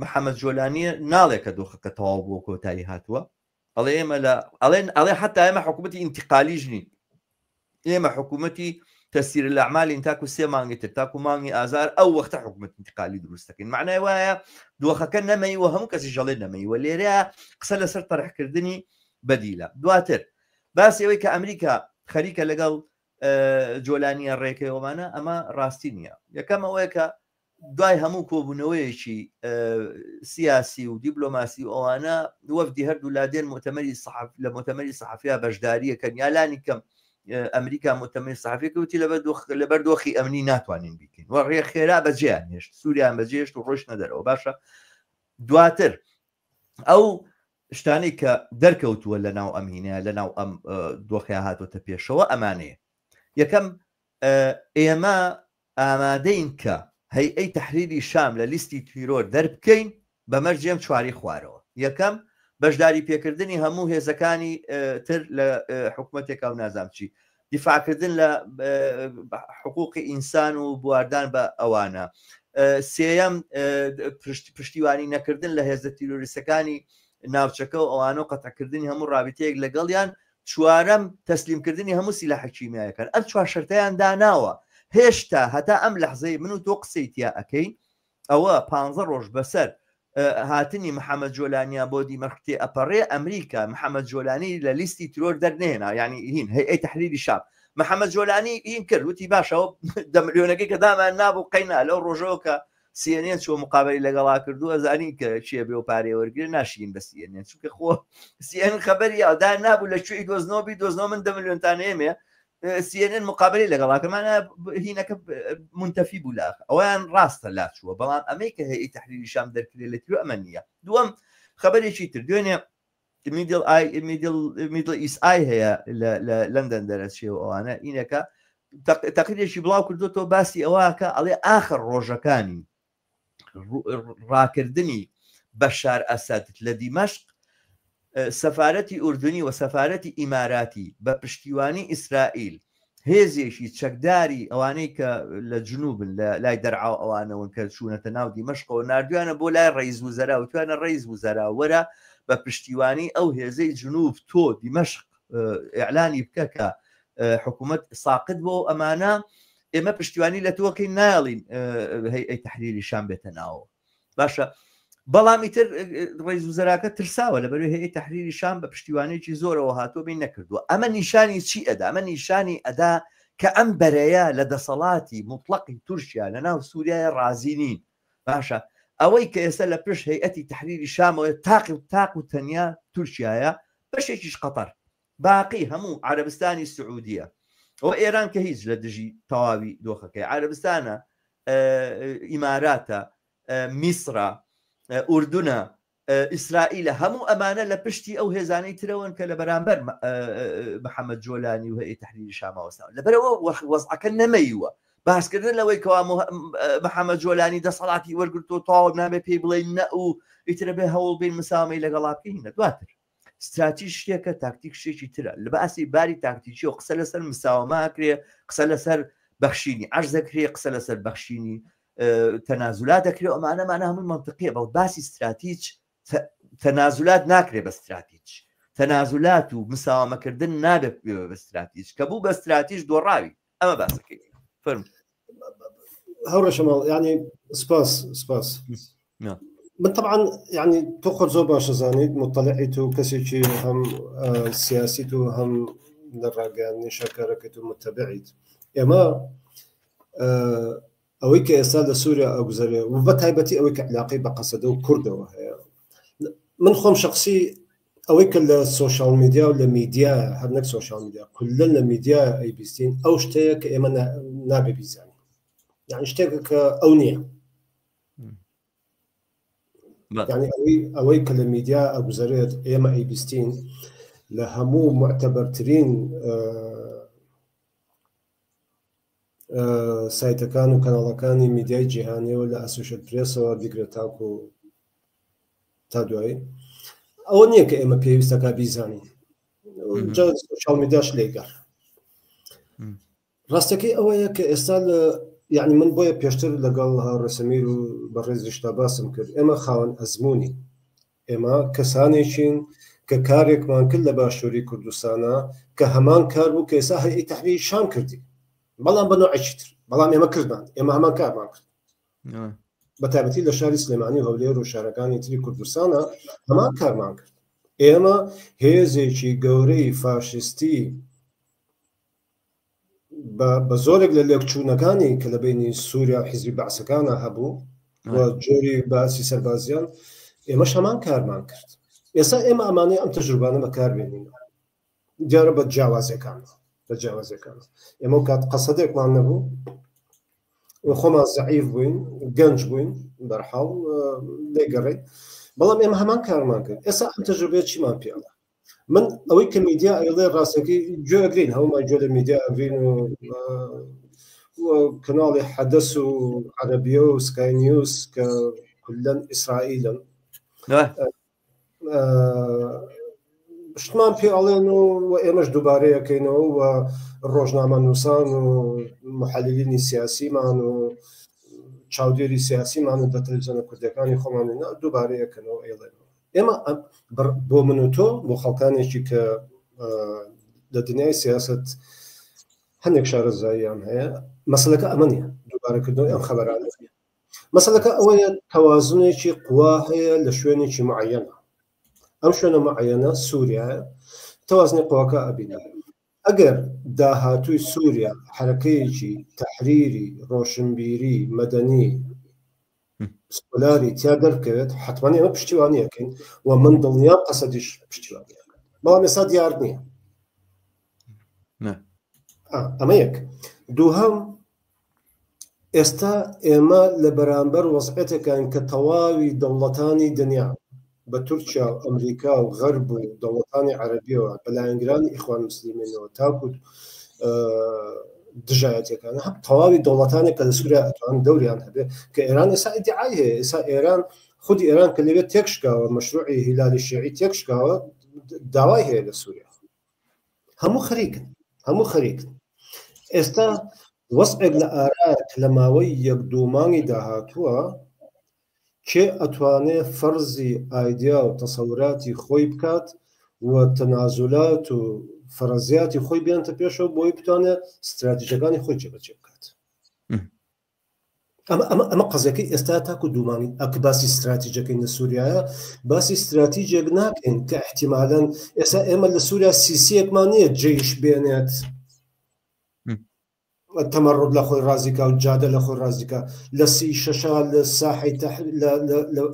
محەممەد جۆلانیە ناڵێ کە دۆخەکە تەواو بۆ کۆتایی هاتووە ئەڵێ ئێمە لە ئەڵێن ئەڵێ حتا ئێمە حکوومەتی ئینتقالیش نین ئێمە حکوومەتی تەسیر لەعمالین تاکو سێ مانگی تر تاکو مانگی ئازار ئەو وەختە حکوومەت انتقالی دروست دەکەین معنای وایە دۆخەکە نەمەی و هەموو کەسی ژەڵێ نەمەی و لێرە قسە لەسەر تەرحکردنی بەدیلە دواتر باسی ئەوەی کە ئەمریکا خەریکە لەگەڵ جۆلانیە ڕێکەوەمانە ئەمە ڕاستی نییە یەکەم ئەوەیە کە دوای هەموو کۆبوونەوەیەکی سیاسی و دیبلۆماسی و ئەوانە وەفدی هەردوو لادێن مؤتەمەری سەحەف لە مؤتەمەری سەحەفیا بەشداریەکەن یا لانی کەم ئەمریکا مؤتەمەری سەحەفی وتی لەبەر دۆخ لەبەر دۆخی ئەمنی ناتوانین بیکەین و ڕێ خێرا بەجێیان هێشت سووریان بەجێشت و ڕۆشتنە دەرەوە باشە دواتر ئەو شتانەی کە دەرکەوتووە لە ناو ئەم هینەیە لە ناو ئەم دۆخیا هاتۆتە پێشەوە ئەمانەیە یەکەم ئێمە ئامادەین کە هەیئەی تەحریری شام لە لیستی تیرۆر دەربکەین بە مەرجی ئەم چواری خوارەوە، یەکەم، بەشداری پێکردنی هەموو هێزەکانی تر لە حکومەتێکا و نازانم چی، دیفاعکردن لە حقوقی ئینسان و بواردان بە ئەوانە، سێیەم، پشتیوانی نەکردن لە هێزە تیرۆریستەکانی ناوچەکە و ئەوانە و قەتعکردنی هەموو ڕابیتەیەک لەگەڵیان، چوارەم، تەسلیمکردنی هەموو سیلاحە کیمیایەکان. ئەم چوار شەرتەیان داناوە. هێشتا هەتا ئەم لەحزەی من و تۆ قسەی تیا ئەکەین، ئەوە پانزە ڕۆژ بەسەر هاتنی محەمەد جۆلانیا بۆ دیمەشق تێ ئەپەڕێ، ئەمریکا محەمەد جۆلانی لە لیستی ترۆر دەرنەهێنا، یانی هین هەیئەی تەحریری شام محەمەد جۆلانی هین کرد، وتی باشە ئەوە دە ملیۆنەکەی کە دامان نابوو قەینا لەو ڕۆژەوە کە CNN چووە مقابەلەی لەگەڵا کردووە زانین کە کێ بێ و پارەی وەرگرێ ناشیین بە CNN چونکە خۆ CNN خەبەری ئەودا نابوو لە کوێی دۆزنەوە بی دۆزنەوە من دە ملیۆنتان ئێمێ CNN مقابلەی لەگەڵا کردمانە هینەکە منتەفی بوو لاخ ئەویان ڕاستە لا چووە بەڵام ئەمەی کە هەیئەی تەحریری شام دەرکرێ لە تیرۆ ئەمە نییە دووەم خەبەرێکی تر دوێنێ میدل ئای میدل میدل ئیس ئای هەیە لە لەندەن دەرەچێ و ئەوانە ئینەکە تەقریرێکی بڵاو کردوتەوە باسی ئەوەکە ئەڵێ ئاخر ڕۆژەکانی ڕاکردنی بەشار ئەسەد لە دیمەشق سەفارەتی ئوردنی و سەفارەتی ئیماراتی بە پشتیوانی ئیسرائیل هێزێکی چەکداری ئەوانەی کە لە جنوبن لە لای دەرعا و ئەوانەوەن کە چوونەتە ناو دیمەشقەوە ناردویانە بۆ لای ڕئیس وزەرا وتویانە ڕئیس وزەرا وەرە بە پشتیوانی ئەو هێزەی جنوب تۆ دیمەشق ئیعلانی بکە کە حکوومەت ساقت بۆ ئەمانە ئێمە پشتیوانی لە تۆکەی نایڵین هەیئەی تەحریری شام بێتە ناوەوە باشە بەڵام ئیتر ڕێز وزەراکە ترساوە لە بەروی هەیئەی تەحریری شام بە پشتیوانێکی زۆرەوە هاتووە بین نەکردووە ئەمە نیشانی چی ئەدا ئەمە نیشانی ئەدا کە ئەم بەرەیە لە دەسەڵاتی مطلقی تورکیا لە ناو سووریای ڕازی نین باشە ئەوەی کە ئێستا لە پشت هەیئەتی تەحریری شامەوە تاقی و تاق و تەنیا تورکیایە بەشێکیش قەتەر باقی هەموو عەرەبستانی سعودیە و ئێران کە هیچ لە دژی تەواوی دۆخەکەی عەرەبستانە ئیماراتە میسرە. ئوردونە، ئیسرائیلە، هەموو ئەمانە لە پشتی ئەو هێزانەی ترەوەن کە لە بەرامبەر محەممەد جۆلانی و هەیئەی تەحریری شاما وەستاون. لەبەرئەوە وەزعەکە نەمەیوە. باسکردن لەوەی کەوا محەممەد جۆلانی دەسەڵاتی وەرگرتووە تەواو نابێ پێی بڵێین نە و ئیترە بێ هەوڵ بین مساومەی لەگەڵا بکەین نە. دواتر ستراتیژ شتێکە، تاکتیک شتێکی ترە. لە باسی باری تاکتیکیەوە قسە لەسەر مساوەمە ئەکرێ، قسە لەسەر بەخشینی عەرز دەکرێ، قسە لەسەر بەخشینی تەنازولات دەکرێ، ئەمانە مانە هەمووی مەنتقیە. بەڵ باسی ستراتیج تەنازولات ناکرێ بە ستراتیج، تەنازولات و مساوەمەکردن نابێت بە ستراتیج، کە بوو بە ستراتیج دۆڕاوی. ئەمە باسەکەی فەرموو. هاوڕێ شەماڵ یعنی سپاس سپاس. من طبعا یعنی تۆ خۆت زۆر باشە زانیت، مطلعیت و کەسێکی هەم سیاسیت و هەم لە ڕاگەیاندنی شاکارەکەت و متبعیت. ئێمە ئەوەی کە ئێستا لە سووریا ئەگوزەرێ و بە تایبەتی ئەوەی کە علاقەی بە قەسەدە و کوردەوە هەیە، من خۆم شخصی ئەوەی کە لە سۆشیال میدیا و لە میدیا، هەر نەک سۆشیال میدیا، کولەن لە میدیا ئەیبیستین، ئەو شتەیە کە ئێمە نابێ بیزانین، یعنی شتێکە کە ئەو نییە. یعنی ئەوەی کە لە میدیا ئەگوزەرێت ئێمە ئەیبیستین لە هەموو معتەبەرترین سایتەکان و کەناڵەکانی میدیای جیهانیەوە لە ئەسۆشێت پرێسەوە بیگرە تاکو تا دوایی، ئەوە نییە کە ئێمە پێویستەکە بیزانین. سۆشیال میدیاش لێگەڕ. ڕاستەکەی ئەوەیە کە ئێستا لە یعنی من بۆیە پێشتر لەگەڵ هاوڕێ سەمیر و بەڕێزیشتا باسم کرد، ئێمە خاوەن ئەزمموونی، ئێمە کەسانێکین کە کارێکمان کرد لە باشووری کوردستانە کە هەمان کار بوو کە ئێستا هەیئەی تەحریری شام کردی، بەڵام بە نەوعێکی تر، بەڵام ئێمە کردمان، ئێمە هەمان کارمان کرد. بە تایبەتی لە شاری سلێمانی و هەولێر و شارەکانی تری کوردستانە هەمان کارمان کرد. ئێمە هێزێکی گەورەی فاشیستی بە زۆرێک لە لێکچوونەکانی کە لە بینی سووریا و حیزبی بەعسەکانە هەبوو و جۆری باسی سەربازیان، ئێمەش هەمان کارمان کرد. ئێستا ئێمە ئەمانەی ئەم تەجروبانە بەکاربێنین، دیارە بە جیاوازیەکان، بە جیاوازیەکان. ئێمە کات قەسەدێکمان نەبوو و خۆمان زەعیف بووین، گەنج بووین، بەرحاڵ لێگەڕێین، بەڵام ئێمە هەمان کارمان کرد. ئێستا ئەم تەجروبەیە چیمان پێڵە؟ من ئەوەی کە میدیا ئەیڵێ ڕاستەکەی گوێ ئەگرین، هەموومان گوێ لە میدیا ئەگرین و کەناڵی حەدەس و عەرەبیە و سکای نیوز کە کولەن ئیسرائیلن شتمان پێ ئەڵێن و ئێمەش دووبارەیەکەینەوە و ڕۆژنامە نووسان و محللینی سیاسیمان و چاودێری سیاسیمان و دە تەلەڤیزیۆنە کوردیەکانی خۆمان دووبارەیەکەنەوە ئەیڵێنەوە. ئێمە بۆ من و تۆ، بۆ خەڵکانێکی کە لە دنیای سیاست هەندێک شارەزاییان هەیە، مەسلەکە ئەمە نییە، دووبارەکردنەوەی ئەم خەبەرانە نییە. مەسلەکە ئەوەیە تەوازنێکی قوا هەیە لە شوێنێکی معەنە. ئەم شوێنە معەنە سووریایە، تەوازنی قواکە ئەبینێ. ئەگەر داهاتووی سووریا حرەکەیەکی تەحریری ڕۆشنبیری مەدەنی سکۆلاری تیا دەرکەوێت، حتمما ئێمە پشتیوانی ئەکەین و من دڵنیام قەسەدیش پشتیوانی ئەکەن، بەڵام ئێستا دیار نییە. ئەمە یەک. دووهەم، ئێستا ئێمە لە بەرامبەر وەزعێتێکان کە تەواوی دەوڵەتانی دنیا بە تورکیا و ئەمریکا و غەرب و دەوڵەتانی عەرەبیەوە بە لایەنگرانی ئیخوان مسلمینەوە تاکو دژایەتەکان هەم تەواوی دەوڵەتانێک کە لە سووریا ئەتوان دەوریان هەبێ، کە ئێران ئێستا ئیدعای هەیە. ئێستا ئێران خودی ئێران کە لەوێ تێکشکاوە، مەشروعی هیلالی شیعی تێکشکاوە، داوای هەیە لە سووریا. هەموو خەریکن، هەموو خەریکن. ئێستا وەزعێک لە ئارایە کە لە ماوەی یەک دوو مانگی داهاتووە کێ ئەتوانێ فەرزی ئایدیا و تەسەوراتی خۆی بکات و تەنازولات و فەرەزیاتی خۆی بێنتە پێشەوە بۆی بتوانێت ستراتیژەکانی خۆی جێبەجێ بکات. ئەمە ئەمە ئەمە قەزیەکەی ئێستا تاکو دوومانی ئەک باسی ستراتیجەکەین لە سووریایە، باسی ستراتیجێک ناکەین کە احتیمالەن ئێستا ئێمە لە سووریا سیسیەکمان نییە جەیش بێنێت تەمەڕود لە خۆی ڕازیکا و جادە لە خۆی ڕازیکا. لە سی شەشا لە ساحی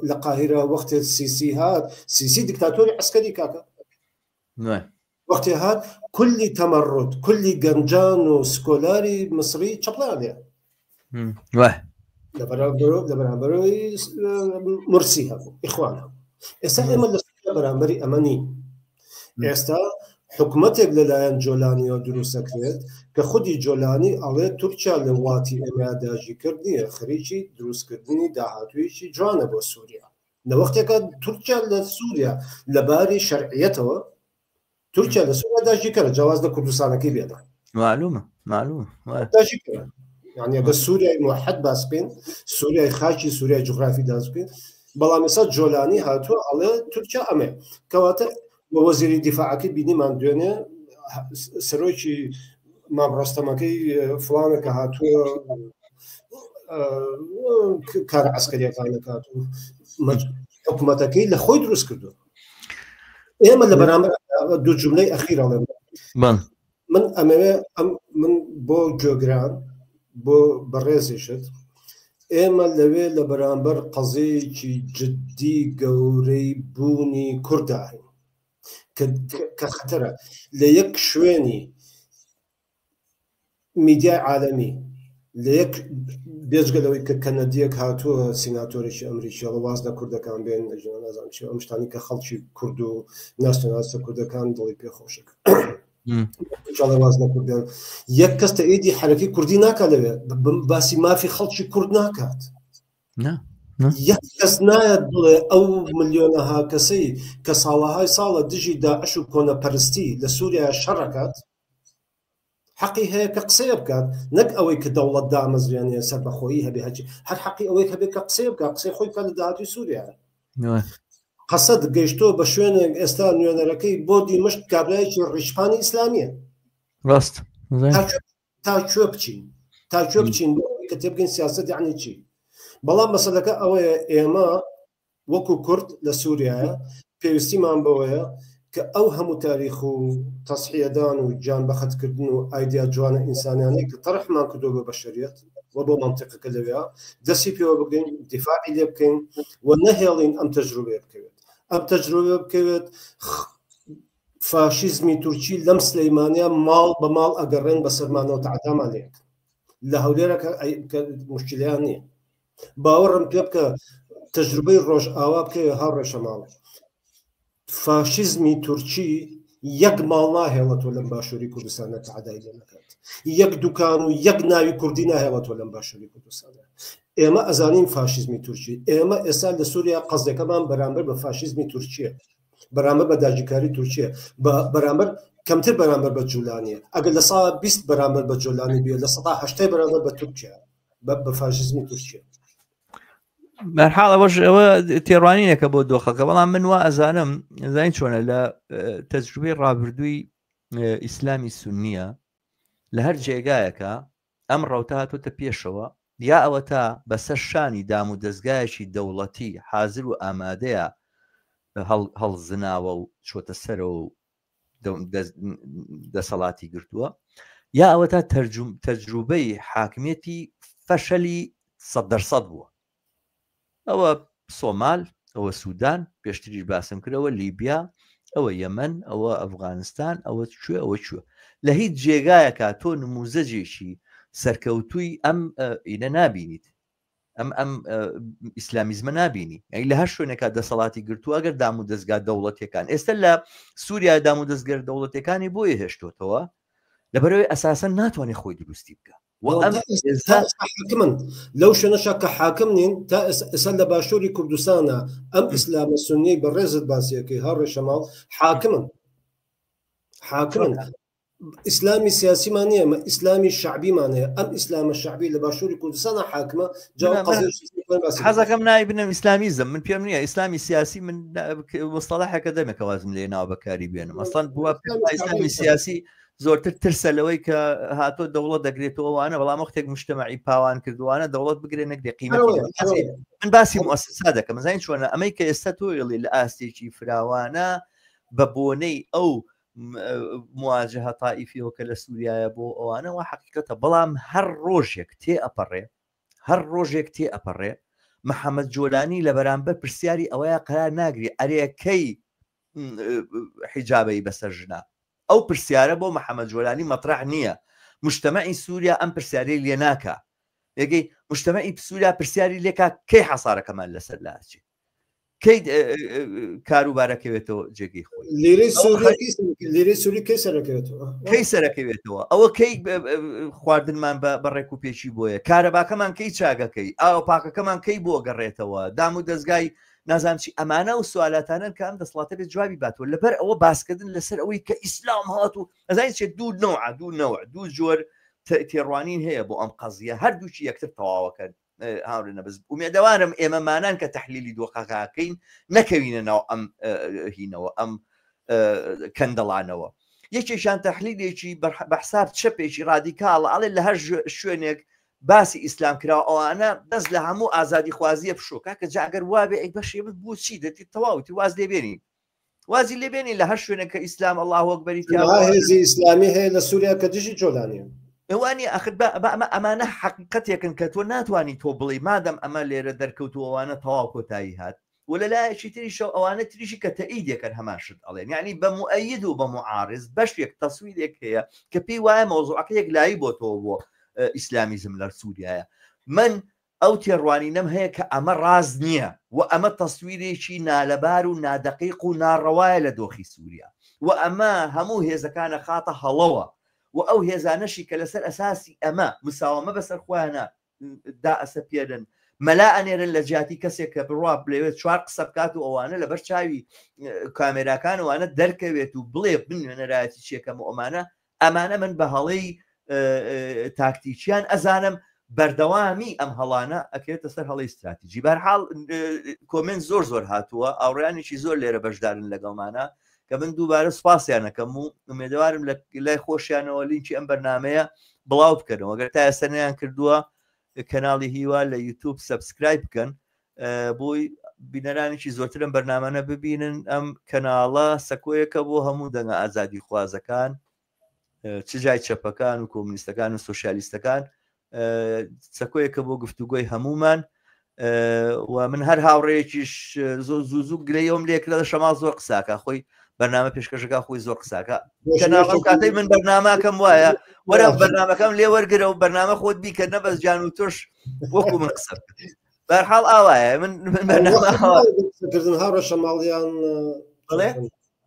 لە قاهیرە وەختێ سیسی هات، سیسی دیکتاتۆری عسکەری کاکە، وەختێ هات کولی تەمەڕود کولی گەنجان و سکۆلاری مسری چەپڵیان لێ. لە بەرامبەرەوەی مرسی هەبوو ئیخوان هەبوو ئێستا ئێمە لە بەرامبەری ئەمە نین ئێستا حکوومەتێک لەلایەن جۆلانیەوە دروستەکرێت کە خودی جۆلانی ئەڵێ تورکیا لە وڵاتی ئێمە داگیرکرد نییە خەریکی دروستکردنی داهاتوویەکی جوانە بۆ سووریا لە وەختێکە تورکیا لە سووریا لەباری شەرعیەتەوە تورکیا لە سووریا داگیرکەرە جیاواز لە کوردستانەکەی بێنە معلومە معلومە داگیرکەرە یعنی ئەگەر سووریای موحد باس بکەین سووریای خاکی سووریای جوغرافی داس بکەین بەڵام ئێستا جۆلانی هاتووە ئەڵێ تورکیا ئەمێ کەواتە بە وەزیری دیفاعەکەی بینیمان دوێنێ سەرۆکی مام ڕۆستەمەکەی فڵانە کە هاتووە کارە عسکەریەکان دەکات و حکوومەتەکەی لە خۆی دروست کردو ئێمە لە بەرامبەر دوو جملەی ئەخیر ئەڵێم من ئەمەوێ ئەم من بۆ گوێگران بۆ بەڕێزیشت ئێمە لەوێ لە بەرامبەر قەزەیەکی جددی گەورەی بوونی کورداین کە خەتەرە لە یەک شوێنی میدیای عالەمی لە یەک بێجگە لەوەی کە کەنەدیەک هاتووە سیناتۆرێکی ئەمریکیەوە واز لە کوردەکان بێن ئەژنا نازانم چی ئەم شتانی کە خەڵکی کورد و ناسیۆنالیستە کوردەکان دڵی پێ خۆشە چاڵێ واز لە کوردیان یەک کەس تەئیدی حەرەکی کوردی ناکات لەوێ باسی مافی خەڵکی کورد ناکات یەک کەس نایەت بڵێ ئەو ملیۆنەها کەسەی کە ساڵەهای ساڵە دژی داعش و کۆنەپەرستی لە سووریا شەڕەکات حەقی هەیە کە قسەیە بکات نەک ئەوەی کە دەوڵەت دامەزرێنێ سەربەخۆیی هەبێ هەرچی هەر حەقی ئەوەی هەبێ کە قسەیە بکات قسەی خۆی بکات لە داهاتووی سووریا قەسەد گەیشتۆ بە شوێنێک ئێستا نوێنەرەکەی بۆ دیمەشق کابرایەکی ڕیشپانی ئیسلامیە ڕاست تا کوێ بچین تا کوێ بچین کە تێبگەین سیاست یعنی چی بەڵام مەسەلەکە ئەوەیە ئێمە وەکو کورد لە سووریایە پێویستیمان بەوەیە کە ئەو هەموو تاریخ و تەسحیەدان و گیان بەختکردن و ئایدیا جوانە ئینسانیانەی کە تەرحمان کردووە بە بەشەریەت و بۆ مەنتیقەکە لەوێ دەستی پێوە بگرین دیفاعی لێ بکەین و نەهێڵین ئەم تەجروبەیە بکەوێت ئەم تەجروبە بکەوێت فاشیزمی تورکی لەم سلەیمانە ماڵ بە ماڵ ئەگەڕێن بە سەرمانەوە تەعدامان لێک لە هەولێرە کە مشکلیان نییە باوەڕم پێ بکە تەجروبەی ڕۆژئاوا بکەوێ هاوڕێ شەماڵ فاشیزمی تورکی یەک ماڵ ناهێڵێتەوە لەم باشووری کوردستانە تەعدای لێ نەکات یەک دوکان و یەک ناوی کوردی ناهێڵێتەوە لەم باشووری کوردستانە ئێمە ئەزانین فاشیزمی تورکی ئێمە ئێستا لە سووریا قەزیەکەمان بەرامبەر بە فاشیزمی تورکیە بەرامبەر بە داگیرکاری تورکیە بەرامبەر کەمتر بەرامبەر بە جولانیە ئەگەر لە سا 20 بەرامبەر بە جۆلانی بێ لە سەدا هەشتای بەرامبەر بە تورکیا بە فاشیزمی تورکیا. بەرحاڵ ئەوەش ئەوە تێڕوانینێکە بۆ دۆخەکە بەڵام من وا ئەزانم زانین چۆنە لە تەجروبەی ڕابردووی ئیسلامی سنیە لە هەر جێگایەکە ئەم ڕەوتە هاتۆتە پێشەوە یا ئەوە تا بەسەر شانی دام و دەستگایەکی دەوڵەتی حاضر و ئامادەیە هەڵزناوە و چۆتە سەرەوە و دەسەڵاتی گرتووە یا ئەوەتا تەجروبەی حاکمیەتی فەشەلی سەدەرسەد بووە ئەوە سۆمال ئەوە سوودان پێشتریش باسم کردەوە لیبیا ئەوە یەمەن ئەوە ئەفغانستان ئەوە کوێ ئەوە کوێ لە هیچ جێگایەکە تۆ نموزەجێکی سەرکەوتووی ئەم ئینە نابینیت ئەم ئەم ئیسلامیزمە نابینی ئەی لە هەر شوێنێکا دەسەڵاتی گرتووە ئەگەر دام و دەستگا دەوڵەتەکان ئێستا لە سووریا دام و دەستگەر دەوڵەتەکانی بۆیە هێشتۆتەوە لەبەرەوەی ئەساسەن ناتوانێت خۆی دروستی بکە حاکمن لەو شوێنەشا کە حاکم نین تا ئێستا لە باشووری کوردستانە ئەم ئیسلامە سنیەی بەڕێزت باسیەکەی هاوڕێ شەماڵ حاکمن حاکمن ئیسلامی سیاسیمان نییە ئەمە ئیسلامی شعبیمان هەیە ئەم ئیسلامە شعبی لە باشووری کوردستانە حاکمە حەزەکەم ناوی بنم ئیسلامیزم من پێم نییە ئیسلامی سیاسی من مستەڵحەکە دەمێکە وازم لێ ناوە بەکاری بێنم ئەسڵەن بووە ئیسلامی سیاسی زۆرتر ترسە لەوەی کە هاتۆ دەوڵەت دەگرێتەوە وانە بەڵام وەختێک مجتەمەعی پاوان کردوانە دەوڵەت بگرێ نەگرێ قیمەتی من باسی موسسا دەکەم زانین چۆنە ئەمەی کە ئێستا تۆ ئەڵێی لە ئاستێکی فراوانە بە بۆنەی ئەو مواجهە تائیفیەوە کە لە سووریایە بۆ ئەوانەوە حقیقەتە بەڵام هەر ڕۆژێک تێ ئەپەڕێ هەر ڕۆژێک تێ ئەپەڕێ محەممەد جۆلانی لە بەرامبەر پرسیاری ئەوەیە قرار ناگری ئەرێکەی حیجابەی بەسەر ژنا ئەو پرسیارە بۆ محەممەد جۆلانی مەطرح نییە مجتەمەعی سووریا ئەم پرسیارەی لێ ناکە. یەگەی مجتەمەعی سووریا پرسیاری لێکا کەی حەسارەکەمان لەسەر لاچێ کەی کاروبارەکەوێتەوە جێگەی خۆی لیرەی سووری کەی سەرەکەوێتەوە کەی سەرەکەوێتەوە ئەوە کەی خواردنمان بە ڕێک و پێکی بۆیە کارەباکەمان کەی چاگەکەی ئاوە پاکەکەمان کەی بۆ گەڕێتەوە دام و دەستگای نازانم چی ئەمانە و سوالاتانن کە ئەم دەسڵاتە بێت جوابی باتەوە لەبەر ئەوە باسکردن لەسەر ئەوەی کە ئیسلام هات و ئەزانین چێ دوو نەوە دوو نەوە دوو جۆر تێڕوانین هەیە بۆ ئەم قەزیە هەردووکی یەکتر تەواوەکەن هاورێ نەبەز ئومێدەوارم ئێمەمانان کە تەحلیلی دۆخەکەکەین نەکەوینە ناو ئەم هینەوە ئەم کەندەڵانەوە یەکێکیان تەحلیلێکی بە حساب چەپێکی ڕادیکاڵ ئەڵێ لە هەر شوێنێک باسی ئیسلام کراوە ئەوانە دەست لە هەموو ئازادی خوازیە پشۆ کاکە جا ئەگەر وابێ ئەی بەشێ من بۆچی دەتی تەواوتی واز لێ بێنین وازی لێ بێنین لە هەر شوێنێک کە ئیسلام الله ئەکبەری تیا هێزی ئیسلامی هەیە لە سووریا کە دژی جۆلانیە ئەوانی ئەخر بە ئەمە ئەمانە حەقیقەتێکن کە تۆ ناتوانانی تۆ بڵێ مادەم ئەمە لێرە دەرکەوتو ئەوانە تەواو کۆتایی هات و لە لایەکی تریشەوە ئەوانە تریشی کە تەئیدێکەن هەمان شت ئەڵێن یعنی بە موئەید و بە معارض بەشێک تەسویرێک هەیە کە پێی وایە مەوزوعەکە یەکلایی بۆتەوە بۆ ئیسلامیزم لە سووریایە من ئەو تێڕوانینەم هەیە کە ئەمە ڕاست نییە و ئەمە تەسویرێکی نالەبار و نادەقیق و ناڕەوایە لە دۆخی سووریا و ئەمە هەموو هێزەکانە خاتە هەڵەوە و ئەو هێزانەشی کە لەسەر ئەساسی ئەمە مساوەمە بەسەر خۆیانە دائەسەپێنن مەلا ئەنێرن لە جیاتی کەسێک کە بڕوا بلەوێت چوار قسە بکات و ئەوانە لەبەر چاوی کامێراکان ئەوانە دەرکەوێت و بڵێ من نوێنەرایەتی چیەکەم و ئەمانە ئەمانە من بە هەڵەی تاکتیکیان ئەزانم بەردەوامی ئەم هەڵانە ئەکرێتە سەر هەڵی استراتیجی بەرحاڵ comment زۆر زۆر هاتووە ئاوڕیانێکی زۆر لێرە بەشدارن لەگەڵمانە کە من دووبارە سوپاسیانەکەم و ئومێدەوارم لە لای خۆشیانەوە لینکی ئەم بەرنمەیە بڵاو بکەنەوە گەر تا ئێستا نەیان کردووە کەناڵی هیوا لە یوتوب subscribe بکەن بۆی بینەرانێکی زۆرترم بەرنامانە ببینن ئەم کەناڵە سەکۆیەکە بۆ هەموو دەنگە ئازادی خوازەکان چ جای چەپەکان و کۆمونیستەکان و سوسیالیستەکان سەکۆیەکە بۆ گفتوگۆی هەمومان و من هەر هاوڕێیەکیش زۆر زوو زوو گلەیەوم لێکرا لە شەماڵ زۆر قساکە خۆی بەرنامە پێشکەشەکە خۆی زۆر قساکە کەناڵ کاتەی من بەرنامەکەم وایە وەرە بەرنامەکەم لێ وەرگرە و بەرنامە خۆت بیکە نەبەس جان و تۆش وەکو من قسە بەرحاڵ ئاوایە من بەرنامەکردن هاوڕە شەماڵیان بڵێ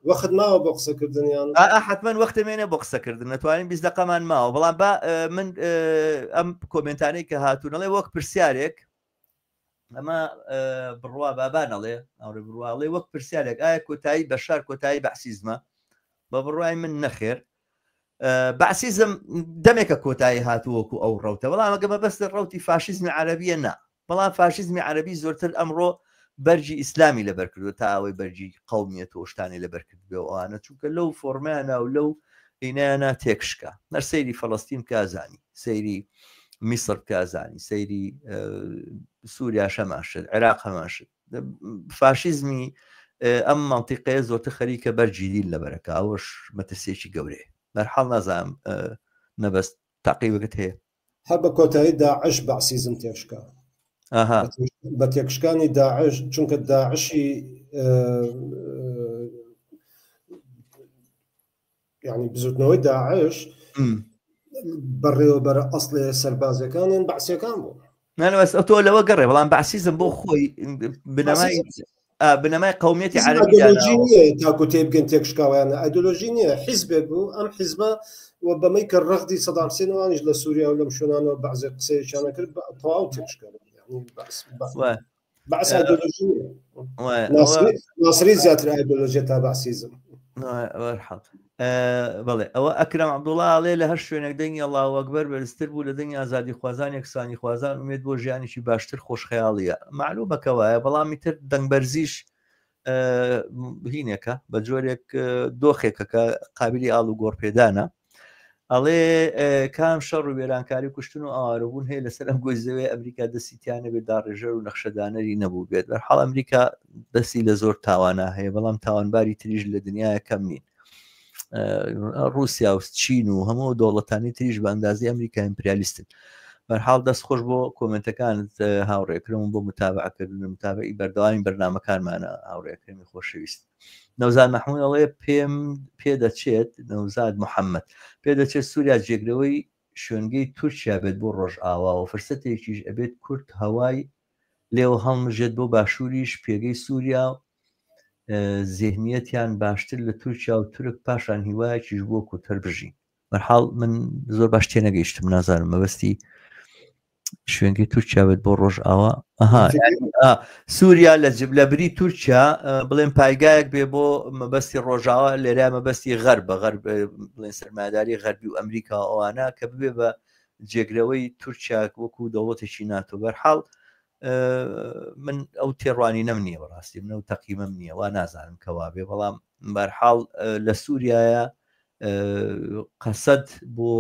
وەخت ماوە بۆ قسەکردنیان حتمما وەختە مێنێ بۆ قسەکردن نەتوانین 20 دقەمان ماوە بەڵام با من ئەم کۆمنتانەی کە هاتوونەڵێ وەک پرسیارێک ئەمە بڕوا بابان ئەڵێ ئەوڕێ بڕواڵێ وەک پرسیارێک ئایا کۆتایی بەشار کۆتایی بەعسیزمە بە بڕای من نەخێر بەعسیزم دەمێکە کۆتایی هاتووەکو ئەو ڕەوتە بەڵام ئەگە مەبەستە ڕەوتی فاشیزمی عەرەبیە نا بەڵام فاشیزمی عەرەبی زۆرتر ئەمڕۆ بەرگی ئیسلامی لەبەر کردووە تا ئەوەی بەرگی قەومیەت و شتانی لەبەر کردبێ و ئەوانە چونکە لەو فۆرمەیانە و لەو هینایانە تێکشکا نەر سەیری فەڵەستین بکە زانی سەیری میسر بکە زانی سەیری سووریا هەمان شت عێراق هەمان شت فاشیزمی ئەم منطقەیە زۆرتر خەریکە بەرگی دین لەبەرەکە ئەوەش مەترسیەکی گەورەیە بەرحاڵ نازانم نەبەست تاقیبەکەت هەیە هەر بە کۆتایی داعش بەعسیزم تێکشکا بە تێکشکانی داعش چونکە داعشی یعنی بزوتنەوەی داعش بەڕێوەبەرە ئەسڵێ سەربازەکانیان بەعسیەکان بوو نانوەس ئەو تۆ لەوە گەڕێ بەڵام بەعسیزم بۆ خۆی بنەمای بنەمای قومیەتی عەرەبی نییە تاکو تێبگەن تێکشکاویانە ئایدۆلۆژی نییە حیزبێک بوو ئەم حیزبە و بەمەی کە ڕەغدی سەدام حسێن وانیش لە سووریا و لەم شوێنانەوە بەعزێ قسەیەکیانە کرد تەواو تێکشکا بەعس ئایدۆلۆژی ناسری زیاتر ئایدۆلۆژیە تا بەعسیزم بەڵێ ئەوە ئەکرم عبدوڵا ئەڵێ لە هەر شوێنێک دەنگی الله ئەکبەر بەرزتر بوو لە دەنگی ئازادی خوازان یەکسانی خوازان ئومێد بۆ ژیانێکی باشتر خۆشخەیاڵیە معلومە کە وایە بەڵامی تر دەنگ بەرزیش هینێکە بە جۆرێک دۆخێکە کە قابلی ئاڵ و گۆڕپێدانە ئەڵێ کام شەڕ و وێرانکاری کوشتن و ئاوارەبوون هەیە لەسەر ئەم گۆی زەوێ ئەمریکا دەستی تیانەبێت داڕێژەر و نەخشەدانەری نەبوو بێت بەرحاڵ ئەمریکا دەستی لە زۆر تاوانە هەیە بەڵام تاوانباری تریش لە دنیاە کەم نین رووسیا و چین و هەموو دەوڵەتانی تریش بە ئەندازی ئەمریکا ئیمپریالیستن بەرحاڵ دەست خۆش بۆ کۆمنتەکانت هاوڕێکرم بۆ متابعکردن متابعی بەردەوامی بەرنمەکانمانە هاوڕێکرمی خۆشەویست نەوزاد مەحمود ئەڵێ پێم پێدەچێت نەوزاد محەممەد پێدەچێت سووریا جێگرەوەی شوێنگەی تورکیا بێت بۆ ڕۆژئاوا و فرسەتێکیش ئەبێت کورد هەوای لێوە هەڵمژێت بۆ باشووریش پێگەی سووریا زێهنیەتیان باشتر لە تورکیا و تورک پاشان هیوایەکیش بۆ کورد هەر بژین. بەرحاڵ من زۆر باش تێنەگەیشتم نازانم مەبەستی شوێنگەی تورکیا بێت بۆ ڕۆژئاوا ئەها سووریا لە لە بری تورکیا بڵێن پایگایەک بێ بۆ مەبەستی ڕۆژاوا لێرە مەبەستی غەر بە غەر بڵێن سەرمایداری غەربی و ئەمریکا ئەوانە کە ببێ بە جێگرەوەی تورکیا وەکو دەوڵەتێکی ناتۆ بەرحاڵ من ئەو تێڕوانینەم نییە بەڕاستی من ئەو تەقیمەم نییە وا نازانم کەوا بێ بەڵام بەرحاڵ لە سووریایە قەسەد بۆ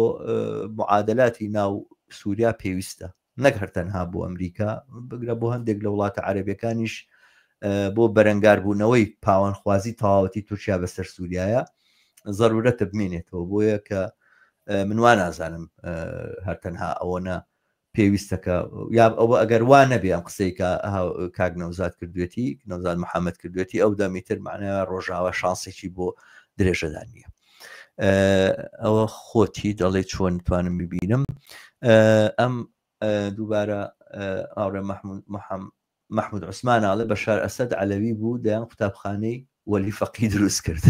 معادلاتی ناو سووریا پێویستە نەک هەر تەنها بۆ ئەمریکا بگرە بۆ هەندێک لە وڵاتە عەربیەکانیش بۆ بەرەنگاربوونەوەی پاوانخوازی تەواوەتی تورکیا بەسەر سووریایە زەرورەتە بمێنێتەوە بۆیە کە من وا نازانم هەر تەنها ئەوەنە پێویستە کە یا ئەوە ئەگەر وا نەبێ ئەم قسەی کە کاک نەوزاد کردوێتی نەوزاد محەممەد کردوێتی ئەو دەمیتر معنە ڕۆژاوا شانسێکی بۆ درێژەدان نییە ئەوە خۆتی دەڵێ چۆن توانم ببینم ئەم دووبارە ئاڕێ مححمود مەحمود عوسمان ئاڵێ بەشار ئەسەد عەلەوی بوو دەیان قوتابخانەی وەلی فەقی دروست کرد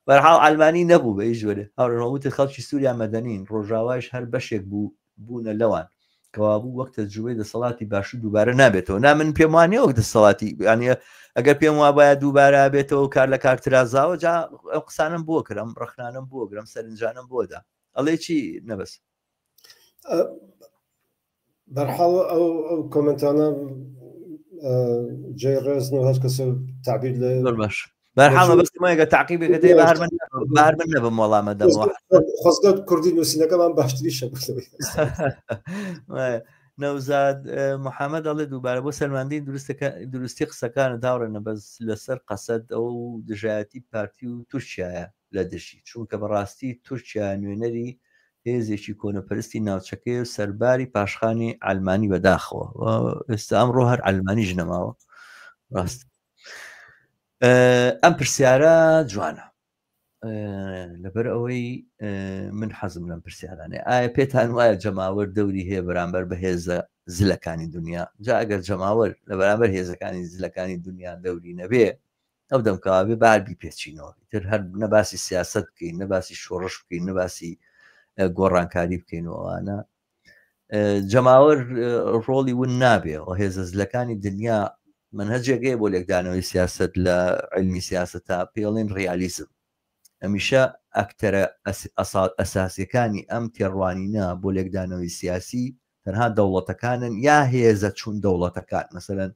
بەرحاڵ ئەلمانی نەبوو بە هیچ جۆرێ هاوڕێ خەڵکی سووریا مەدەنین ڕۆژاوایش هەر بەشێک بوو بوونە لەوان کەوابوو وەک تەجروبەی دەسەڵاتی باشوور دووبارە نابێتەوە نا من پێم وانە وەک دەسەڵاتی یانە ئەگەر پێم وابایە دووبارە بێتەوە کار لە کار ترازاوە جا ئەو قسانم بۆ کرم ڕخنانم بۆ گرم سەرنجانم بۆدا ئەڵێ چی نەبەس بەرحاڵ ئەو ئەو کۆمنتانە جێی ڕێزن و هەر کەسە تعبیر لە زۆر باش بەرحاڵ مەبەستم وایە گەر تعقیبێکت هەیە بە هەر من بە هەر من نەبم وەڵامە دەمەوە خۆزگە کوردی نووسینەکەمان باشتریشە نەوزاد محەممەد ئەڵێ دووبارە بۆ سەلماندنی دروستەکە دروستی قسەکانت هاوڕێ نەبەز لەسەر قەسەد ئەو دژایەتی پارتی و تورکیایە لە دژی، چونکە بەڕاستی تورکیا نوێنەری هێزێکی کۆنەپەرستی ناوچەکەیە و سەرباری پاشخانی عەلمانی بەداخەوە ئێستا ئەمڕۆ هەر عەلمانیش نەماوە ڕاست ئەم پرسیارە جوانە لەبەر ئەوەی من حەزم لەم پرسیارانێ ئایا پێتان وایە جەماوەر دەوری هەیە بەرامبەر بە هێزە زلەکانی دنیا جا ئەگەر جەماوەر لە بەرامبەر هێزەکانی زلەکانی دنیا دەوری نەبێ ئەو دەم کەوابێ با هەر بیپێچینەوە ئیتر هەر نە باسی سیاسەت بکەین نە باسی شۆڕش بکەین نە باسی گۆڕانکاری بکەین و ئەوانە جەماوەر ڕۆڵی ون نابێ و هێزە زلەکانی دنیا منهجێک هەیە بۆ لێکدانەوەی سیاست لە علمی سیاسەتا پێڵێن ڕیالیزم هەمیشە ئەکتەرە ئەساسیەکانی ئەم تێڕوانینە بۆ لێکدانەوەی سیاسی تەنها دەوڵەتەکانن یا هێزە چون دەوڵەتەکان مەسەلەن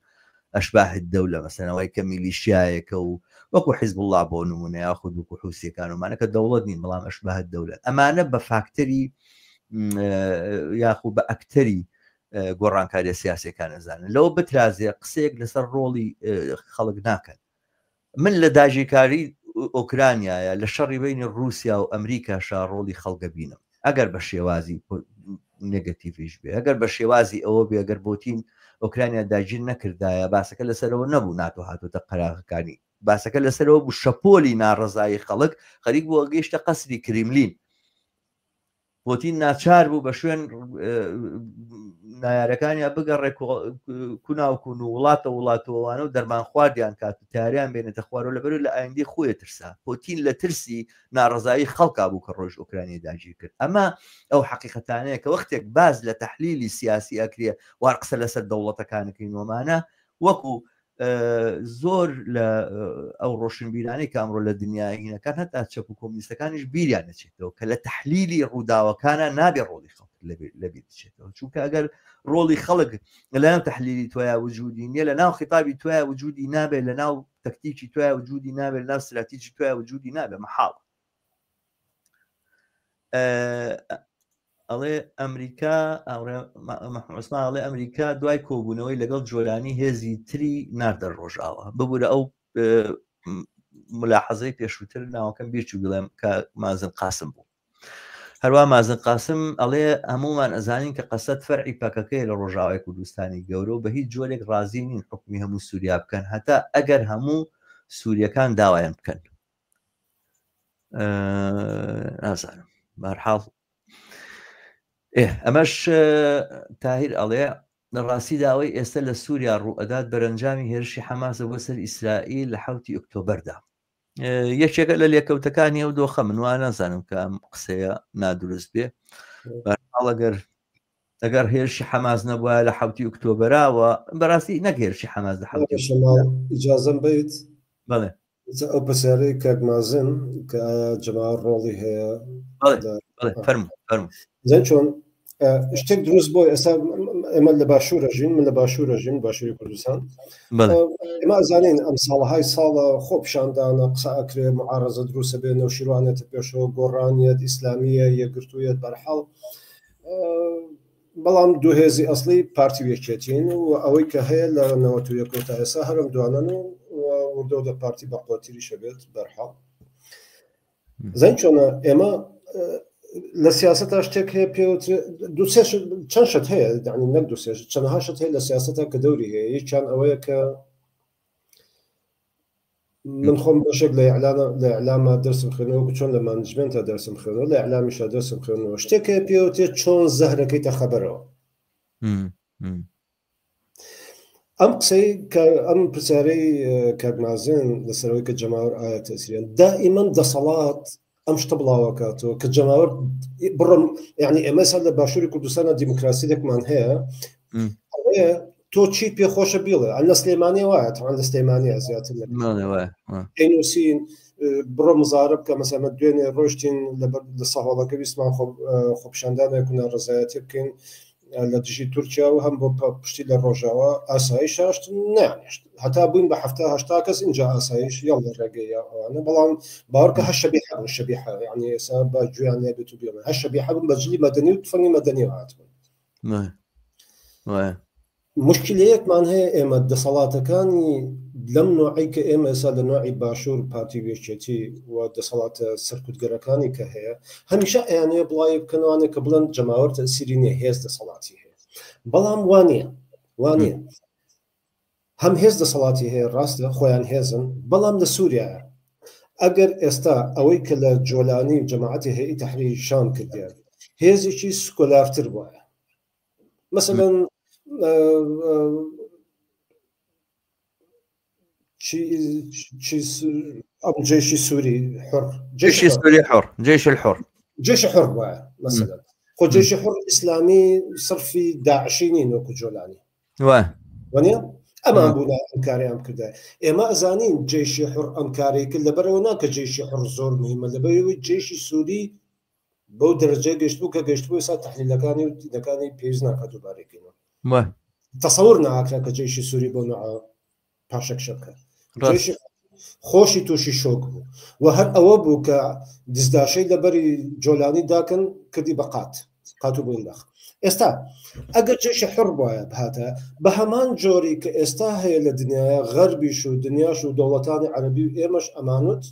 ئەشباه الدولە مەسەلەن ئەوەی کە میلیشیایەکە و وەکو حیزب اللە بۆ نمونە یاخود وەکو حوسیەکان ومانە کە دەوڵەت نین بەڵام ئەشباه الدولە ئەمانە بە فاکتەری یاخو بە ئەکتەری گۆڕانکاریە سیاسەکان ئەزانن لەوە بترازێ قسەیەک لەسەر ڕۆڵی خەڵک ناکەن من لە داگیرکاری ئۆکرانیایە لە شەڕی بینی ڕووسیا و ئەمریکاشا ڕۆڵی خەڵک ئەبینم ئەگەر بە شێوازی نگەتیڤیش بێ ئەگەر بە شێوازی ئەوە بێ ئەگەر بۆتین ئۆکرانیا داگیر نەکردایە باسەکە لەسەرەوە نەبوو ناتۆ هاتوتە قەراغەکانی باسەکە لەسەرەوە بوو شەپۆلی ناڕەزایی خەڵک خەریک بووە گەیشتە قەسری کریملین پۆتین ناچار بوو بە شوێن نایارەکانیان بگەڕێ کوناوکون و وڵاتە وڵاتەوەوانە و دەرمان خواردیان کات و تاریان بێنێتە خوارەوە لەبەر لە ئایندەی خۆی ترسا پۆتین لە ترسی ناڕزایی خەڵکا بوو کە ڕۆژ ئۆکرانیا داگیر کرد ئەمە ئەو حقیقەتانەیە کە وەختێک باز لە تەحلیلی سیاسی ئەکرێ وار قسە لەسەر دەوڵەتەکانەکەین وەمانە وەکو زۆر لە ئەو ڕۆشنبیرانەی کە ئەمڕۆ لە دنیای هینەکان هەتا چەپ و کۆمنیستەکانیش بیریان نەچێتەوە کە لە تحلیلی ڕووداوەکانە نابێ ڕۆڵی خەڵک لەبیر بچێتەوە چونکە ئەگەر ڕۆڵی خەڵک لەناو تحلیلی تۆیا وجودی نییە لە ناو خیتابی تۆیا وجودی نابێت لە ناو تەکتیکی تۆیا وجودی نابێت لە ناو استراتیجی تۆیا وجودی نابێت مەحاڵ ئەڵێ ئەمریکا عوسمان ئەڵێ ئەمریکا دوای کۆبوونەوەی لەگەڵ جۆلانی هێزی تری ناردە ڕۆژاوە ببوورە ئەو ملاحەزەی پێشووتر ناوەکەم بیرچوو بڵێم کە مازن قاسم بوو هەروە مازن قاسم ئەڵێ هەمومان ئەزانین کە قەسەد فەرعی پەکەکەی لە ڕۆژاوای کوردستانی گەورە و بە هیچ جۆرێک ڕازی نین حکومی هەموو سووریا بکەن هەتا ئەگەر هەموو سووریەکان داوایان بکەن نازانم بەرحاڵ. ئەمەش تاهیر ئەڵێ لە ڕاستیدا ئەوەی ئێستا لە سووریا ڕووئەدات بەرەنجامی هێرشی حەماسە بۆ سەر ئیسرائیل لە حوتی ئۆکتۆبەردا. یەکێکە لە لێکەوتەکانی ئەو دۆخە. من وا نازانم کە ئەم قسەیە نادروست بێ. بەهەرحاڵ ئەگەر ئەگەر هێرشی حەماس نەبوایە لە حوتی ئۆکتۆبەراوە، بەڕاستی نەک هێرشی حەماس لە حوتی ئیجازەم بیت؟ بەڵێ. ئەو پرسیارەی کاک مازن کە ئایا جەماوەر ڕۆڵی هەیە؟ فەرموو فەرموو. زين چۆن شتێک دروست بۆ ئێستا ئێمە لە باشوورە ژین، من لە باشوورە ژین، باشووری کوردستان. ئێمە ئەزانین ئەم ساڵەهای ساڵە خۆ پیشاندانە، قسە ئەکرێ، معارەزە دروستە بێ، نەوشیروانێتە پێشەوە، گۆڕانیەت، ئیسلامیە، یەکگرتوویەت، بەرحاڵ. بەڵام دوو هێزی ئەسڵی پارتی و یەکێتین و ئەوەی کە هەیە لە 91 تا ئێستا هەرم دوانن و وردەوردە پارتی بە قوتریشە بێت بەرحاڵ. زین چۆنە ئێمە لە سیاسەتا شتێک هەیە پێوترێ دوو سێ چەند شت هەیە، یعنی نەک دوو سێ شت، چەندەها شت هەیە لە سیاسەتا کە دەوری هەیە. یەکیان ئەوەیە کە من خۆم بەشێک لە ئیعلانە، لە ئیعلامە دەرسم خوێندەوە، وەکو چۆن لە مانجمنتە دەرسم خوێندەوە، لە ئیعلامیشا دەرسم خوێندەوە. شتێک هەیە پێوترێ چۆن زەهرەکەیتە خەبەرەوە. ئەم قسەی کە ئەم پرسیارەی کاک مازن لەسەرەوەی کە جەماوەر ئایا تەسیریان، دائیمەن دەسەڵات ئەم شتە بڵاوەکاتەوە کە جەماوەر بڕم، یعنی ئێمە سەر لە باشووری کوردستانە دیموکراسیێکمان هەیە، ئەوەیە تۆ چی پێخۆشە بیڵێ. ئەن لە سلێمانی وایە، تەوان لە سلێمانیە زیاتر لە ئەینوسین بڕۆ مزارە بکە. مەسەلەن دوێنێ ڕۆشتین لە سەهۆڵەکە، ویستمان خۆپیشاندانێک و ناڕەزایەتی بکەین لە دژی تورکیا و هەم بۆ پشتی لە ڕۆژاوا. ئاسایش هاشت نانێشت هەتا بووین بە 70-80 کەس، اینجا ئاسایش یاڵ لە ڕێگەی ئەوانە. بەڵام باوەڕکە هەر شەبیحە بوون، شەبیحە، یعنی ئێستا بە گوێیان لێ بێت و بێڵێن هەر شەبیحە بوون، بە جلی مەدەنی و تفەنگی مەدەنی هاتبوون. مشکلەیەکمان هەیە ئێمە دەسەڵاتەکانی لەم نوعی کە ئێمە ئێستا لە نوعی باشوور پارتی و یەکێتی و دەسەڵاتە سەرکوتگەرەکانی کە هەیە، هەمیشە ئەیانەوێ بڵاوی بکەنەوانێ کە بڵێن جەماوەر تەسیری نییە، هێز دەسەڵاتی هەیە. بەڵام وانە، وانە. هەم هێز دەسەڵاتی هەیە، ڕاستە خۆیان هێزن، بەڵام لە سووریا ئەگەر ئێستا ئەوەی کە لە جۆلانی و جەماعەتی هەیئەی تەحریر شام کردیان هێزێکی سکۆلارتر بووە، مثلا ئەم جيشی سووری حر، جيش سوري حر، جيش الحر، جيش حر وایە مثلا. خۆ جيشی حر ئیسلامی صرفی داعشی نین وەکو جۆلانی، وانە ئەمان بوونا ئەم کاریان کردای. ئێمە ئەزانین جيشی حر ئەم کارەی کرد لەبەرەوە نا کە جيشی حر زۆر مهمە، لەبەرەوەی جيشی سووری بەو دەرەجەی گەشت بوو کە گەشت بوو، ئێستا تحلیلەکانی و دیدەکانی پێویست ناکات دووبارەکەینەوە. تەسەور ناکرا کە جيشی سووری بۆ نوعە پاشەکشە بکات. جيشی خۆشی تووشی شۆک بوو و هەر ئەوە بوو کە دزداشەی لەبەری جۆلانی داکن کردی بە قات، قات و بوونداخ. ئێستا ئەگەر جێشی حڕ وایە بهاتە بە هەمان جۆری کە ئێستا هەیە لە دنیاە، غەربیش و دنیاش و دەوڵەتانی عەرەبی و ئێمەش ئەمانوت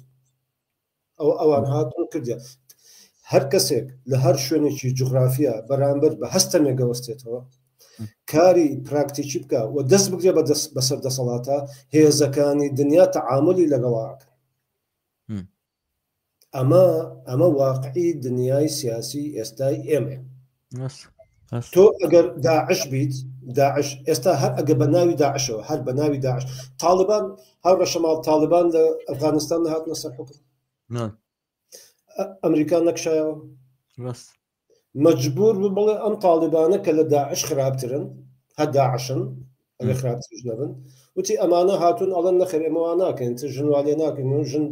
ئەو ئەوان هاتن کردیان. هەر کەسێک لە هەر شوێنێکی جوغرافیا بەرامبەر بە هەستەمێک گەوەستێتەوە، کاری پراکتیکی بکە و دەست بگرێ بەسەر دەسەڵاتە، هێزەکانی دنیا تەعاملی لەگەڵاکەن. ئەمە واقعی دنیای سیاسی ئێستای ئێمە. تۆ ئەگەر داعش بیت، داعش ئێستا هەر ئەگە بە ناوی داعشەوە، هەر بە ناوی داعش، تاڵیبان، هەر بە شەماڵ تاڵیبان لە ئەفغانستان نەهاتنە سەر حوکم. ئەمریکا نەکشایەوە. مەجبور بوو بڵێ ئەم تاڵیبانە کە لە داعش خراپترن، هەر داعشن، ئەگەر خراپتریش نەبن، وتی ئەمانە هاتوون ئەڵێن نەخێر ئێمە وا ناکەین، چ ژن وا لێ ناکەین و ژن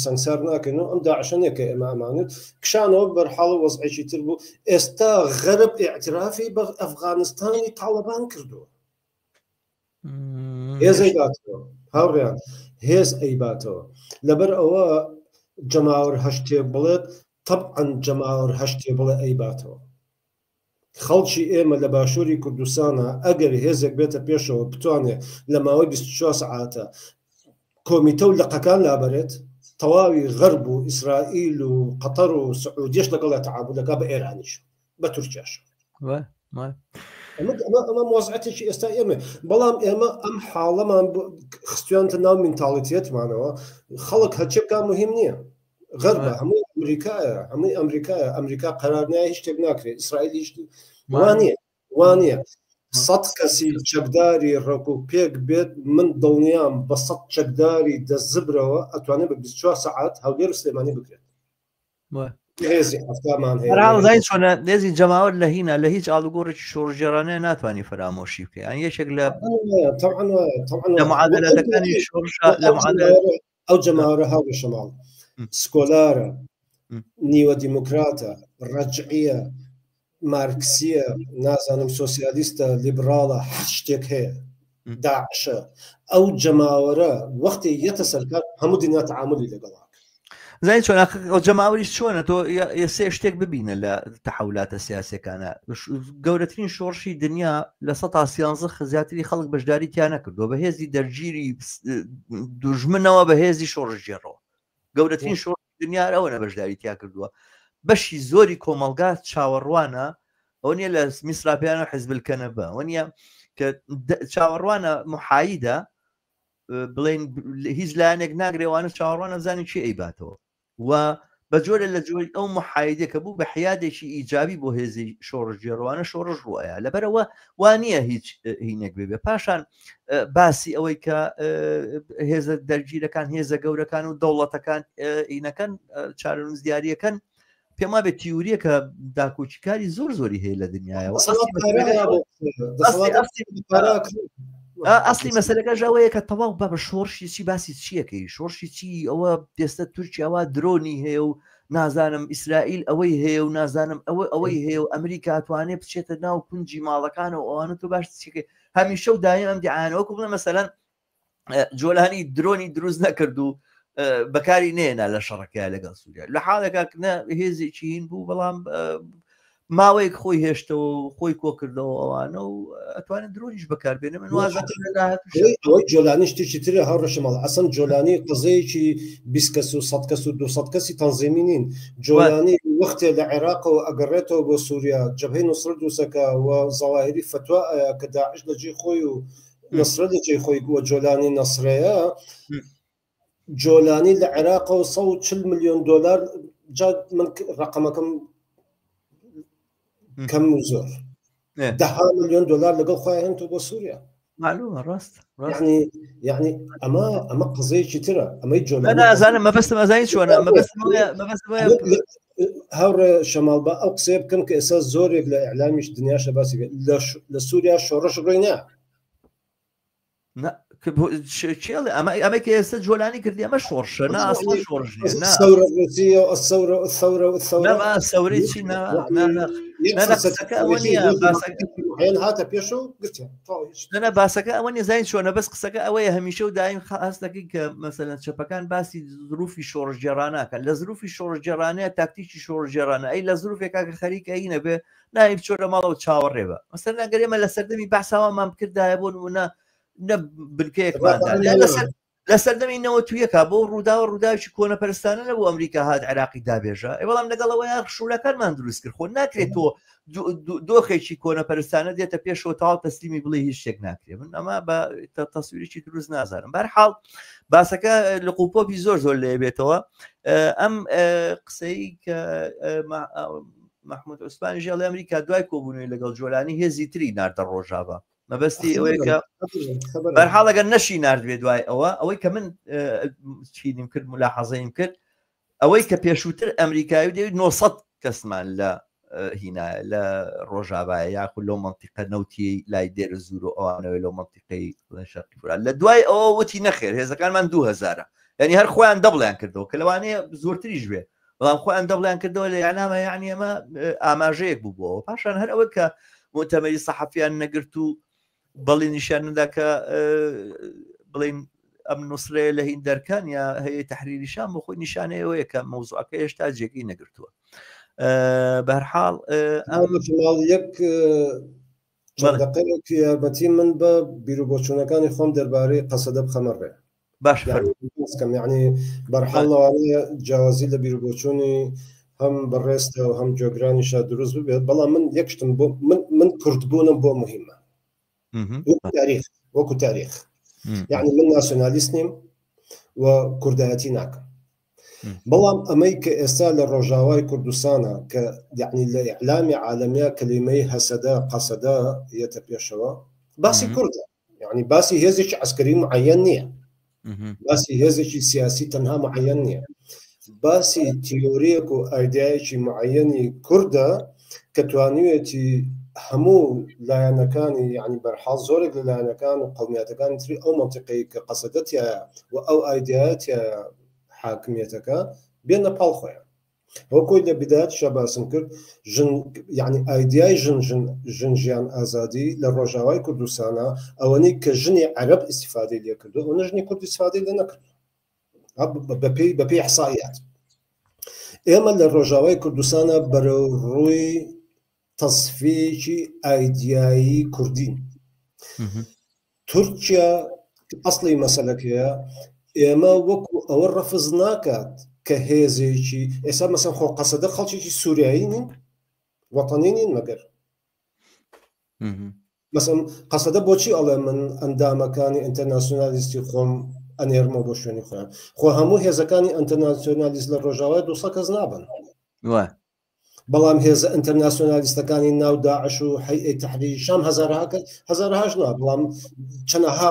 سەنگسار ناکەین و ئەم داعشە نییە کە ئێمە ئەمانوت. کشانەوە بەرحاڵ وەزعێکی تر بوو. ئێستا غەرب ئیعترافی بە ئەفغانستانی تاڵیبان کردووە. هێز ئەیباتەوە هاوڕێیان، هێز ئەیباتەوە. لەبەر ئەوە جەماوەر هەشتێ بڵێت، طبعاً جەماوەر هەشتێ بڵێ ئەیباتەوە. خەڵکی ئێمە لە باشووری کوردستانە ئەگەر هێزێک بێتە پێشەوە بتوانێت لە ماوەی 24 سەعاتە کۆمیتە و لقەکان لابەرێت، تەواوی غەرب و ئیسرائیل و قەتەر و سعودیەش لەگەڵ تەعامولەکە بە ئێرانیش بە تورکیاش. ئەمە وەزعەتێکی ئێستا ئێمە، بەڵام ئێمە ئەم حاڵەمان خستویانتە ناو مینتاڵیتیەتمانەوە. خەڵک هەرچێ بکا مهم نییە، غەربە هەموو ئەمریکایە هەمووی ئەمریکایە ئەمریکا قەرار نایە هیچ شتێک ناکرێت ئیسرائیل هیچ وانە وانە سەد کەسی چەکداری ڕێک و پێک بێت من دڵنیام بە سەد چەکداری دەست زبرەوە ئەتوانێت بە 24 سەعات هەولێر و سلێمانی بگرێت. هێزی حەفتامان هەیە. هەرحاڵ چۆنە هێزی جەماوەر لە هینا لە هیچ ئاڵوگۆڕێکی شۆڕشگێڕانە ناتوانانی فەرامۆشی بکەی یان یەکێک لە طبعا طبعا لە معادلاتەکانی شۆڕش لە معادلات ئەو جەماوەرە هاوڕێ شەماڵ سکۆلارە، نیوە دیموکراتە، ڕەجعیە، مارکسیە، نازانم سۆسیالیستە، لیبراڵە، هەر شتێک هەیە، داعشە. ئەو جەماوەرە وەختی یەتە سەرکار هەموو دنیا تەعاملی لەگەڵا. زانی چۆن ئەو جەماوەریش چۆنە تۆ سێ شتێک ببینە لە تەحولاتە سیاسەکانە. گەورەترین شۆڕشی دنیا لە 113 زیاتری خەڵک بەشداری تیا نەکردووە، بە هێزی دەرگیری دوژمنەوە، بە هێزی شۆڕشگێڕەوە. گەورەترین شۆڕشی دنیا ئەوە نە بەشداری تیا کردووە. بەشی زۆری کۆمەڵگا چاوەڕوانە، ئەوە نییە لە میسرا پێیان و حزب الکەنەبە، ئەوە نییە کە چاوەڕوانە محایدە، بڵێن هیچ لایەنێک ناگرێوانە چاوەڕوانە بزانین چی ئەیباتەوە. و بە جۆرە لە جۆری ئەو محایدە کە بوو بە حیادێکی ئیجابی بۆ هێزی شۆڕشگێڕوانە شۆڕش ڕوایە. لەبەرەوە وانە هیچ هینێک بێ. پاشان باسی ئەوەی کە هێزە دەرگیرەکان، هێزە گەورەکان و دەوڵەتەکان ئینەکەن چارەنووس دیاریەکەن، پێم وابێ تیوریەکە داکۆکیکاری زۆر زۆری هەیە لە دنیاەوە. ئەسلی مەسەلەکەش ئەوەیە کە تەواو بە شۆڕشی چی باسی چیەکەی، شۆڕشی چی؟ ئەوە ئێستا تورکیاوا درۆنی هەیە و نازانم ئیسرائیل ئەوەی هەیە و نازانم ئەوە ئەوەی هەیە و ئەمریکا توانێت بچێتە ناو کونجی ماڵەکان و ئەوانە. تۆ باش چیەکەی؟ هەمیشە و دایم ئەم دیعانە وەکو بڵێ مەسەلەن جۆلانی درۆنی دروست نەکرد و بەکاری نێنا لە شەڕەکەی لەگەڵ سووریا، لە حاڵێکا نە هێزێکی هین بوو، بەڵام ماوەیەک خۆی هێشتەوە و خۆی کۆکردەوە ئەوانە و ئەتوانن درۆنیش بەکاربێنن. من وازانم لە داهاتوو ئەوەی جۆلانی شتێکی ترە هاوڕێ شەماڵ. ئەسەن جۆلانی قزەیەکی 20 کەس و 100 کەس و 200 کەسی تەنزیمی نین. جۆلانی وەختێ لە عێراقەوە ئەگەڕێتەوە بۆ سووریا، جەبهەی نوسرە دروستەکە و زەواهیری فەتوا ئەیا کە داعش لە جێی خۆی و نەسرە لە جێی خۆی و جۆلانی نەسرەیە. جۆلانی لە عێراقەوە 140 میلیۆن دلار، جا من ڕقەمەکەم کەم و زۆر، دەها میلیۆن دلار لەگەڵ خۆیان هێنتەوە بۆ سووریا. معلومە ڕاست. یعنی یعنی ئەمە ئەمە قزەیەکی ترە. ئەمەی جۆلانی نازانم مەبەستم ئەزانی چۆنە، مەبەستم مەبەستم هاوڕێ شەماڵ بە ئەو قسەیە بکەم کە ئێستا زۆرێک لە ئیعلامیش دنیاشە باسی لە سووریا شۆڕش ڕووی نا. چێڵێ ئەمە ئەمە کە ئێستا جۆلانی کردی ئەمە شۆڕشە؟ نا، ئەسڵ شۆڕش نییە. نا الثورة الروسية والثورة والثورة والثورة. نا ثورة چی؟ نا نا نا نا، قسەکە ئەوە نییە، باسەکە عێن هاتە پێشەوە گرتیان. نا باسەکە ئەوە نییە، زانین چۆنە، بەس قسەکە ئەوەیە هەمیشە و دایم هەست دەکەین کە مەسەلەن چەپەکان باسی زروفی شۆڕشگێڕانەکەن. لە زروفی شۆڕشگێڕانەیە تاکتیکی شۆڕشگێڕانە، ئەی لە زروفێکا کە خەریکە هینە بێ ناوی بچۆ لە ماڵەوە چاوەڕێ بە. مەسەلەن ئەگەر ئێمە لە سەردەمی بەعساوامان بکردایە بۆ نمونە نە بنکەیەکماندا لە سەردەمی نەوەتویەکە بۆ ڕووداوە ڕووداوێکی کۆنەپەرستانە نەبوو ئەمریکا هات عێراقی دابێژە، ئێ بەڵام لەگەڵ ئەوەیە شوورەکانمان دروست کرد. خۆ ناکرێت تۆ دۆخێکی کۆنەپەرستانە دێتە پێشەوە تەواو تەسلیمی بڵێ هیچ شتێک ناکرێت. من ئەمە بە تەسویرێکی دروست نازانم. بەرحاڵ باسەکە لقوپۆپی زۆر زۆر لێ بێتەوە. ئەم قسەی کە محمود عوسمانی ژێڵی ئەمریکا دوای کۆبوونەوەی لەگەڵ جۆلانی هێزی تری ناردە ڕۆژاوا، مەبەستی ئەوەیە کە بەرحاڵ ئەگەر نەشی ناردبێ دوای ئەوە، ئەوەی کە من چینیم کرد ملاحەزەیم کرد، ئەوەی کە پێشووتر ئەمریکایی دەویت 900 کەسمان لە هینا لە ڕۆژاوایە یاخود لەو منطقە نەوتی لای دێرە زور و ئەوانەوەی لەو منطقەی شەرقی فورات، لە دوای ئەوە وتی نەخێر هێزەکانمان 2000، یعنی هەر خۆیان دەبڵیان کردەوە کە لەوانەیە زۆرتریش بێ، بەڵام خۆیان دەبڵیان کردەوە لە یانامە، یعنی ئەمە ئاماژەیەک بوو بۆەوە. پاشان هەر ئەوە کە مؤتەمەری سەحەفیان نەگرت و بەڵی نیشان نەدا کە بڵین ئەم نووسرەیە لە هین دەرکان یا هەیە تحریری شام بۆ خۆی نیشانەیەوەیە کە مەوزوعەکە هێشتا جێگەی نەگرتووە. بەرحاڵ ئەم یەک دقەیەک یارمەتی من بە بیر و بۆچوونەکانی خۆم دەربارەی قەسەدە بخەمە ڕێ. باش کەم یعنی بەرحاڵ لەوانەیە جیاوازی لە بیر و بۆچوونی هەم بەڕێزتە و هەم جۆگرانیشا دروست ببێت، بەڵام من یەک شتم بۆ من من کوردبوونم بۆ مهمە وەکو تاریخ، وەکو تاریخ. یعنی من ناسیۆنالیست نیم و کوردایەتی ناکەم. بەڵام ئەمەی کە ئێستا لە ڕۆژاوای کوردستانە کە یعنی لە ئیعلامی عالەمیە کەلیمەی هەسەدە قەسەدە یەتە پێشەوە باسی کوردە یعنی باسی هێزێکی عسکەری معەن نییە باسی هێزێکی سیاسی تەنها معەن نییە باسی تیۆریەک و ئایدایەکی معەنی کوردە کە توانیوێتی هەموو لایەنەکانی یعنی بەرحاڵ زۆرێک لە لایەنەکان و قومیاتەکانی تری ئەو منطقەی کە قەسەدەتیایە و ئەو ئایدایەتیایە حاکمیەتەکە بێنە پاڵ خۆیان وەکۆی لە بدایەتیشا باسم کرد ژن یعنی ئایدیای ژن ژن ژن ژیان ئازادی لە ڕۆژاوای کوردستانە ئەوەنەی کە ژنی عەرەب ئیسیفادەی لێ کردو ئەوەنە ژنی کورد ئیسیفادەی لێ نەکردو بەپێی بەپێی ئیحسائیات ئێمە لە ڕۆژاوای کوردستانە بەرەو ڕووی تەسفیەکی ئایدیایی کوردین تورکیا ئەسڵی مەسەلەکەیە ئێمە وەکو ئەوە ڕەفز ناکات کە هێزێکی ئێستا مەسەن خۆ قەسەدە خەڵکێکی سووریایی نین وەتەنی نین مەگەر مەسەن قەسەدە بۆچی ئەڵێ من ئەندامەکانی ئینتەرناسیۆنالیستی خۆم ئەنێرمەوە بۆ شوێنی خۆیان خۆ هەموو هێزەکانی ئینتەرناسیۆنالیست لە ڕۆژاوای 200 کەس نابن بەڵام هێزە ئینتەرناسیۆنالیستەکانی ناو داعش و هەیئەی تەحریر شام هەزارەها کەس هەزارەهاش نا بەڵام چەنەها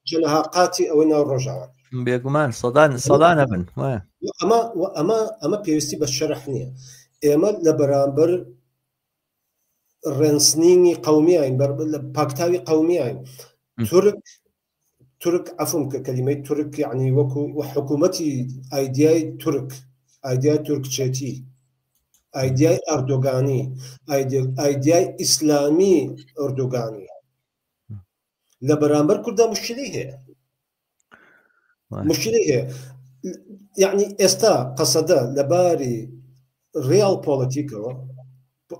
چەنەها قاتی ئەوەی ناو ڕۆژاوا. بێگومان سەدان سەدان هەبن وایە. ئەمە ئەمە ئەمە پێویستی بە شەرح نییە. ئێمە لە بەرامبەر ڕێنسنینی قەومیین بەر لە پاکتاوی قەومیین تورک تورک عەفوم کە کەلیمەی تورک یعنی وەکو حکوومەتی ئایدیای تورک ئایدیای تورکچێتی ئایدیای ئەردۆگانی ئایدیای ئیسلامی ئۆردوگانی لە بەرامبەر کووردا مشکلی هەیە مشکلی هەیە یعنی ئێستا قەسەدە لەباری ڕیاڵ پۆڵەتیکەوە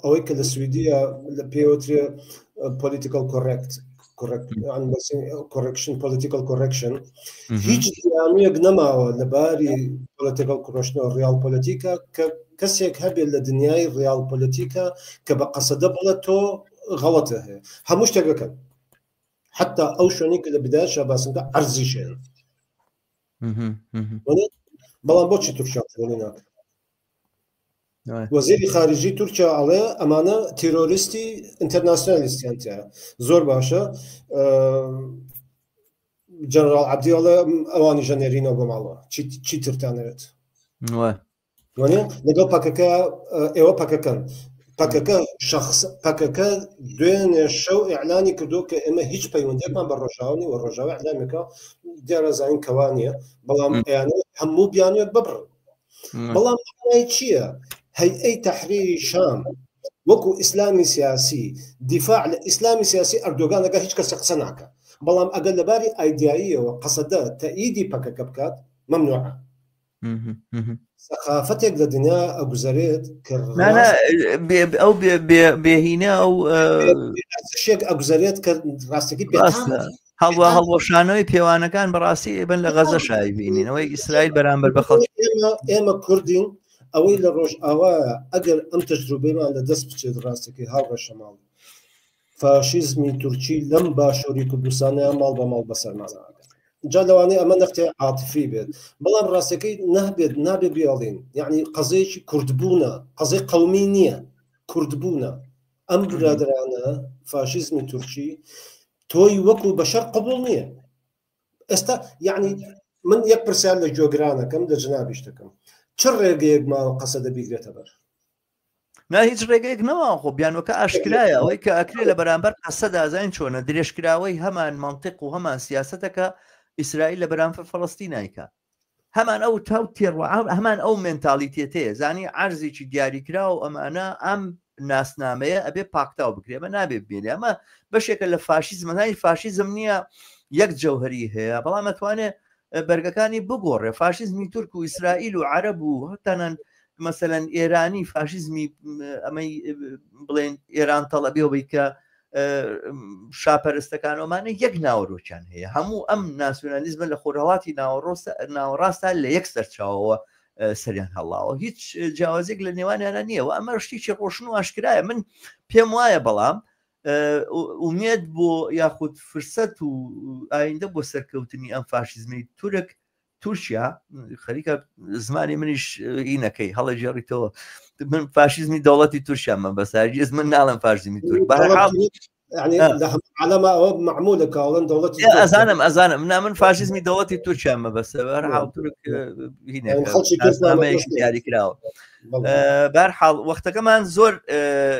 ئەوەی کە لە سویدیە لە پێوترێ political correct correction political correction هیچ بیانوویەک نەماوە لەباری political correction و ڕیاڵ پۆلیتیکا کە کەسێک هەبێت لە دنیای ڕیاڵ پۆلیتیکا کە بە قەسەدە بڵێ تۆ غەڵەتە هەیە هەموو شتێکەکەن حتا ئەو شوێنی کە لە بدایشا باسم کە عەرزیش هەیە بەڵام بۆچی تورکیا قبوڵی ناکە وەزیری خارجی تورکیا ئەڵێ ئەمانە تیرۆریستی ئینتەرناسیۆنالیستیان تایە زۆر باشە جەنرال عەبدی ئەڵێ ئەوانی ژەنێرینەوە بۆ ماڵەوە چی ترتانەوێت لەگەڵ پەکەکە ئێوە پەکەکەن پەکەکە شخص پەکەکە دوێنێ شەو ئیعلانی کردو کە ئێمە هیچ پەیوەندێکمان بە ڕۆژاوانی و ڕۆژاوە ئیعلامێکە دیارە زانین کەوا نییە بەڵام ئەیانە هەموو بیانوێک ببڕن بەڵام معنای چییە هەیئەی تەحریری شام وەکو ئیسلامی سیاسی دیفاع لە ئیسلامی سیاسی ئەردۆگان ئەگەر هیچ کەسێک قسە ناکە بەڵام ئەگەر لەباری ئایدیاییەوە قەسەدە تەئیدی پەکەکە بکات مەمنوعە سەقافەتێک لە دنیا ئەگوزەرێت کە ئەو بێهینە ئەو شێک ئەگوزەرێت کە ڕاستەکەی هەڵوە هەڵوەشانەوەی پێوانەکان بەڕاستی بن لە غەزە شای بینینەوەی ئیسرائیل بەرامبەر بە خەڵک ئێمە کوردین ئەوەی لە ڕۆژ ئاوا ئەگەر ئەم تەجروبەیمان لە دەست بچێت ڕاستەکەی هاوڕێ شەماڵ فاشیزمی تورکی لەم باشووری کوردستانە ماڵ بە ماڵ بەسەرمان جا لەوانەیە ئەمە نەختێ عاتفی بێت بەڵام ڕاستەکەی نابێت نابێ بێڵین یعنی قەزەیەکی کوردبوونە قەزەی قەومی نییە کوردبوونە ئەم برادرانە فاشیزمی تورکی تۆی وەکو بەشەر قبول نییە ئێستا یعنی من یەک پرسیار لە گوێگرانەکەم لە جنابیش دەکەم چ ڕێگەیەک ماوە قەسەدە بیگرێتە بەر نا هیچ ڕێگەیەک نەما خۆ بیانوەکە ئاشکرایە ئەوەی کە ئەکرێ لە بەرامبەر قەسەدا زانین چۆنە درێژکراوەی هەمان منطق و هەمان سیاسەتەکە ئیسرائیل لە بەرامبەر فەڵەستین نایکا هەمان ئەو تاو تێڕوە هەمان ئەو مێنتالیتێتەیە زانی عەرزێکی دیاریکراو ئەمانە ئەم ناسنامەیە ئەبێ پاکتاو بکرێ ئەمە نابێ بمێنێ ئەمە بەشێکە لە فاشیزم زانی فاشیزم نییە یەک جەوهری هەیە بەڵام ئەتوانێ بەرگەکانی بگۆڕێ فاشیزمی تورک و ئیسرائیل و عەرەب و هەتانان مەسەلەن ئێرانی فاشیزمی ئەمەی بڵێن ئێران تەڵەبیەوە بی کە شاپەرستەکان ئەمانە یەک ناوەرۆکیان هەیە هەموو ئەم ناسیۆنالیزمە لە خۆرهڵاتی ناوەڕاستە لە یەک سەرچاوەوە سەریان هەڵاوە هیچ جیاوازێک لە نێوانیانە نییە و ئەمە شتێکی ڕۆشن و ئاشکرایە من پێم وایە بەڵام ئومێد بۆ یاخود فرسەت و ئایندە بۆ سەرکەوتنی ئەم فاشیزمی تورک تورکیا خەریکە زمانی منیش هینەکەی هەڵەگێڕیتەوە من فاشیزمی دەوڵەتی تورکیا من بەس هەرگیز من ناڵم فاشیزمی تورک بەهەرحاڵ يعني لە هەموو عالەما ئەوە مەعمولە کە ئەڵێن دەوڵەتی یا ئەزانم ئەزانم نا من فاشیزمی دەوڵەتی تورکیا مەبەستە بەهەرحاڵ تورک یعنی خەڵکی تورک ناسنامەیەکی دیاری کراوە بەرحاڵ وەختەکەمان زۆر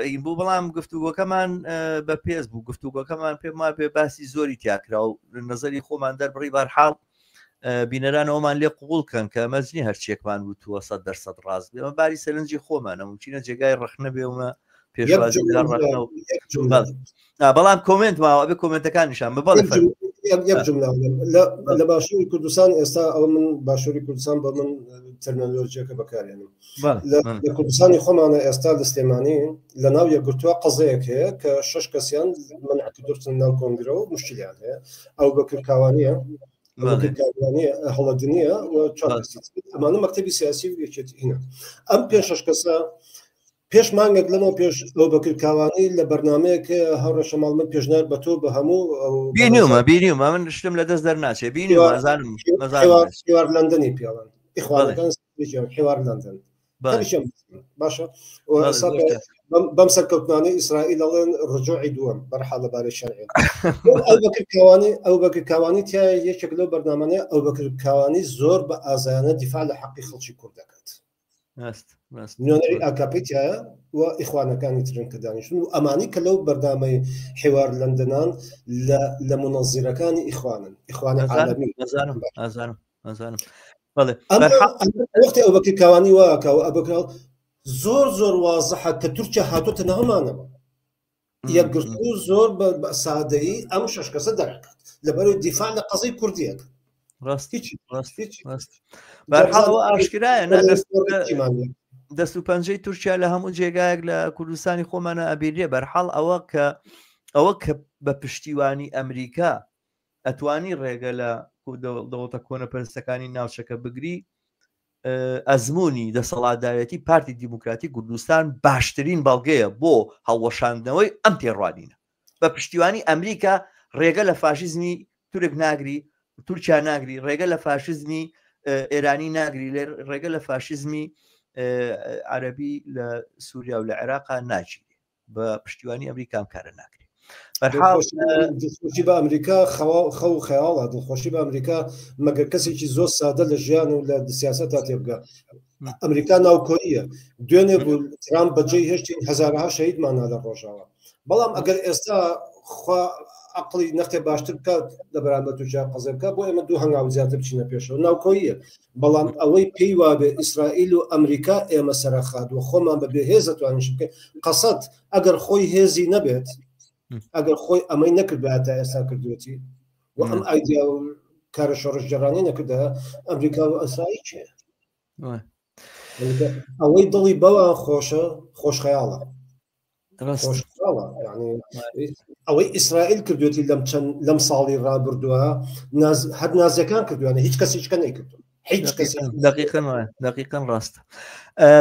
این بوو بەڵام گفتوگۆکەمان بە پێز بوو گفتوگۆکەمان پێم وا بێ باسی زۆری تیاکرا و نظری خۆمان دەربڕی بارحاڵ بینەرانەوەمان لێ قوڵ کەن کە مەزنی هەرچیەکمان وتووە 100% ڕاست بێ ئەمە باری سەرنجی خۆمانە ممکنە جێگای ڕەخنە بێ ومە پێشوازی لە ڕەخنە و بەڵام کۆمنت ماوە بێ کۆمنتەکان نیشان بە بەڵێ فەرموو. یەک جملە لە باشووری کوردستان ئێستا ئەوە من باشووری کوردستان بە من تەرمینۆلۆژیەکە بەکارێنم لە کوردستانی خۆمانە ئێستا لە سلێمانی لە ناو یەکگرتووە قەزەیەک هەیە کە شش کەسیان منع کردوتن ناو کۆنگرە و مشکلیان هەیە ئەو بەکر کاوانیە هەڵەدنیە و ئەمانە مەکتەبی سیاسی و یەکێتی هینە ئەم پێ شش کەسە پێش مانگێک لەمەو پێش ئەو بەکر کاوانی لە بەرنمەیەک هاوڕێ شەماڵ من پێشنیار بە تۆ بە هەموو بینیومە بینیومە من شتم لە دەست دەرناچێ بینیومە ئەزانم حوار لەندەنی پێڵن ئیخوانەکان حوار لەندەن باشە بەم سەرکەوتنانەی ئیسرائیل ئەڵێن ڕجوعی دووەم بەرحاڵ لەبارەی شەرعی ئەو بەکر کاوانی ئەو بەکر کاوانی تیا یەکێک لەو بەرنامانەیە ئەو بەکر کاوانی زۆر بە ئازایانە دیفاع لە حەقی خەڵکی کورد دەکات نوێنەری ئاکاپی تایە و ئیخوانەکانی ترن کە دانیشتن و ئەمانی کە لەو بەردامەی حوار لەندەنان لە منەزیرەکانی ئیخوانن ئیخوانە عالەمی ئازانم ئازانم بەڵێ وەختی ئەو بەکر کاوانی واکە و ئەبکر زۆر زۆر وازحە کە تورکیا هاتۆتە ناومانەوە یەکگرتوو زۆر بە سادەیی ئەم شش کەسە دەرەکات لەبەرەوەی دیفاع لە قەزەی کوردیەکە بەرحاڵەوە ئاشکرایە دەست و پەنجەی تورکیا لە هەموو جێگایەک لە کوردستانی خۆمانە ئەبیرێ بەرحاڵ ئەوە کە ئەوە کە بە پشتیوانی ئەمریکا ئەتوانی ڕێگە لە دەوڵەتە کۆنەپەرستەکانی ناوچەکە بگری ئەزموونی دەسەڵاتدارێتی پارتی دیموکراتی کوردستان باشترین بەڵگەیە بۆ هەڵوەشاندنەوەی ئەم تێڕوانینە. بە پشتیوانی ئەمریکا ڕێگە لە فاشیزمی تورک ناگری، تورکیا ناگری، ڕێگە لە فاشیزمی ئێرانی ناگری، ڕێگە لە فاشیزمی عەرەبی لە سووریا و لە عێراقا ناگیری. بە پشتیوانی ئەمریکا ئەم کارە ناکرێت. دڵخۆشی بە ئەمریکا خەو خەیاڵە دڵخۆشی بە ئەمریکا مەگەر کەسێکی زۆر سادە لە ژیان و لە سیاسەتا تێبگا ئەمریکا ناوکۆییە دوێنێ بوو ترامپ بەجێی هێشتین هەزارەها شەهیدمانە لە ڕۆژاوا بەڵام ئەگەر ئێستا خوا عقلی نەختێ باشتر بکات لە بەرامبەر تورکیا قەزێ بکات بۆ ئێمە دوو هەنگاو زیاتر بچینە پێشەوە ناوکۆییە بەڵام ئەوەی پێی وابێ ئیسرائیل و ئەمریکا ئێمە سەرخات و خۆمان بە بێ هێز دەتوانین بکەین قەسەد ئەگەر خۆی هێزی نەبێت ئەگەر خۆی ئەمەی نەکردبایە تا ئێستا کردوێتی و ئەم ئایدیا و کارە شۆڕشگێڕانەی نەکردە ئەمریکا و ئیسرائیل چێ ئەوەی دڵی بەوان خۆشە خۆشخەیاڵە ئەوەی ئیسرائیل کردوێتی لەم چەند لەم ساڵی ڕابردووە هەر نازیەکان کردوانە هیچ کەس هیچ کە نەیکردو هیچ کەس دقیقا دقیقا ڕاستە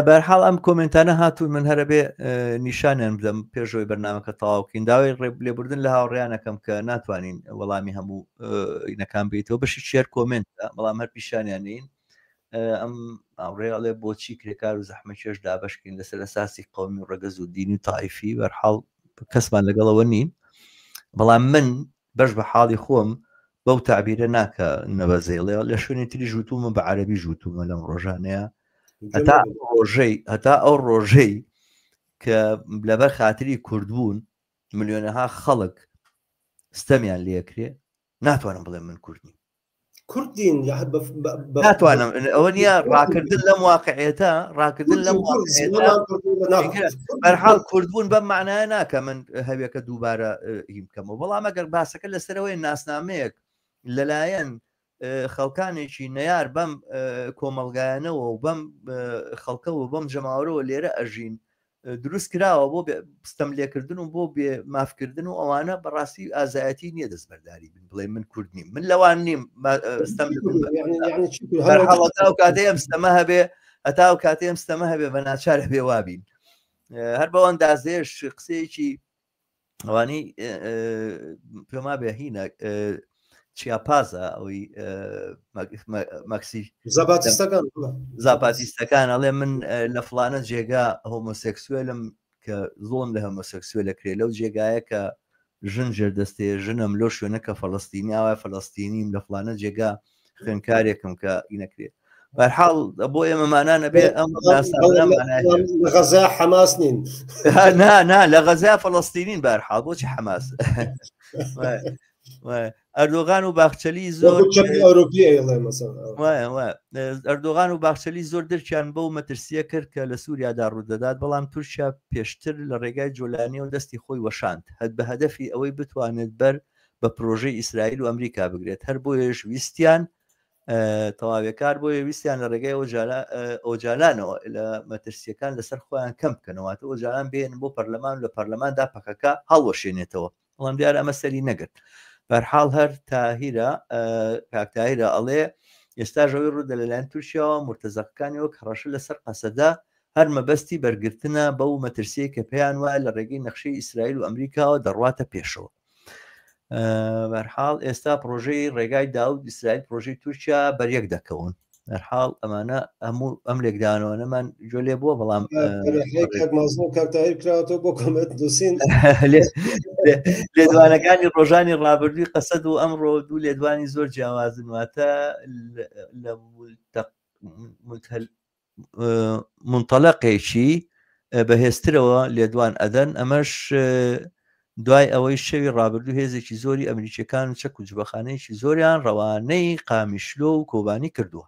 بەرحاڵ ئەم کۆمنتانە هاتوون من هەرە بێ نیشانیان بدەم پێشەوەی بەرنمەکە تەواوکەین داوای ڕێ لێبوردن لە هاوڕیانەکەم کە ناتوانین وەڵامی هەموو ئینەکان بیتەوە بەشی شێر کۆمنتە بەڵام هەر پیشانیان نین ئەم هاوڕێ ئەڵێ بۆچی کرێکار و زەحمەکێش دابەشکەین لەسەر ئەساسی قەومی و ڕەگەز و دینی و تایفی بەرحاڵ کەسمان لەگەڵەوە نین بەڵام من بەش بە حاڵی خۆم بەو تعبیرە ناکە نەبەزێڵێ لە شوێنی تری ژوتومە بە عەربی ژوتومە لەم ڕۆژانەیە هەتا ڕۆژەی هەتا ئەو ڕۆژەی کە لەبەر خاتری کوردبوون ملیۆنەها خەڵک ستەمیان لێکرێ ناتوانم بڵێم من کورد نیم کوردین ناتوانم ئەوە نییە ڕاکردن لەم واقعێتە ڕاکردن لەم بەرحاڵ کوردبوون بەم معنایە ناکە من هەوێکە دووبارە هیم بکەمەوە بەڵام ئەگەر باسەکە لەسەرەوەی ناسنامەیەک لەلایەن خەڵکانێکی نەیار بەم کۆمەلگایانەوە و بەم خەڵکەوە بەم جەماوەرەوە لێرە ئەژین دروست کراوە بۆ ستەم لێکردن و بۆ بێ مافکردن و ئەوانە بەڕاستی ئازایەتی نییە دەستبەرداری بن بڵێ من کورد نیم من لەوان نیم ستەم هەتا کاتێ ئەم ستەمە هەبێ هەتا و کاتێ ئەم ستەمە هەبێ بە ناچار هەبێ وابین هەر بەو ئەندازەیەش قسەیەکی ئەوانەی پێما بێ هینە چیاپازە ئەوەی مەکسی زاباتیستەکان زاپاتیستەکان ئەڵێ من لە فلانە جێگا هۆمۆسێکسوێلم کە زۆڵم لە هۆمۆسێکسوێل دەکرێت لەو جێگایە کە ژن ژێردەستەیە ژنم لەو شوێنە کە فەڵستینی ئاوای فەلەستینیم لە فلانە جێگا خوێنکارێکم کە ئینەکرێت بەرحاڵ بۆ ئێمە مانا نەبێ ئەم غەزا حەماس نین نا نا لە غەزا فەڵستینین بەرحاڵ بۆچی حەماس ئەردۆغان و باخچەلی زۆر ئەردۆغان و باخچەلی زۆر درکیان بەو مەترسیە کرد کە لە سووریادا ڕوودەدات بەڵام تورکیا پێشتر لە ڕێگای جۆلانی و دەستی خۆی وەشاند هەت بە هەدەفی ئەوەی بتوانێت بەر بە پرۆژەی ئیسرائیل و ئەمریکا بگرێت هەر بۆیەش ویستیان تەواوێکار بۆیە ویستیان لە ڕێگای ئۆجالانەوە لە مەترسیەکان لەسەر خۆیان کەم بکەنەوەاتە ئۆجالان بێن بۆ پەرلەمان لە پەرلەماندا پەکەکە هەڵوەشێنێتەوە بەڵام دیارە ئەمە سەری نەگرت بەرحاڵ هەر تاهیرە کاک تاهیرە ئەڵێ ئێستا ژەوی ڕوودە لەلایەن تورکیاوە مرتەزەقەکانی وەک هەڕەشە لەسەر قەسەدە هەر مەبەستی بەرگرتنە بەو مەترسیەی کە پێیان وایە لە ڕێگەی نەخشەی ئیسرائیل و ئەمریکاوە دەڕواتە پێشەوە بەرحاڵ ئێستا پرۆژەی ڕێگای داود ئیسرائیل پرۆژەی تورکیا بەریەک دەکەون هەرحاڵ ئەمانە هەموو ئەم لێکدانەوەنەمان گوێ لێ بووە بەڵام کراوەتەوە بۆ کۆمێنت نووسین لێدوانەکانی ڕۆژانی ڕابردووی قەسەد و ئەمڕۆ دوو لێدوانی زۆر جیاوازن واتە لە منتەلەقێکی بەهێزترەوە لێدوان ئەدەن ئەمەش دوای ئەوەی شەوی ڕابردوو هێزێکی زۆری ئەمریکیەکان و چەک و جبەخانەیەکی زۆریان ڕەوانەی قامیشلۆ و کۆبانی کردووە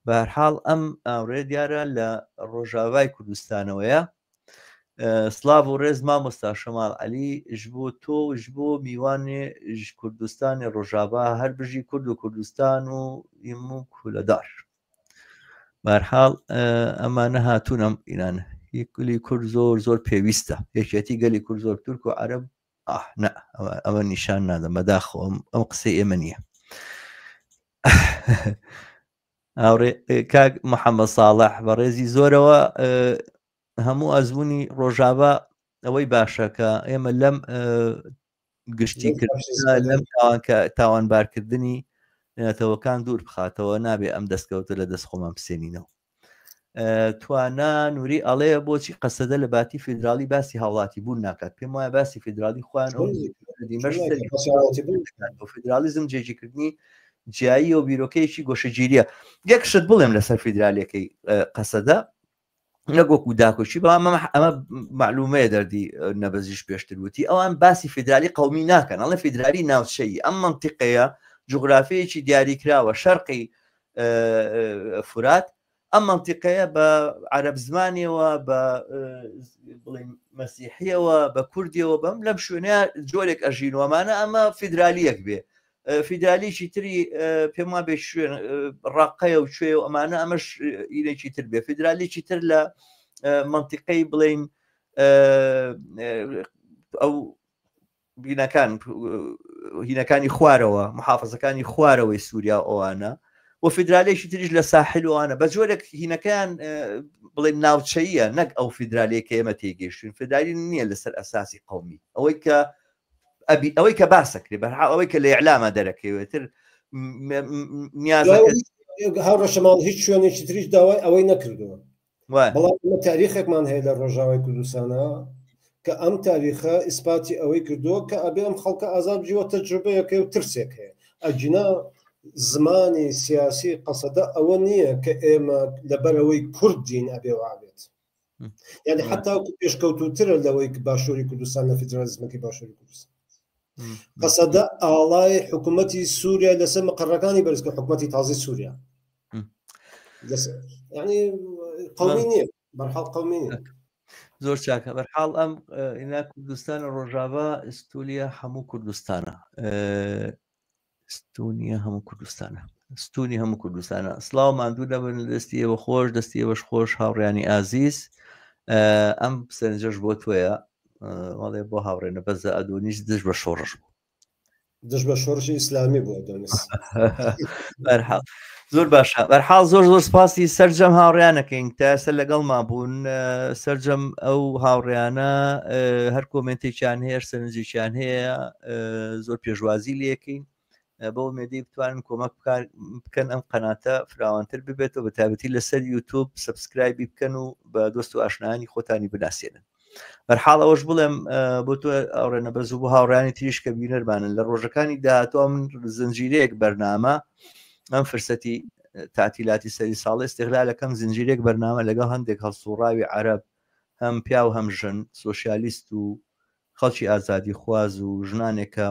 بەهەرحاڵ ئەم ئاوڕێ دیارە لە ڕۆژاوای کوردستانەوەیە سلااو و ڕێز مامۆستا شەماڵ علی ژ بۆ تۆ و ژ بۆ میوانێ ژ کوردستانی ڕۆژاوا هەر بژی کورد و کوردستان و ئیم و کولەدار بەرحاڵ ئەمانە هاتوون ئەم ئیران گەلی کورد زۆر زۆر پێویستە یەکێتی گەلی کورد زۆر تورک و عەرەب ئاه نە ئەوە نیشان نادەم بەداخەوە ئەم قسەی ئێمە نییە هاوڕێ کاک محەممەد ساڵح بەڕێزی زۆرەوە هەموو ئەزمموی ڕۆژاوا ئەوەی باشە کە ئێمە لەم گشتی لەم تاوانکە تاوانبارکردنی نەتەوەکان دوور بخاتەوە نابێ ئەم دەستکەوتە لە دەست خۆمان بسێنینەوە توانا نوری ئەڵێ بۆچی قەسەدە لە باتی فیدراڵی باسی هاوڵاتی بوون ناکات پێم وایە باسی فیدراڵی خۆیان ئەو فیدرالیزم جێگیرکردنی جیایی و بیرۆکەیەکی گۆشەگیریە یەک شت بڵێم لەسەر فیدرالیەکەی قەسەدە نەک وەکو داکۆکی بەڵام ئەمە معلومەیە دەردی نەبەزیش پێشتر وتی ئەوان باسی فیدرالی قومی ناکەن ئەڵێ فیدرالی ناوچەیی ئەم منطقەیە جوگرافیەکی دیاریکراوە شەرقی فورات ئەم منطقەیە بە عەرەب زمانیەوە بە بڵین مەسیحیەوە بە کوردیەوە بەم لەم شوێنە جۆرێک ئەژینەوەمانە ئەمە فیدرالیەک بێ فیدرالیی تری پێم وا بێ شوێن ڕقەیە و کوێ و ئەمانە ئەمەش ئینێکی تر بێ فیدرالیی تر لە منطقەی بڵین ئەو بینەکان هینەکانی خوارەوە محافزەکانی خوارەوەی سووریا ئەوانە و فیدرالێکی تریش لە ساحلوانە بە جۆرێک هینەکەیان بڵێ ناوچەیە نەک ئەو فیدرالەیە کە ئێمە تێگەیشتین فیدرالی نییە لەسەر ئەساسی قومی ئەوەی کە ئەبی ئەوەی کە باسەکرێ بەرحاڵ ئەوەی کە لە ئیعلاما دەرەکەوێتر نیازەکە هاوڕێ شەماڵ هیچ شوێنێکی تریش داوای ئەوەی نەکردووە بەڵام ئێمە تاریخێکمان هەیە لە ڕۆژاوای کوردستانە کە ئەم تاریخە ئیسپاتی ئەوەی کردووە کە ئەبێ ئەم خەڵکە ئازاد بژیوە تەجروبەیەکەی و ترسێک هەیە ئەگینا زمانی سیاسی قەسەدە ئەوە نییە کە ئێمە لەبەرەوەی کوردین ئەبێ وابێت یعنی حتا پێشکەوتوترە لەوەی باشووری کوردستان لە فیدرالیزمەکەی باشووری کوردستان قەسەدە ئاڵای حکوومەتی سووریا لەسەر مقڕەکانی بەرزکە حکوومەتی تازی سووریا ینی قومی نییە بەرحاڵ قومی نیە زۆر چاکە بەرحاڵ ئەم ئینا کوردستانە ڕۆژاوا ئستولیا هەموو کوردستانە ستونیە هەموو کوردستانە ستونی هەموو کوردستانە سلااو ماندوو دەبن لە دەستی ئێوە خۆش دەستی ئێوەش خۆش هاوڕیانی ئازیز ئەم سەرنجەش بۆ تۆیە وەڵێ بۆ هاوڕێنە بەزە ئەدۆنیش دژ بە شۆڕش بوو دژ بە شۆڕشی ئیسلامی بوو ئەدۆنیس بەرحاڵ زۆر باشە بەرحاڵ زۆر زۆر سپاسی سەرجەم هاوڕیانەکەین تا ئێستا لەگەڵما بوون سەرجەم ئەو هاوڕیانە هەر کۆمنتێکیان هەیە سەرنجێکیان هەیە زۆر پێشوازی لەکەین. بەو ئومێدەی بتوانن کۆمەک بکەن ئەم قەناتە فراوانتر ببێتەوە بە تایبەتی لەسەر یوتوب subscribe ی بکەن و بە دۆست و ئاشنایانی خۆتانی بناسێنن. بەرحاڵ ئەوەش بڵێم بۆ تۆ ئاوڕێ نەبەز و بۆ هاوڕیانی تریش کە بینەرمانن لە ڕۆژەکانی داهاتوە من زنجیرەیەک بەرنامە ئەم فرسەتی تاتیلاتی سەری ساڵ استغلالەکەم زنجیرێک بەرنامە لەگەڵ هەندێک هەڵسوڕاوی عەرەب هەم پیاو هەم ژن سۆسیالیست و خەڵکی ئازادیخواز و ژنانێک کە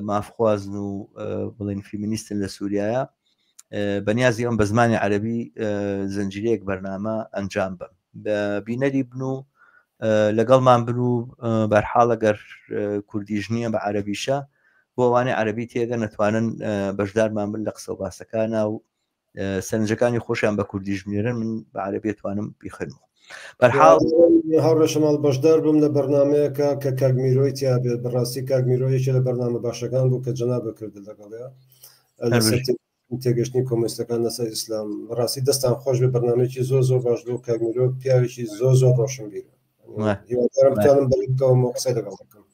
مافخوازن و بڵێن فیمینیستن لە سووریایە بەنیازی ئەم بە زمانی عەربی زنجیرەیەک بەرنامە ئەنجام بم بینەری بن و لەگەڵمان بن و بەرحاڵ ئەگەر کوردیش نییە بە عەربیشە بۆ ئەوانەی عەربی تێگە نەتوانن بەشدارمان بن لە قسە و باسەکانە و سەرنجەکانی خۆشیان بە کوردیش بنێرن من بە عەربی توانم بیخوێنمەوە. بەرحاڵ هاوڕێ شەماڵ بەشدار بووم لە بەرنمەیەکە کە کاک میرۆی تیا بێت بەڕاستی کاک میرۆ یەکێ لە بەرنامە باشەکان بوو کە جەنابت کردت لەگەڵیا لەسەر تێگەشتنی کۆمۆنیستەکان لەسەر ئیسلام بەڕاستی دەستان خۆش بێ بەرنمەیەکی زۆر زۆر باش بوو کاک میرۆ پیاوێکی زۆر زۆر ڕۆشنبیرە هیوادارم بتوانم بەری بکەوم و قسەی لەگەڵ بکەم.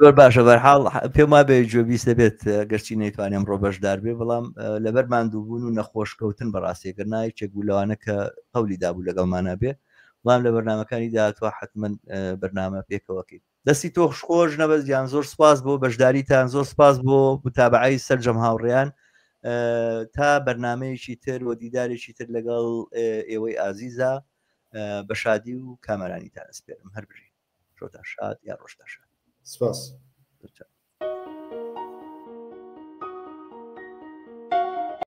زۆر باشە بەرحاڵ پێم وابێ گوێبیست دەبێت گەرچی نەیتوانێ ئەمڕۆ بەشدار بێ بەڵام لەبەر ماندووبوون و نەخۆشکەوتن بەڕاستی گەر نایەکێک بوو لەوانە کە قەولی دابوو لەگەڵمانە بێ بەڵام لە بەرنمەکانی داهاتوە حتمما بەرنامە پێکەوەکەی دەستی تۆ خۆش نەبەز گیان زۆر سپاس بۆ بەشداریتان زۆر سپاس بۆ متابعەی سەرجەم هاوڕێیان تا بەرنمەیەکی تر و دیدارێکی تر لەگەڵ ئێوەی ئازیزە بە شادی و کامەرانیتان ئەسپێرم هەر بژین شەوتان شاد یا ڕۆژتان شاد سپاس. چاو.